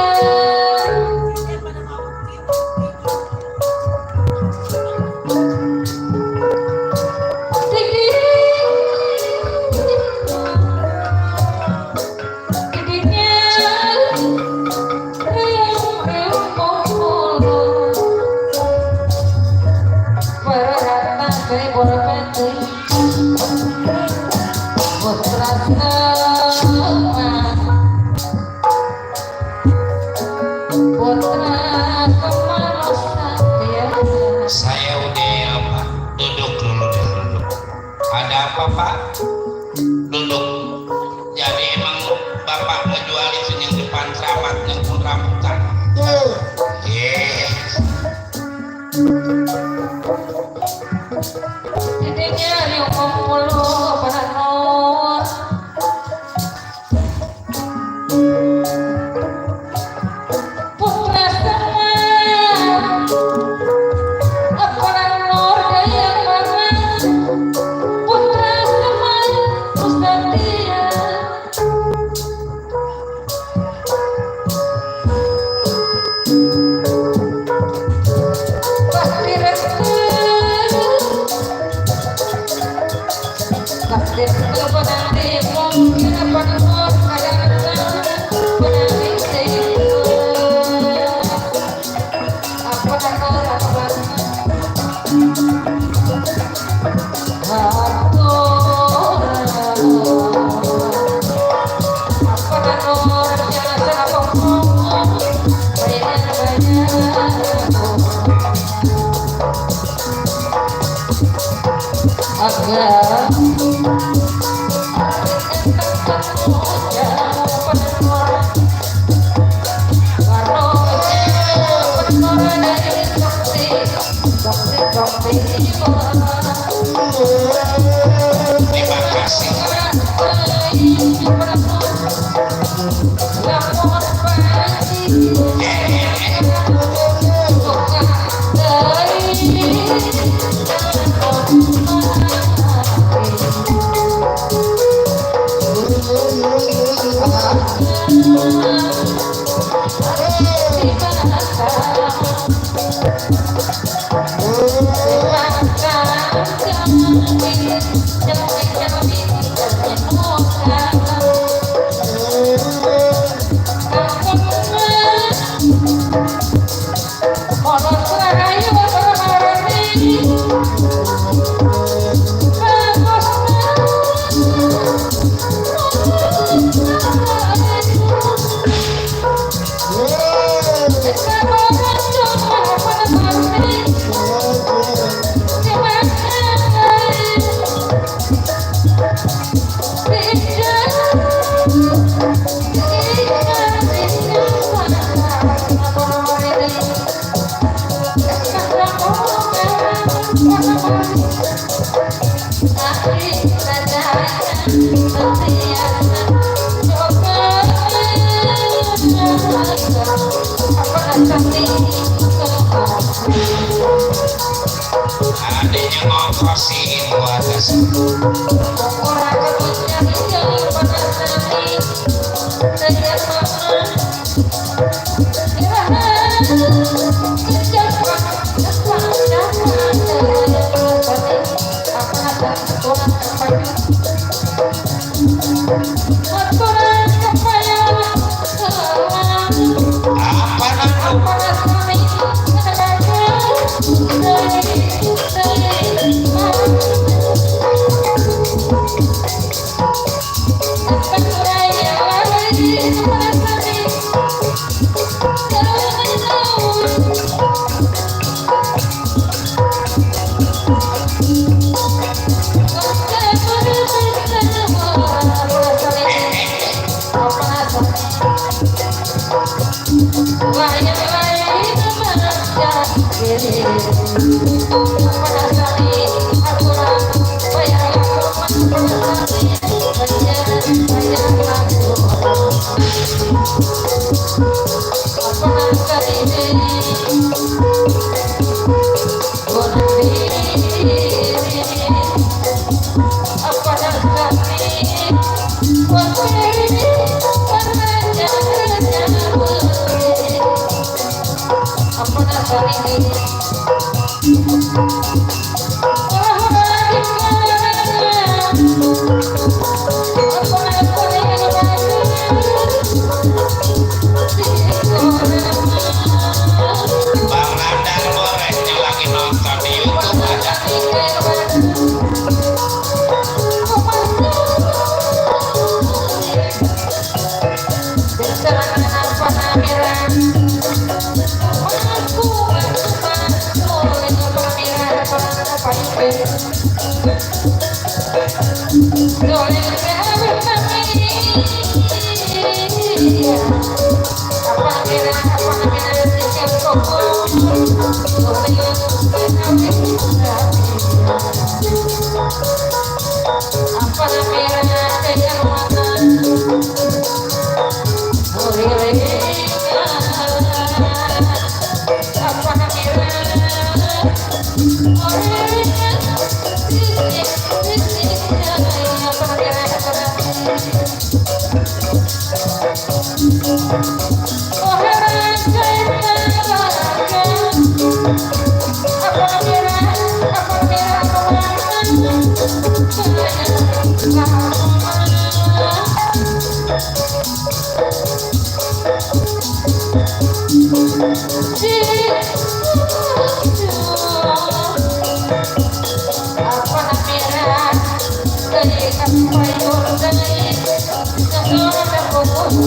Saya udah pak, duduk dulu duduk. Ada apa pak? Duduk. Jadi emang bapak ngejual itu yang depan keramat yang pun rambutan. Jadinya yang kumpul pada nur Putra Semar apa nur daya mana Putra Terima kasih. Adanya ngongkosiin keluarga apa nanti Bang Landang bolehnya lagi nonton di YouTube ada.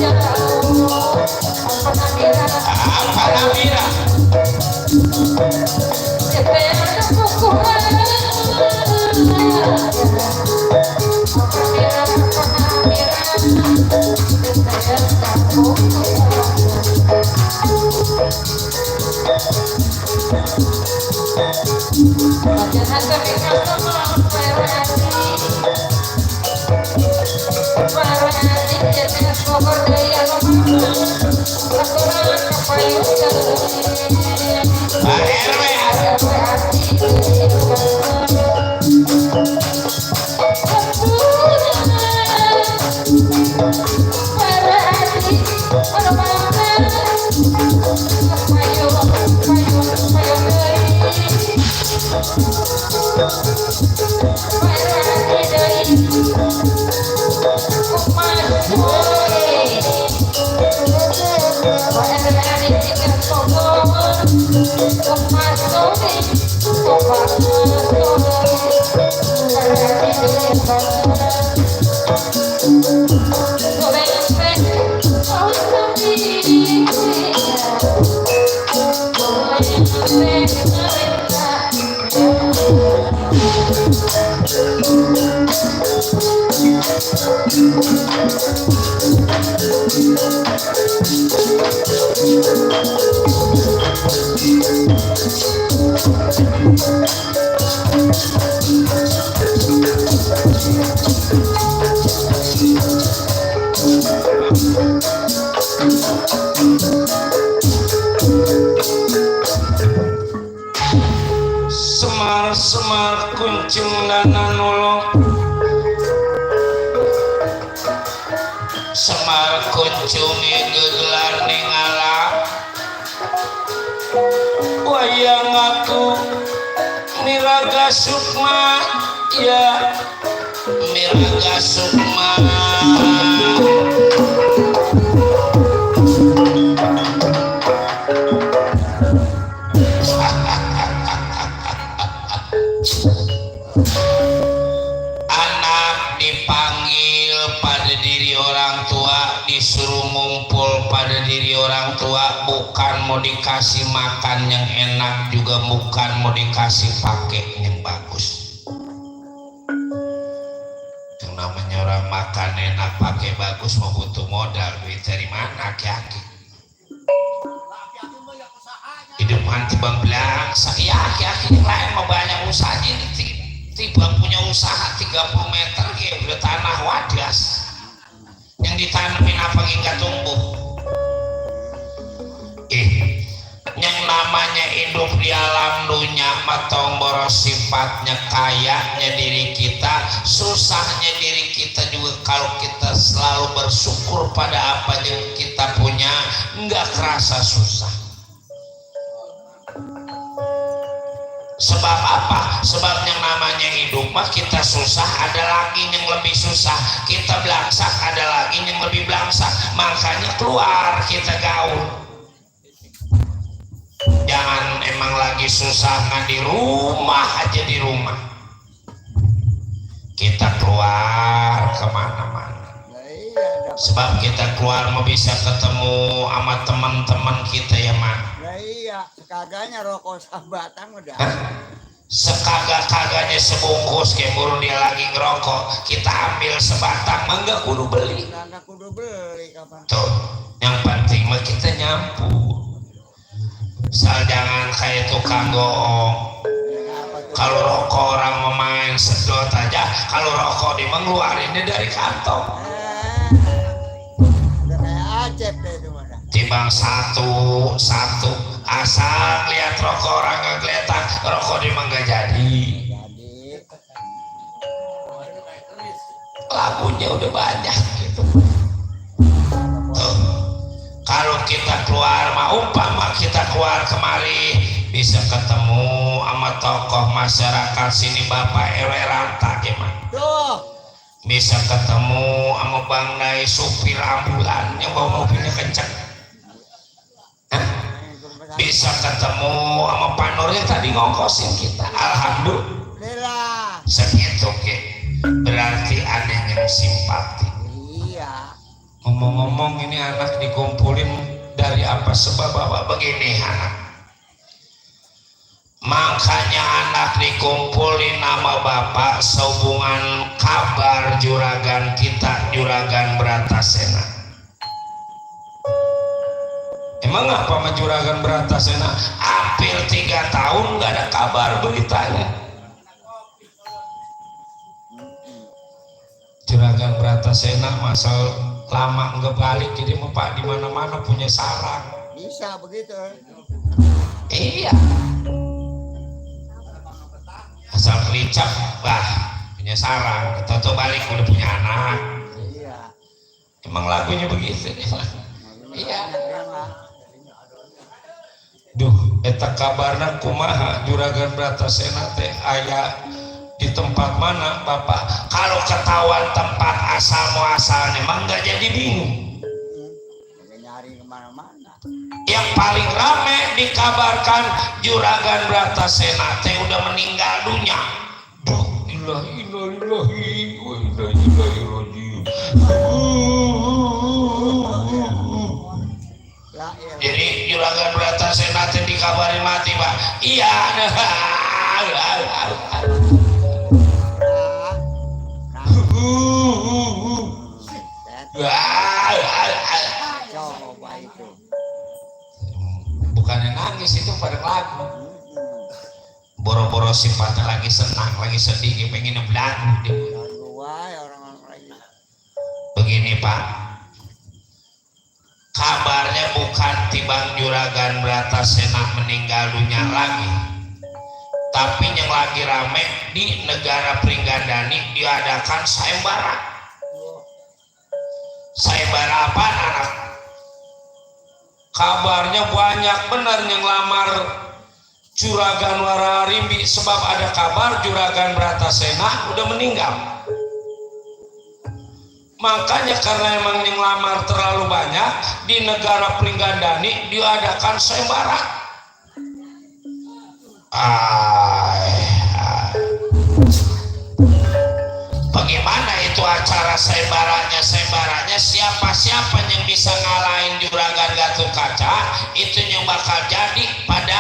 Apa Namira? Pak RW. Semar kuncung dana nolong, Semar kuncung gegelar ningala, wayang aku Miraga Sukma, ya Miraga Sukma. Anak dipanggil pada diri orang tua, disuruh ngumpul pada diri orang tua, bukan mau dikasih makan yang enak, juga bukan mau dikasih pakai yang bagus. Yang namanya orang makan enak pakai bagus mau butuh modal, duit dari mana aki-aki? Hidup nanti bang saya aki-aki yang lain mau banyak usaha ini, tiba punya usaha 30 meter ya udah tanah wadas yang ditanamin apa hingga tumbuh. Yang namanya hidup di alam dunia matong boros sifatnya, kayanya diri kita, susahnya diri kita juga. Kalau kita selalu bersyukur pada apa yang kita punya, nggak kerasa susah. Sebab apa? Sebab yang namanya hidup mah kita susah, ada lagi yang lebih susah. Kita belangsak, ada lagi yang lebih belangsak. Makanya keluar kita gaul. Jangan emang lagi susah nggak di rumah aja, di rumah. Kita keluar kemana-mana. Sebab kita keluar mau bisa ketemu sama teman-teman kita ya man. Iya, sekagaknya rokok sabatang udah. Sekagak-kagaknya sebungkus kayak burung dia lagi ngerokok, kita ambil sebatang mah nggak kudu beli. Nggak kudu beli kapan. Tuh, yang penting mah kita nyampu. Asal jangan kayak tukang goong. Kalau rokok orang memain sedot aja, kalau rokok dia mengeluarinnya dari kantong. Udah kayak Acep deh itu mana. Timbang satu asal lihat rokok orang nggak kelihatan, rokok dia mah nggak jadi. Lagunya udah banyak gitu. Tuh. Kalau kita keluar mah umpama kita keluar kemari bisa ketemu sama tokoh masyarakat sini, Bapak RW Ranta gimana? Tuh. Bisa ketemu sama Bang Nai supir ambulan yang bawa mobilnya kenceng. Bisa ketemu sama Pak Nur yang tadi ngongkosin kita. Alhamdulillah. Segitu ke berarti ada yang simpati. Iya. Ngomong-ngomong ini anak dikumpulin dari apa sebab bapak begini anak? Makanya anak dikumpulin nama bapak sehubungan kabar juragan kita, Juragan Bratasena. Emang apa sama Juragan Bratasena? Hampir 3 tahun nggak ada kabar beritanya. Juragan Bratasena masal lama nggak balik, jadi Pak di mana-mana punya sarang. Bisa begitu. Iya. Asal kelicap, wah punya sarang. Kita tuh balik udah punya anak. Iya. Emang lagunya begitu. Iya. Duh, eta kabarna kumaha Juragan Bratasena teh aya di tempat mana Bapak? Kalau ketahuan tempat asal muasalnya emang nggak jadi bingung. Nyari kemana-mana. Yang paling rame dikabarkan Juragan Bratasena teh udah meninggal dunia. Duh, ilahi wa inna ilaihi rajiun. Jadi Juragan Bratasena teh dikabarin mati, Pak. Iya. Coba itu. Bukannya nangis itu pada lagu. Boro-boro sifatnya lagi senang, lagi sedih, pengen belagu. Orang-orang lagi. Begini Pak, kabarnya bukan tibang Juragan Bratasena meninggal dunia lagi, tapi yang lagi rame di negara Pringgandani diadakan sayembara. Sayembara apa anak? Kabarnya banyak benar yang lamar Juragan Wararimbi, sebab ada kabar Juragan Bratasena udah meninggal. Makanya karena emang yang lamar terlalu banyak, di negara Pringgandani diadakan sayembara. Bagaimana itu acara sayembaranya? Sayembaranya siapa yang bisa ngalahin Juragan Gatot-Kaca, itu yang bakal jadi pada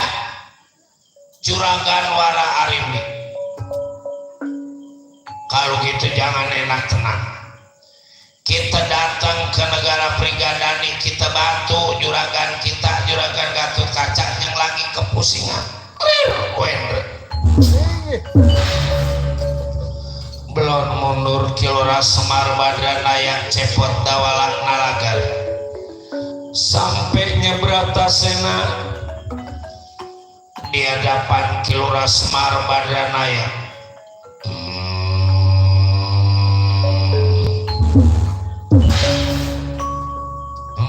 Juragan Wararimbi. Kalau gitu jangan enak tenang. Kita datang ke negara Pringgandani, kita bantu Juragan kita, Juragan Gatot-Kaca yang lagi kepusingan. Belon mundur Kilora Semar Badranaya Cepot Dawalak Nalagan. Sampainya Bratasena di hadapan Kilora Semar Badranaya.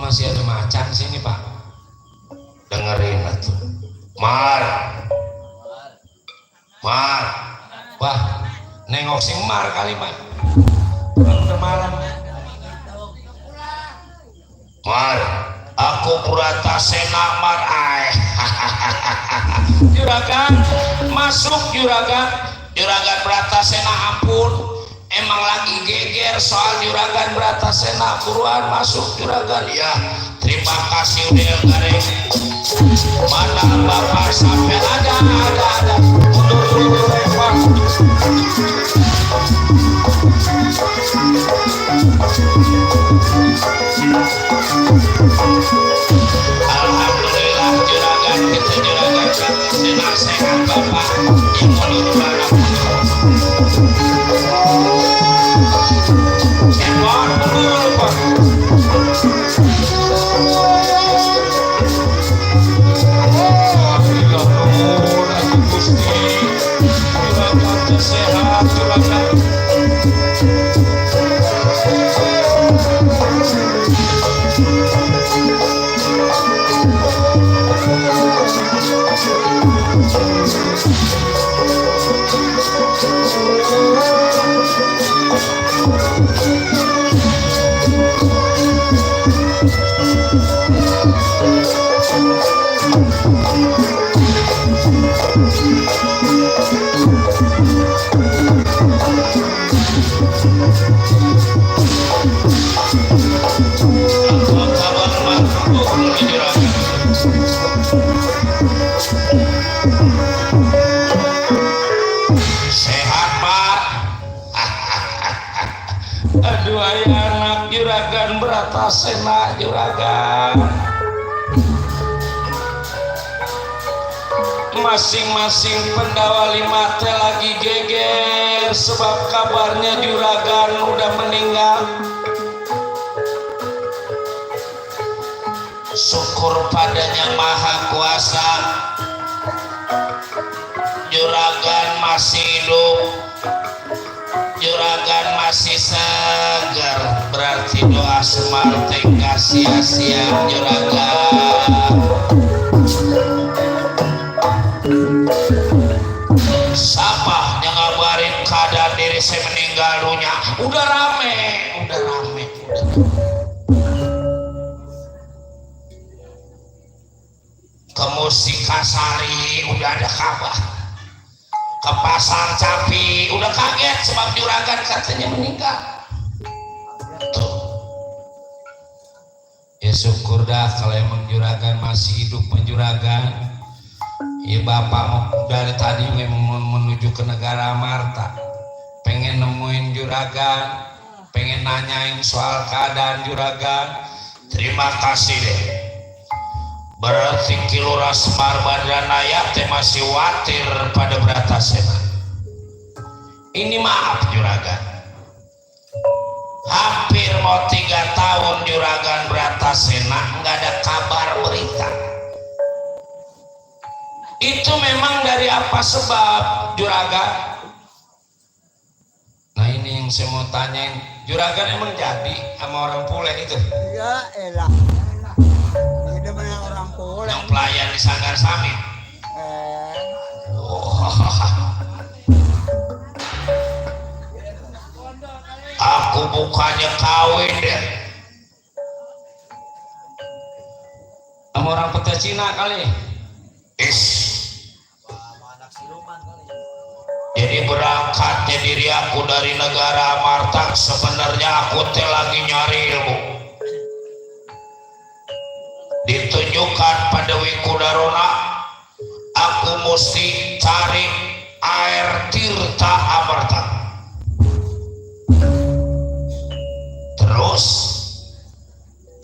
Masih ada macan sini Pak, dengerin tuh. Mar, wah nengok si Mar kali Pak, udah malam. Mar, aku Bratasena Mar, Juragan, masuk Juragan Bratasena, ampun. Emang lagi geger soal Juragan Bratasena, buruan masuk Juragan. Ya, terima kasih udah garing. Mana Bapak sampai ada. Mundur dulu Pak. Alhamdulillah Juragan kita Juragan Bratasena sehat Bapak. Yang mundur mana sehat Juragan. Bratasena juragan. Masing-masing pendawa lima teh lagi geger sebab kabarnya juragan udah meninggal. Syukur padanya Maha Kuasa, juragan masih hidup, juragan masih segar, berarti doa Semar teh gak sia-sia juragan. Siapa yang ngabarin keadaan diri saya meninggal dunia? Udah rame. Ke Musikasari udah ada kabar, ke Pasar Capi udah kaget sebab juragan katanya meninggal. Tuh. Ya syukur dah kalau emang juragan masih hidup penjuragan. Ya bapak mau dari tadi memang menuju ke negara Amarta, pengen nemuin juragan, pengen nanyain soal keadaan juragan. Terima kasih deh. Berarti Kilura Semar Badranaya teh masih watir pada Bratasena. Ini maaf juragan, hampir mau 3 tahun juragan Bratasena nggak ada kabar berita. Itu memang dari apa sebab juragan? Nah ini yang saya mau tanyain, juragan emang jadi sama orang Pule itu? Ya elah. Ini banyak orang Pule. Yang pelayan di Sanggar Samit. Aku bukannya kawin deh Sama orang Peta Cina kali? Jadi berangkatnya diri aku dari negara Amarta, sebenarnya aku teh lagi nyari ilmu. Ditunjukkan pada Wikudarona, aku mesti cari air tirta Amarta. Terus,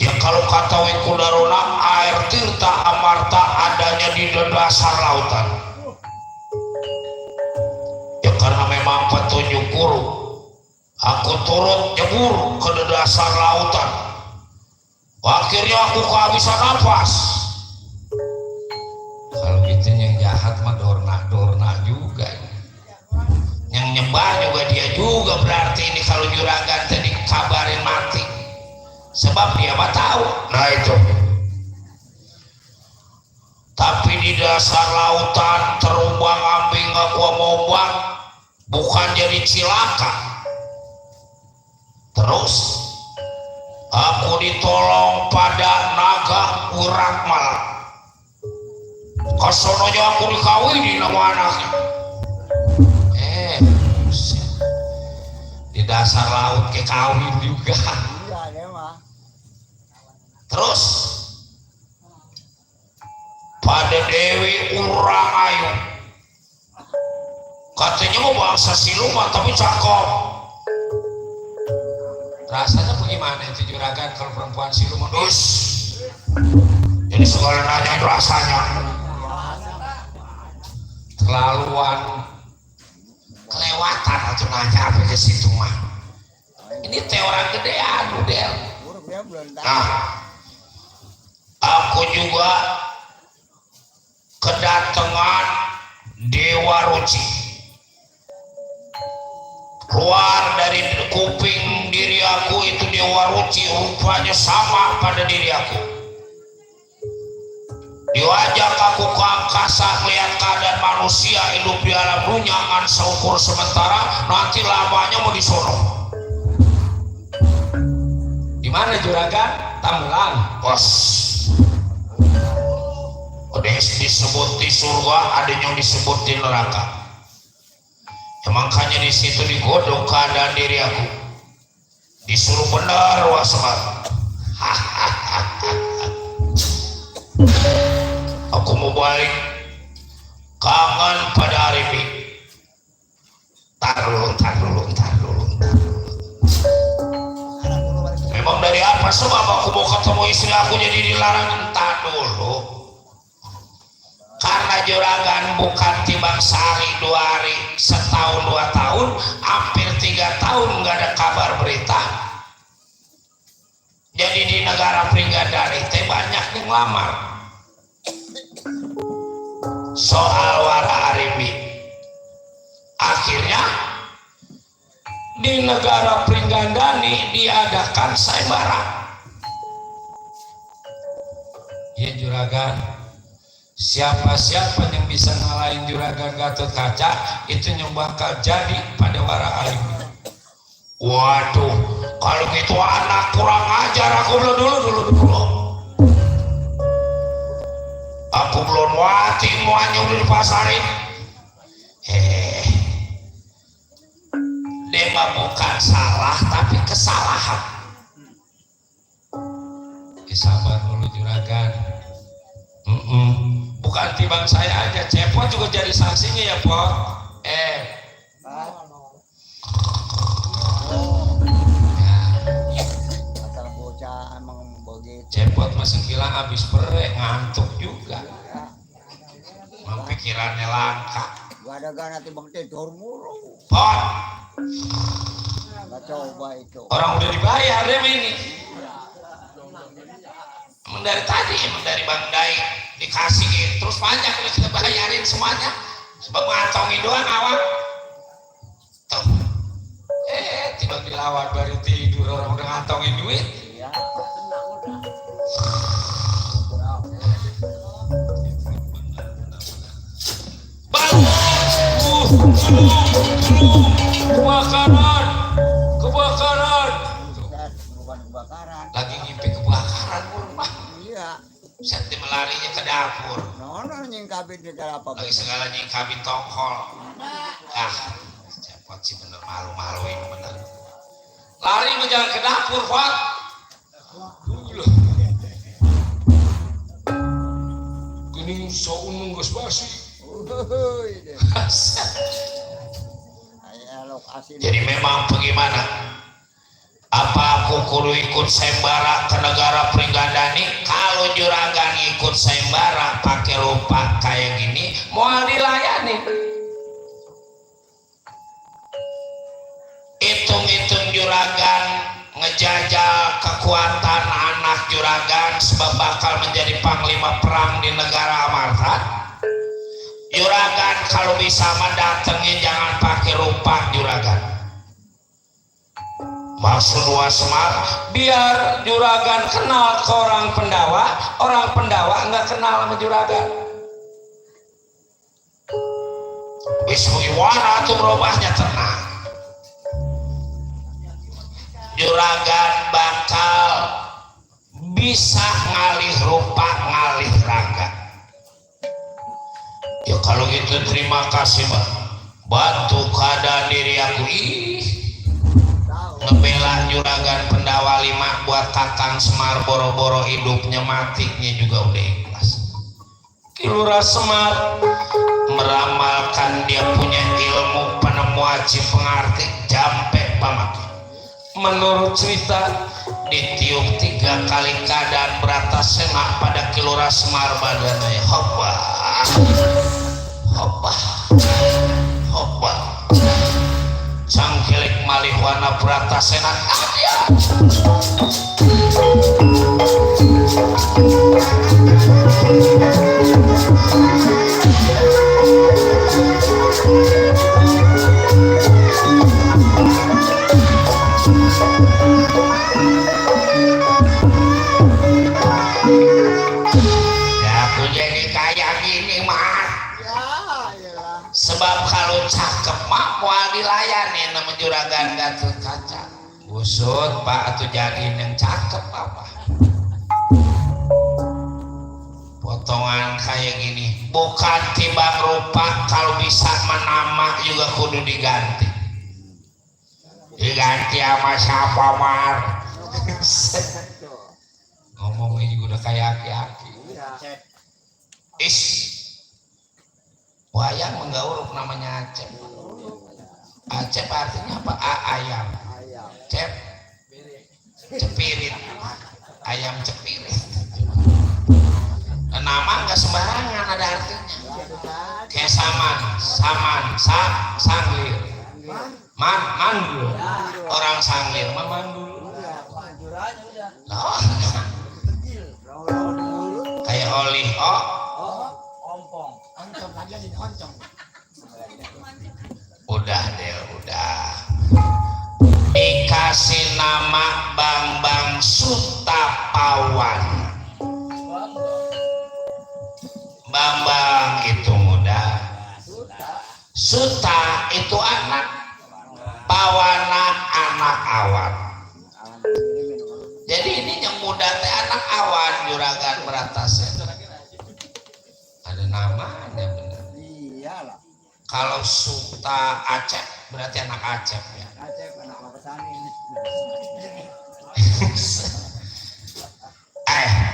ya kalau kata Wikudarona, air tirta Amarta adanya di dasar lautan. Ya karena memang petunjuk guru, aku turut nyebur ke dasar lautan. Akhirnya aku kehabisan nafas. Kalau gitu yang jahat mah dorna juga. Yang nyembah juga dia juga, berarti ini kalau juragan tadi kabarin mati. Sebab dia mah tahu. Nah itu. Tapi di dasar lautan terumbang ambing aku mombang, bukan jadi cilaka. Terus aku ditolong pada naga Urakmal. Kesononya aku dikawini nama anaknya. Di dasar laut ke kawin juga. Iya dia mah. Terus pada Dewi Urangayu, katanya mau bangsa siluman tapi cakep. Rasanya bagaimana itu juragan kalau perempuan siluman? Terus jadi segala nanya rasanya Terlaluan. kelewatan atau nanya apa ke situ mah. Ini teh orang gedean model. Buruk dia belum tahu. Nah, aku juga kedatangan Dewa Ruci. Keluar dari kuping diri aku itu Dewa Ruci, rupanya sama pada diri aku. Diwajak aku ke angkasa melihat keadaan manusia hidup di alam dunia ngan seukur sementara, nanti lamanya mau disono. Di mana juragan? Tambelang. Bos, ada yang disebut di surga, ada yang disebut di neraka. Ya, makanya di situ digodok keadaan diri aku, disuruh benar wasmat. Aku mau balik, kangen pada Arifin. Tar dulu. Memang dari apa apa sebab aku mau ketemu istri aku jadi dilarang? Entah dulu, karena juragan bukan timbang sehari 2 hari, setahun 2 tahun, hampir 3 tahun nggak ada kabar berita. Jadi di negara Pringgadari teh banyak yang lamar soal wara aribi. Akhirnya di negara Pringgandani diadakan sayembara. Ya juragan, siapa yang bisa ngalahin juragan Gatot Kaca itu yang bakal jadi pada wara alim. Waduh, kalau gitu anak kurang ajar. Aku dulu. Aku belum wati mau nyuruh di pasarin. Dia bukan salah tapi kesalahan. Sabar dulu juragan. Bukan timbang saya aja, Cepot juga jadi saksinya ya Pot. Asal bocah emang begitu. Cepot masih bilang abis perek ngantuk juga. Pikirannya langka. Gak ada gana timbang tidur mulu. Pot, Gak coba itu. Orang udah dibayar deh ini. emang dari tadi, emang dari Bang Dai dikasih terus banyak udah kita bayarin semuanya. Sebab ngantongin doang awak. Tuh. Tiba dilawan baru tidur orang udah ngantongin duit. Iya. Kebakaran. Bukan kebakaran. Lagi ngimpi kebakaran rumah. Iya. Set dia melarinya ke dapur. Nono nyingkapin segala apa. Lagi segala nyingkapin tongkol. Cepot sih bener malu-maluin bener. Lari menjalan ke dapur, Pak. Gini saunung geus basi. Jadi memang bagaimana? Apa aku kudu ikut sayembara ke negara Pringgandani? Kalau juragan ikut sayembara pakai rupa kayak gini, mau dilayani. Hitung-hitung juragan ngejajal kekuatan anak juragan sebab bakal menjadi panglima perang di negara Amarta. Juragan kalau bisa mendatengin jangan pakai rupa juragan. Maksud Semar Biar juragan kenal ke orang Pendawa nggak kenal sama juragan. wis gimana tuh berubahnya tenang. Juragan bakal bisa ngalih rupa ngalih raga. Ya kalau gitu terima kasih Mbak. Bantu keadaan diri aku ngebela juragan Pendawa 5 buat Kakang Semar boro-boro hidupnya matinya juga udah ikhlas. Kilura Semar Meramalkan dia punya ilmu penemu aji pengarti jampe pamaki. menurut cerita Ditiup 3 kali keadaan berata semak pada Kilura Semar badannya hoppa hoppa hoppa cangkilik malih warna berata senat ya aku jadi kayak gini mah sebab kalau cakep mah mau dilayani nama juragan Gatot Kaca. usut Pak atau jadiin yang cakep apa Potongan kayak gini bukan timbang rupa, kalau bisa menama juga kudu diganti sama siapa Mar. ngomongnya juga udah kayak aki-aki. Is wayang menggauruk namanya Acep. Acep artinya apa? Ayam. Cep cepirit, ayam cepirit. Nama nggak sembarangan, ada artinya. Kayak sanglir, mandul, orang sanglir, mandul. Loh. Kayak olih, udah deh, udah. Dikasih nama Bambang Sutapawan. Bambang itu muda, Suta itu anak, Pawana anak awan. Jadi ini yang muda teh anak awan, Juragan Beratasnya. Ada namanya benar. Iyalah. Kalau Suta Acep berarti anak Acep ya. Acep anak Bapak Sani.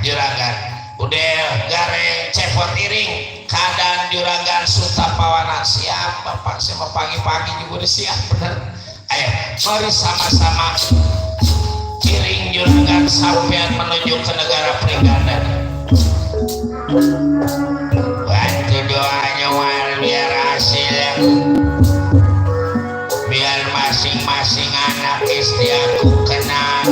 Juragan udah gareng cepot iring keadaan Juragan Sutapawana siap Bapak, saya pagi-pagi juga udah siap bener. Ayo mari sama-sama iring Juragan sampean menuju ke negara Pringganan. Bantu doanya war biar hasil, biar masing-masing anak istri aku kenal,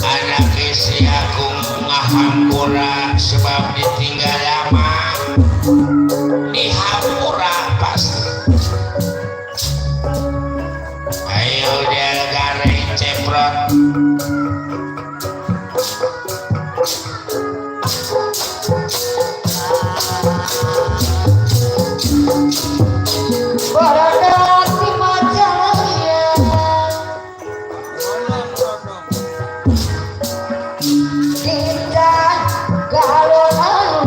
anak istri aku ngahampura sebab ditinggal lama, dihampura pasti. Ayo dia gareng ceprot. Berarti Majalaya kita galon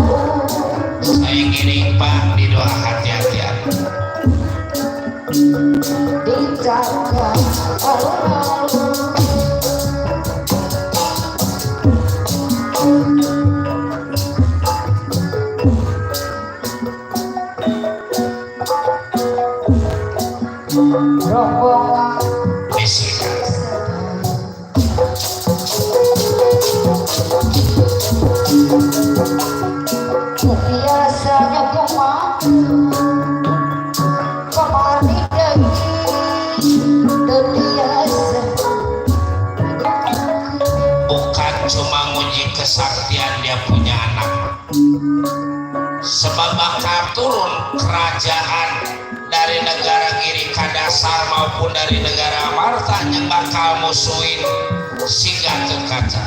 Saya ngiring Pak di doa hati-hatian. dijaga alun-alun rombongan Bisikan. biasanya kemari dan biasa Bukan cuma nguji kesaktian dia punya anak, sebab bakal turun kerajaan dari negara Giri Kadasar maupun dari negara Amarta yang bakal musuhin si Gatot Kaca.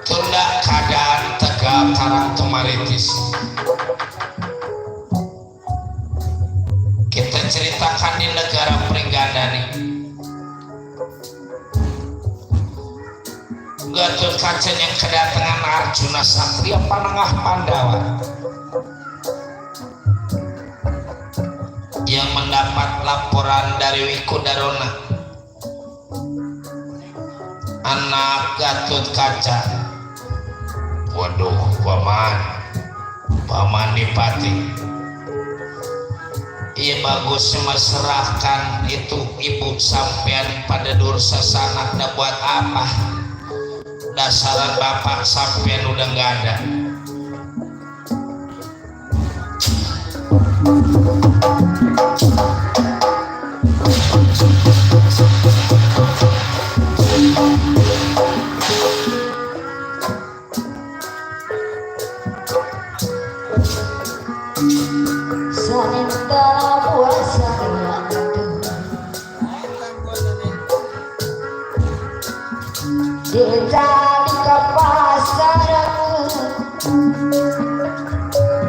Tunda keadaan Tegal Karang Tumaritis. Kita ceritakan di negara Pringgandani. Gatot Kaca yang kedatangan Arjuna Satria Panengah Pandawa yang mendapat laporan dari Wikudarona, anak Gatot Kaca. Waduh, paman Dipati. Iya bagus meserahkan itu ibu sampean pada Dursasana. Dah buat apa? Dasaran bapak sampean udah nggak ada. sanintana puasa dijadi ke pasar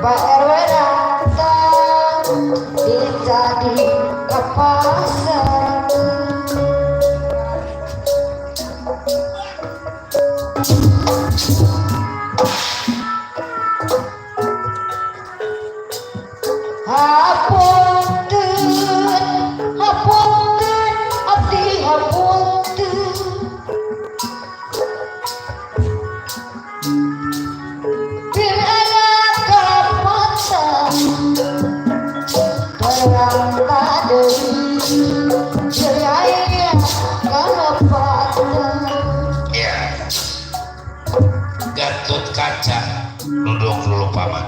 Pak RW datang dijadi ke pasar paman.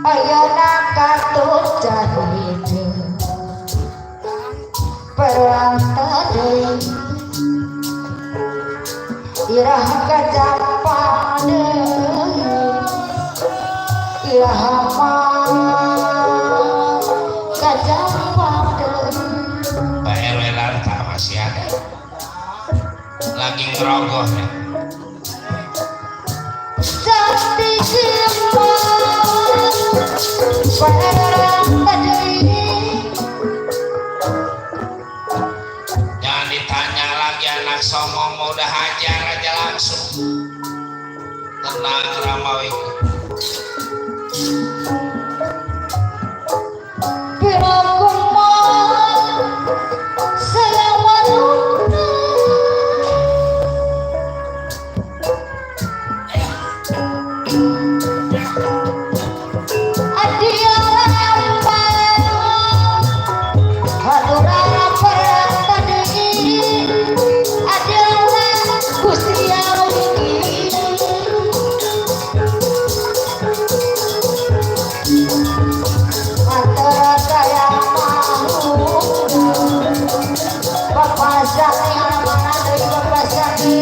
ayeuna katut cahide perang tadi irah kajapade irah kajapade Pak RW Lanta masih ada. Lagi ngerogoh ya. sakti kemana perang tadi Jangan ditanya lagi anak somong mau udah hajar aja langsung. Tenang Ramawi. Pirokuma selamatuna adiara hadurana perang tadi adiara Gusti antara saya mahu Bapak Sani anak-anak dari Bapak Sani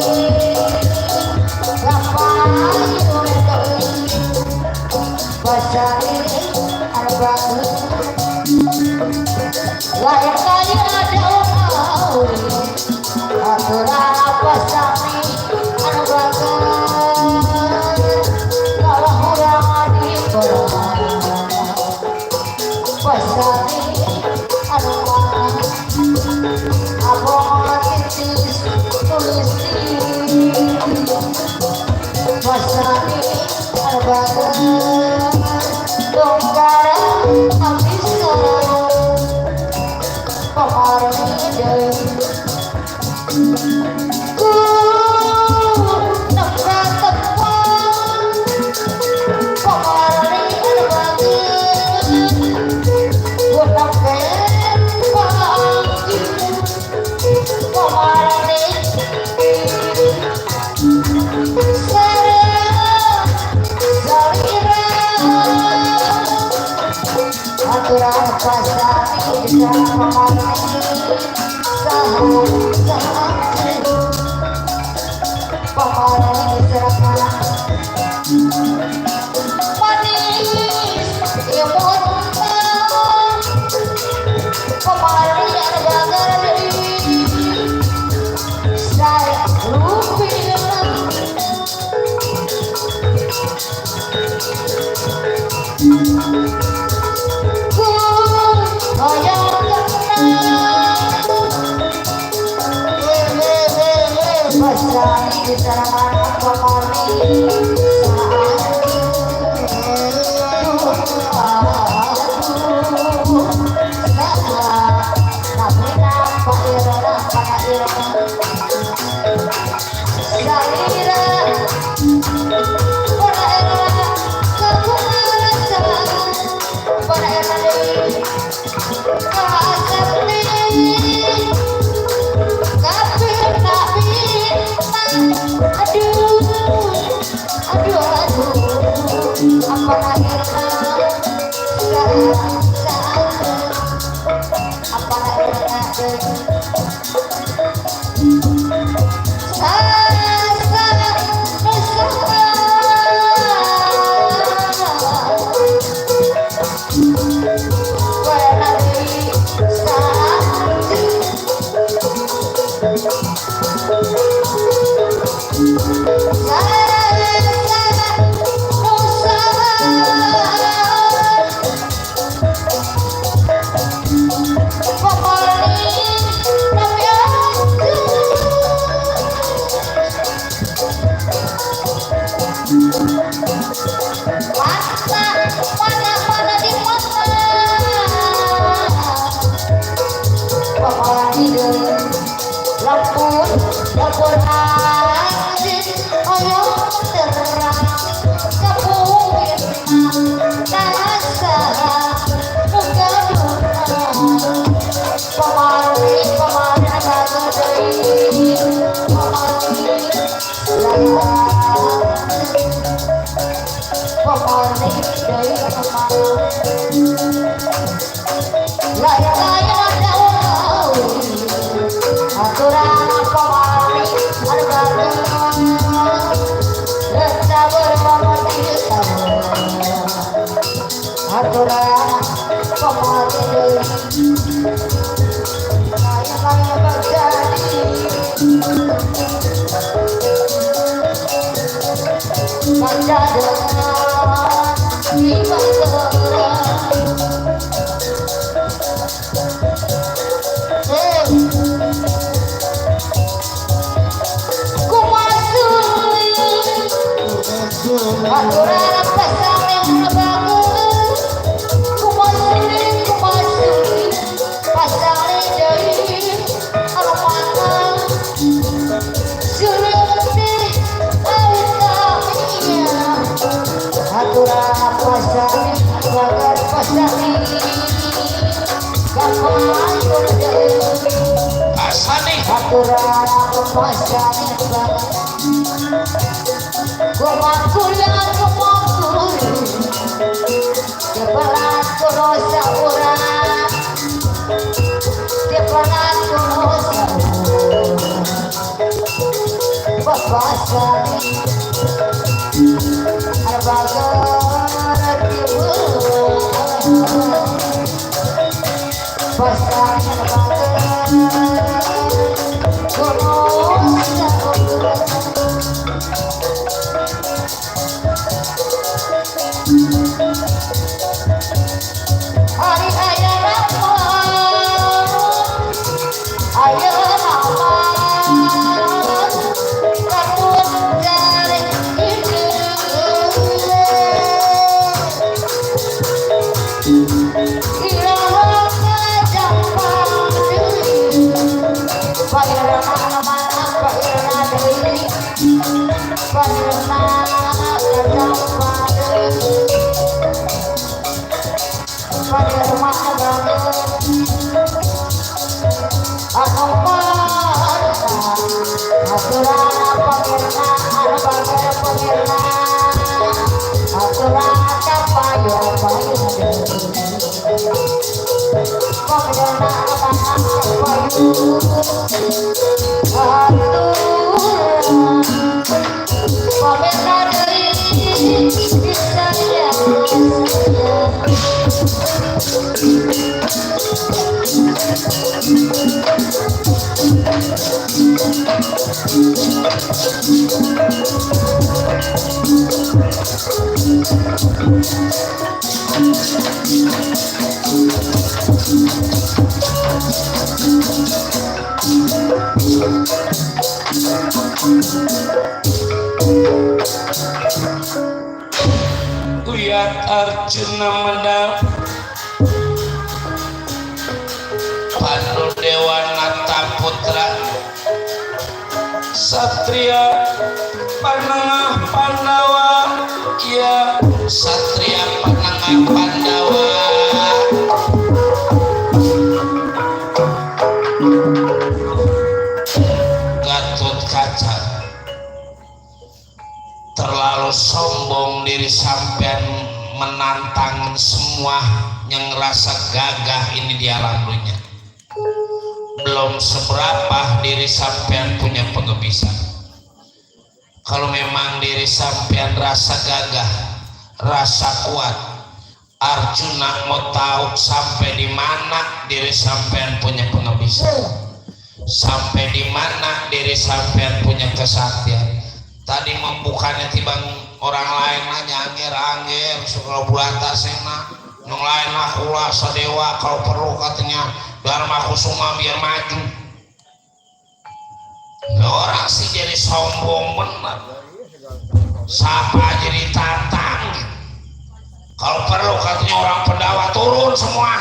Bapak Sani anak bagus lahir kaya ada orang aturan apa Sani anak bagus kalau orang di perang pasari anuman abang titis tulisi pasari arbagan dongkara abisa pamarni deui ku nepra tepang pamarni arbagan gunang pen pagi pamarni aturan pasari di dalam pamarni saham pamarni diserahkan manis imut pamarni ada bagar saya rupiah ku hayang kenal pasari di sarangan pamarni dari kemana layak-layak daun aturan pemali harga rasa bermamati aturan pemali layak-layak berjadi baca dengan ibadah ku masuk aturan pasang yang bagus ku masuk pasang dari almana sulit aturan pasang bagar pasang kapan Asani aturan pasang bagar kumakulan kebelat kurosa orang kebelat kurosa papasang arbagar pasang arbagar kurosa hari ayah nama kabut dari hidup irama kajampan pairana mana pairana deui pairana kajampan pairana banget aku marah aturan pairana pairana aturan kapayo payo pairana kapayo aturan pairana deui bisa ya Uyat Arjuna Medang Panu Dewa Nata Putra Satria Panengah Pandawa ya Satria Panengah Pandawa Gatot Kaca terlalu sombong diri sampean menantang semua yang ngerasa gagah ini di alam dunia. Belum seberapa diri sampean punya pengebisan. Kalau memang diri sampean rasa gagah, rasa kuat, Arjuna mau tahu sampai di mana diri sampean punya pengebisan, sampai di mana diri sampean punya kesaktian. Tadi membukanya tibang orang lain nanya angger-angger kalau bulan tasena yang lain aku lah sadewa kalau perlu katanya Dharma Kusuma biar maju. Nah, orang sih jadi sombong bener, siapa aja ditantang. Kalau perlu katanya orang Pendawa turun semua.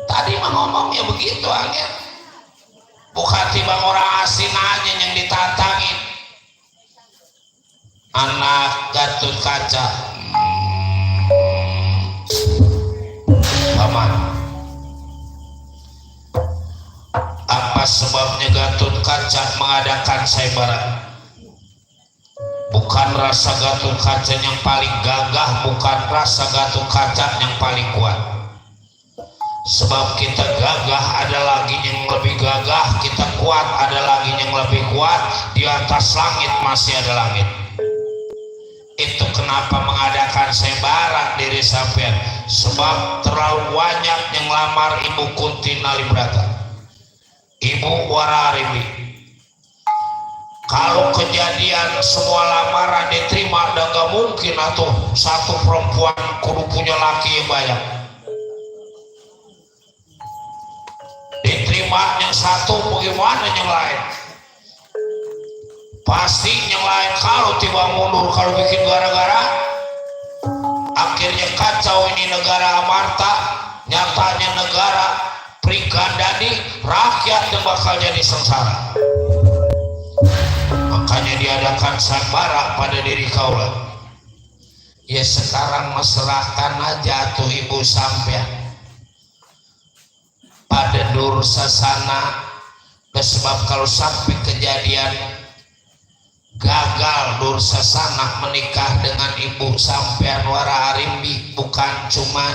Tadi mah ngomongnya begitu angger, bukan tibang orang asing aja yang ditantangin. Anak Gatot Kaca paman, apa sebabnya Gatot Kaca mengadakan sayembara? bukan rasa Gatot Kaca yang paling gagah, bukan rasa Gatot Kaca yang paling kuat. Sebab kita gagah ada lagi yang lebih gagah, kita kuat ada lagi yang lebih kuat, di atas langit masih ada langit. Itu kenapa mengadakan sebaran diri sampean, sebab terlalu banyak yang lamar Ibu Kunti Nalibrata, Ibu Wararimbi. Kalau kejadian semua lamaran diterima, dan gak mungkin atau satu perempuan kudu punya laki yang banyak. Diterima yang satu, bagaimana yang lain? Pasti yang lain kalau tiba mundur, kalau bikin gara-gara, akhirnya kacau ini negara Amarta. Nyatanya negara Prigandani, rakyat yang bakal jadi sengsara. Makanya diadakan sabara pada diri kaulah. Ya sekarang maserahkan aja tuh ibu sampean pada Dursasana. Sebab kalau sampai kejadian gagal Dursasana menikah dengan ibu sampean Wararimbi, bukan cuma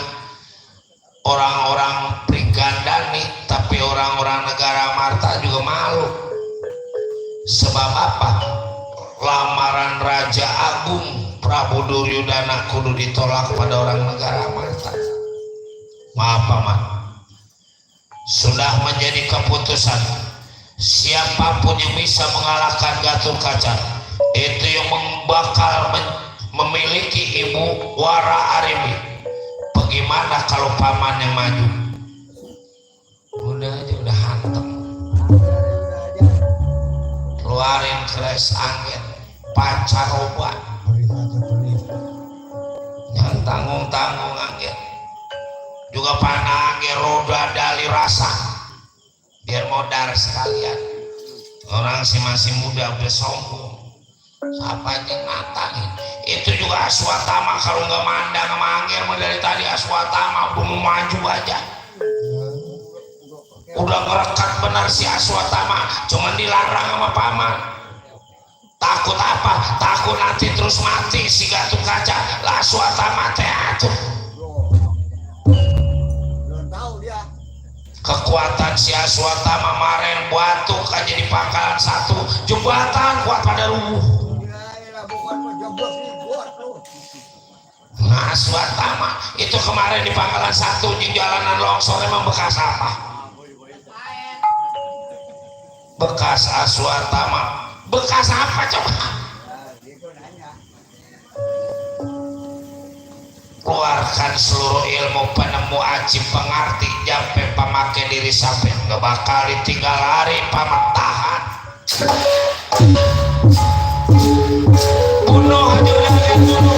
orang-orang Prigandani, tapi orang-orang negara Amarta juga malu. Sebab apa? Lamaran Raja Agung Prabu Duryudana kudu ditolak pada orang negara Amarta. Maaf paman, sudah menjadi keputusan, siapapun yang bisa mengalahkan Gatot Kaca itu yang bakal memiliki Ibu Wararimbi. Bagaimana kalau paman yang maju? Udah aja, udah hantem. Keluarin keres angin pancaroba yang tanggung-tanggung angin juga panah angin roda dali rasa biar modal sekalian. Orang si masih muda udah sombong, siapa yang nantangin? Itu juga Aswatama kalau nggak mandang sama angin dari tadi Aswatama udah mau maju aja. Udah ngerekat benar si Aswatama, cuman dilarang sama paman. Takut apa? Takut nanti terus mati si Gatot Kaca. Lah Aswatama teh atuh. Belum tahu dia. Kekuatan si Aswatama maren batu aja di pangkalan satu, jembatan kuat pada rubuh. Ya bukan menjeblos nih buat tuh. Nah Aswatama itu kemarin di pangkalan satu di jalanan longsor emang bekas apa? Bekas Aswatama, bekas apa coba? Keluarkan seluruh ilmu penemu aji pengerti jampe pemakai diri sampai nggak bakal ditinggal hari pamatahan. Bunuh aja udah lihat bunuh.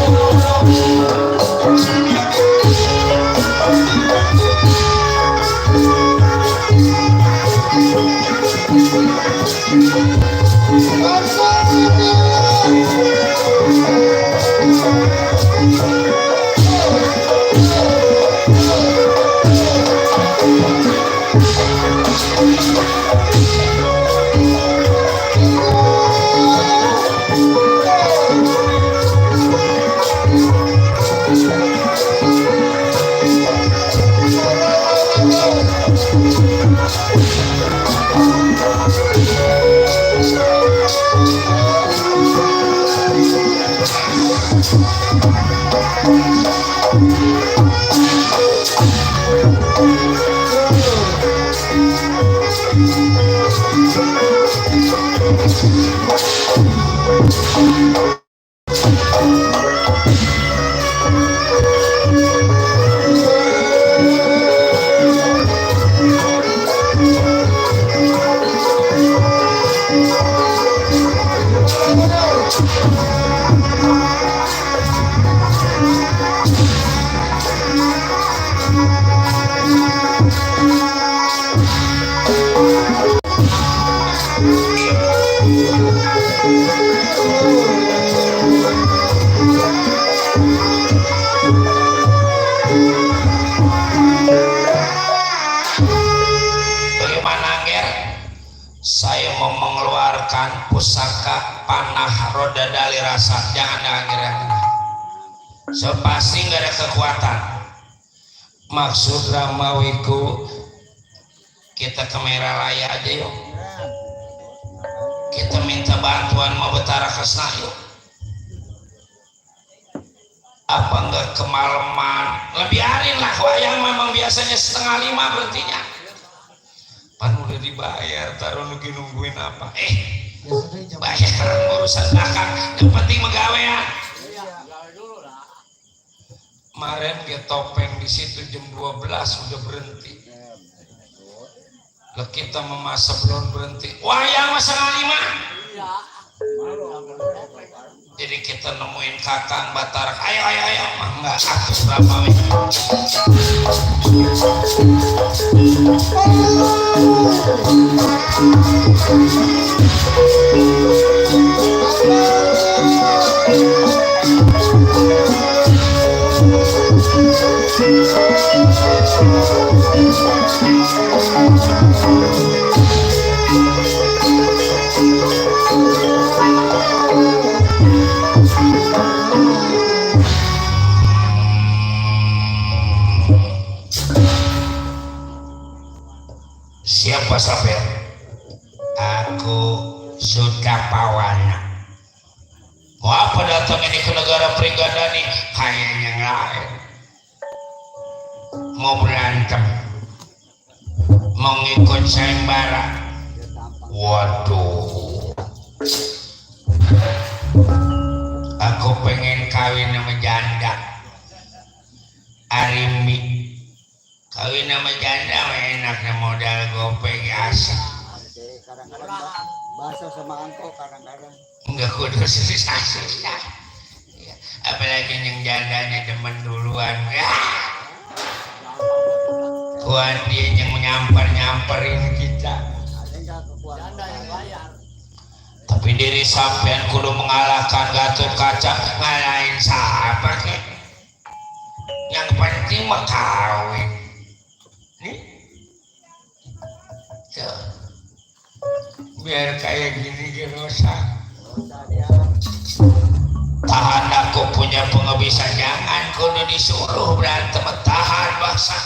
saya mau mengeluarkan pusaka panah roda dali rasa. Jangan kira so pasti nggak ada kekuatan. Maksud Ramawiku Kita ke Meralaya aja yuk, kita minta bantuan mau Betara Kesna yuk. Apa enggak kemalaman? Lebiharin lah, wayang memang biasanya 4:30 berhentinya. Pan udah dibayar, taruh nungguin apa? Bayaran urusan belakang, yang penting megawean. kemarin dia topeng di situ jam 12 udah berhenti. Lah kita memasak belum berhenti. Wayang masa 5. Jadi kita nemuin Kakang Batarak. Ayo. Enggak, aku berapa Siapa Sapir? Aku Sukapawana. Mau apa datang ini ke negara Pringgadani? Kayaknya lain. Mau berantem, mau ngikut sayembara. Waduh, aku pengen kawin sama janda. Arimbi kawin sama janda enaknya modal gopeng asik. Kadang-kadang bahasa sama angko kadang-kadang. Enggak kudu asik ya. Apalagi yang jandanya demen duluan ya. Kuat dia yang nyamperin kita. Tapi diri sampean kudu mengalahkan Gatot Kaca. Ngalahin siapa kek? Yang penting mah kawin. Nih, tuh. Biar kayak gini gerosak. Tahan, aku punya pengebisan. Jangan kudu disuruh berantem. Tahan bangsa.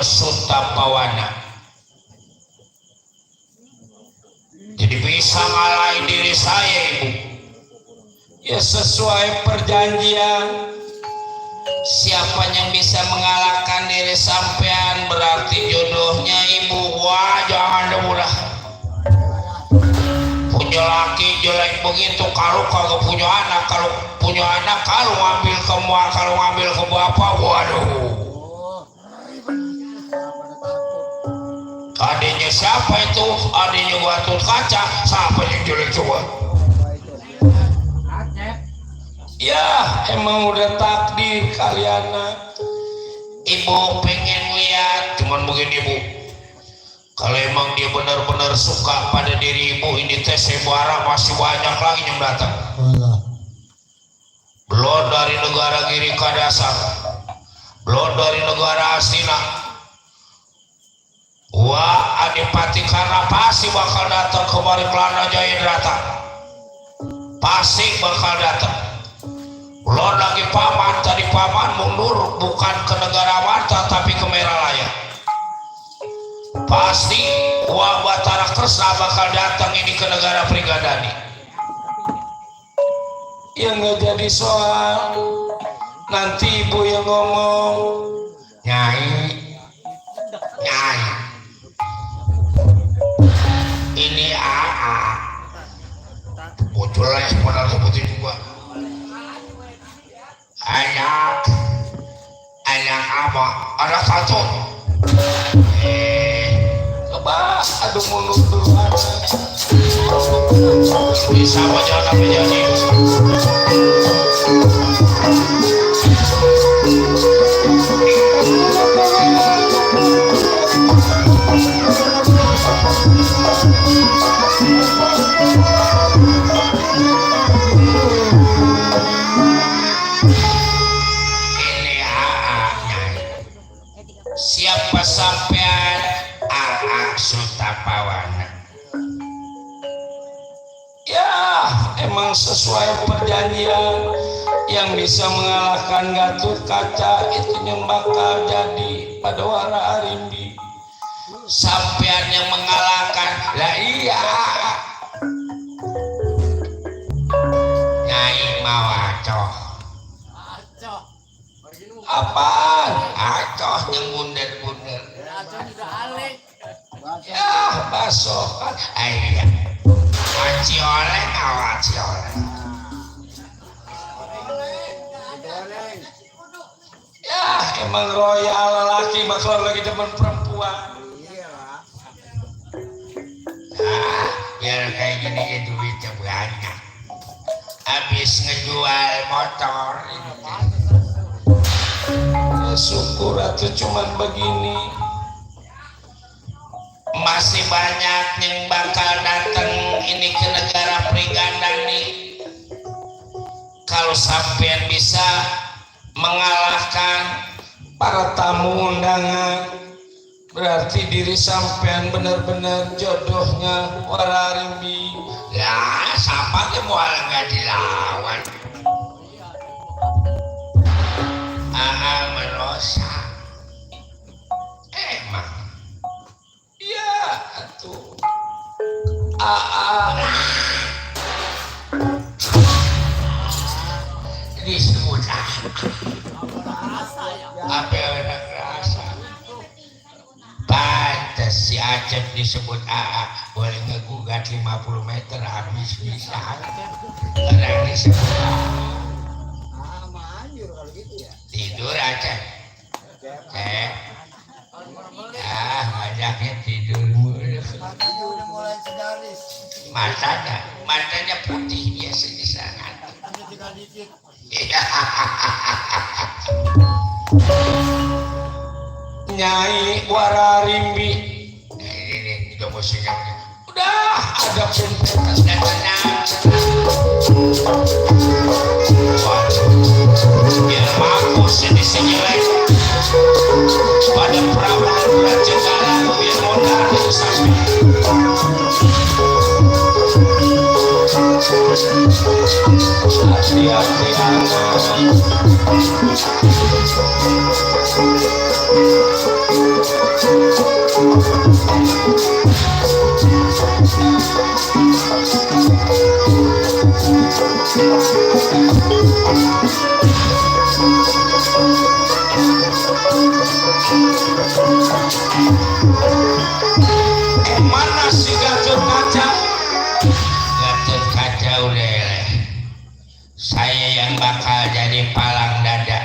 Sutapawana. Jadi bisa ngalahin diri saya, Ibu. Ya sesuai perjanjian. Siapa yang bisa mengalahkan diri sampean berarti jodohnya Ibu. Wah, jangan laki jelek begitu kalau kagak punya anak, kalau punya anak kalau ngambil ke mua, kalau ngambil ke bapak, waduh. Adanya siapa itu? Adanya Gatot Kaca. Siapa yang jelek coba? Ya emang udah takdir kalian. Ibu pengen lihat, cuman begini ibu. Kalau emang dia benar-benar suka pada diri ibu, ini teh sebara masih banyak lagi yang datang. Belum dari negara Giri Kadasar, belum dari negara Astina. Wah, Adipati karena pasti bakal datang kemari Kelana Jayadrata. Pasti bakal datang. Belum lagi paman, tadi paman mundur bukan ke negara Marta tapi ke Meralaya. Pasti Wah Batara Kresna bakal datang ini ke negara Prigadani. Ya nggak jadi soal. Nanti ibu yang ngomong. Nyai, Nyai, ini AA. Bocor les pada sebutin juga. Anak apa? Anak satu. Coba aduh mundur duluan. Bisa jangan sampai jadi. Siapa sampean? AA Sutapawana. Ya emang sesuai perjanjian, yang bisa mengalahkan Gatot Kaca itu yang bakal jadi Padawara Arimbi. Sampean yang mengalahkan. Lah iya. Nyai mau acoh. Apaan? Acoh yang bunder-bunder. Ya basokan. Iya. Aci oleng, awaci oleng. Ya emang royal laki bakal lagi demen perempuan. Nah, biar kayak gini ya duitnya banyak. Habis ngejual motor. Ya, syukur atuh cuman begini. Masih banyak yang bakal datang ini ke negara Prigadani. Kalau sampean bisa mengalahkan Para tamu undangan, berarti diri sampean benar-benar jodohnya Wararimbi. ya siapa yang mau nggak dilawan. Merosa emang Iya atuh. Aa disebut apa yang rasa pantas si Acep disebut AA boleh ngegugat 50 meter habis bisa orang disebut tidur Acep banyaknya tidur matanya putih biasanya sangat. Nyai Wararimbi. Ini juga musiknya Udah ada pentas dan tenang biar mampus jadi sejelek pada perahu dan bulan jenggala biar modal itu sampai hati-hati anak. mana si Gatot Kaca? Gatot yang bakal jadi palang dada.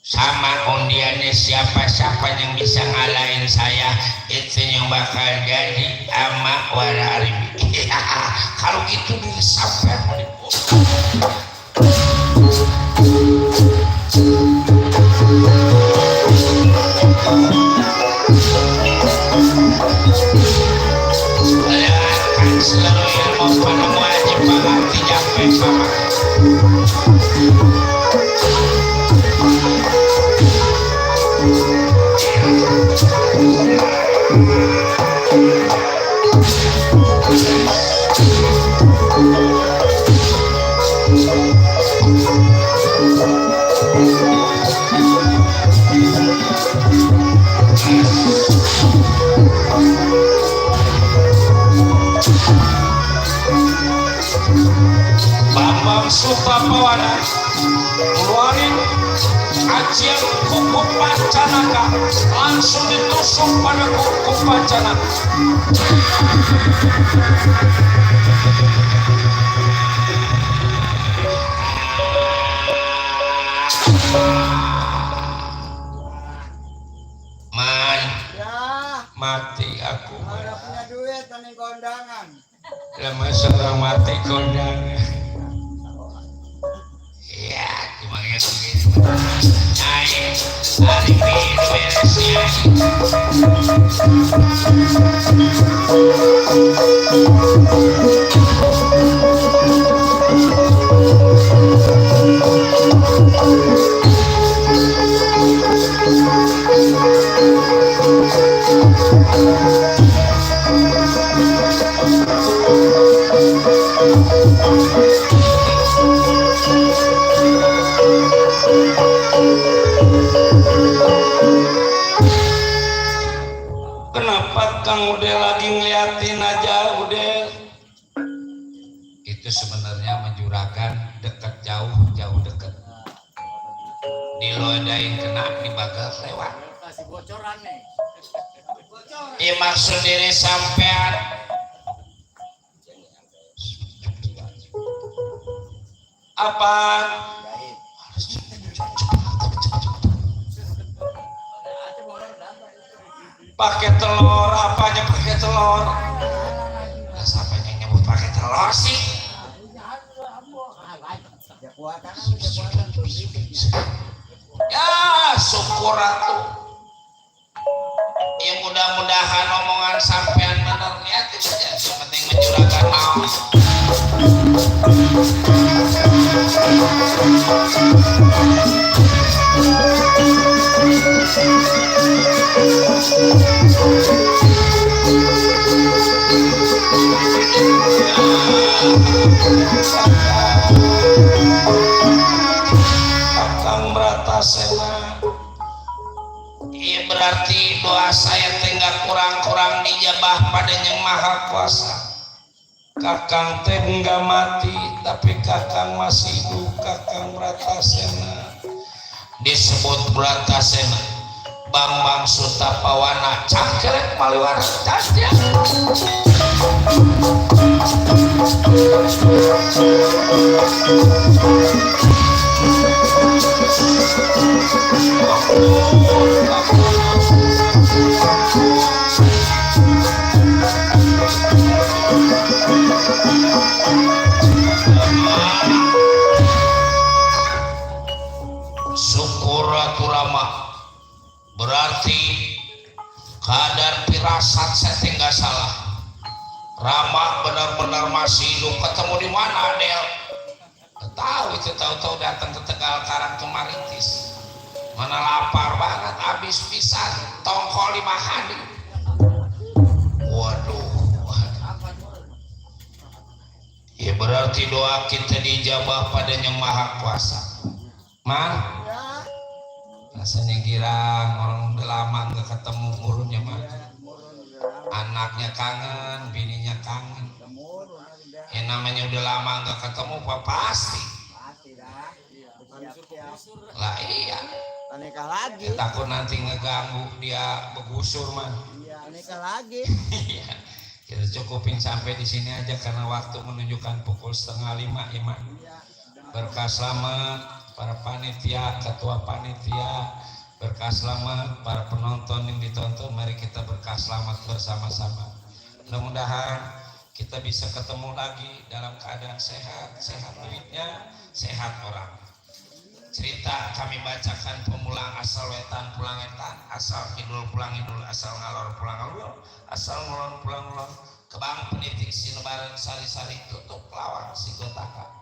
Sama undiannya siapa-siapa yang bisa ngalahin saya, itu yang bakal jadi ama wararibi. Kalau gitu disampean. Kan seluruh ilmu pada wajib mengerti jampe sama. Bambang Supapawana ngeluarin ajian kuku pancanaka, langsung ditusuk pada kuku pancanaka. Man, Ya, mati aku. ada punya duit nih kondangan. Lama seorang mati kondangan. Ya, cuma yang begitu. Naik, hari ini beresnya. Kenapa Kang Ude lagi ngeliatin aja Ude? Itu sebenarnya menjuragan dekat jauh, jauh dekat. Dilodain kena dibagal lewat. Kasih bocoran nih. Bocoran. Ya maksud diri sampean. Apa? Pakai telur, apanya pakai telur? Nah, siapa yang nyebut pakai telur sih? Ya kuatan, ya kuatan. Ya syukur atuh. Ya mudah-mudahan omongan sampean bener niat itu aja. Yang penting menjuragan mau. Kakang Bratasena, iya berarti doa saya tinggal kurang-kurang dijabah pada Yang Maha Kuasa. Kakang teh enggak mati, tapi Kakang masih hidup. Kakang Bratasena disebut Bratasena, Bambang Sutapawana, cangkrek maliwara tajam. Syukur atuh Rama, berarti kadar firasat saya tinggal salah. Rama benar-benar masih hidup. Ketemu di mana Del? Tahu itu, tahu-tahu datang ke Tegal Karang ke Maritis. Mana lapar banget, habis pisan tongkol 5 hari. Waduh. Ya berarti doa kita dijabah pada Yang Maha Kuasa. Man, Ya, rasanya girang, orang udah lama nggak ketemu gurunya man. Anaknya kangen, bininya kangen. murun udah. Yang namanya udah lama nggak ketemu, apa pasti. Pasti dah. Siap-siap. Lah iya, Nikah lagi. takut nanti ngeganggu dia begusur man. Iya, nikah lagi. Iya, kita cukupin sampai di sini aja karena waktu menunjukkan pukul 4:30 Iman. Iya. berkah selamat para panitia, ketua panitia, berkah selamat para penonton yang ditonton. Mari kita berkah selamat bersama-sama. Mudah-mudahan kita bisa ketemu lagi dalam keadaan sehat, sehat duitnya, sehat orang. Cerita kami bacakan pemulang asal wetan pulang wetan, asal kidul pulang kidul, asal ngalor pulang ngalor, asal ngulon pulang ngulon. Kebang penitik sinebaran sari-sari tutup lawang si gotaka.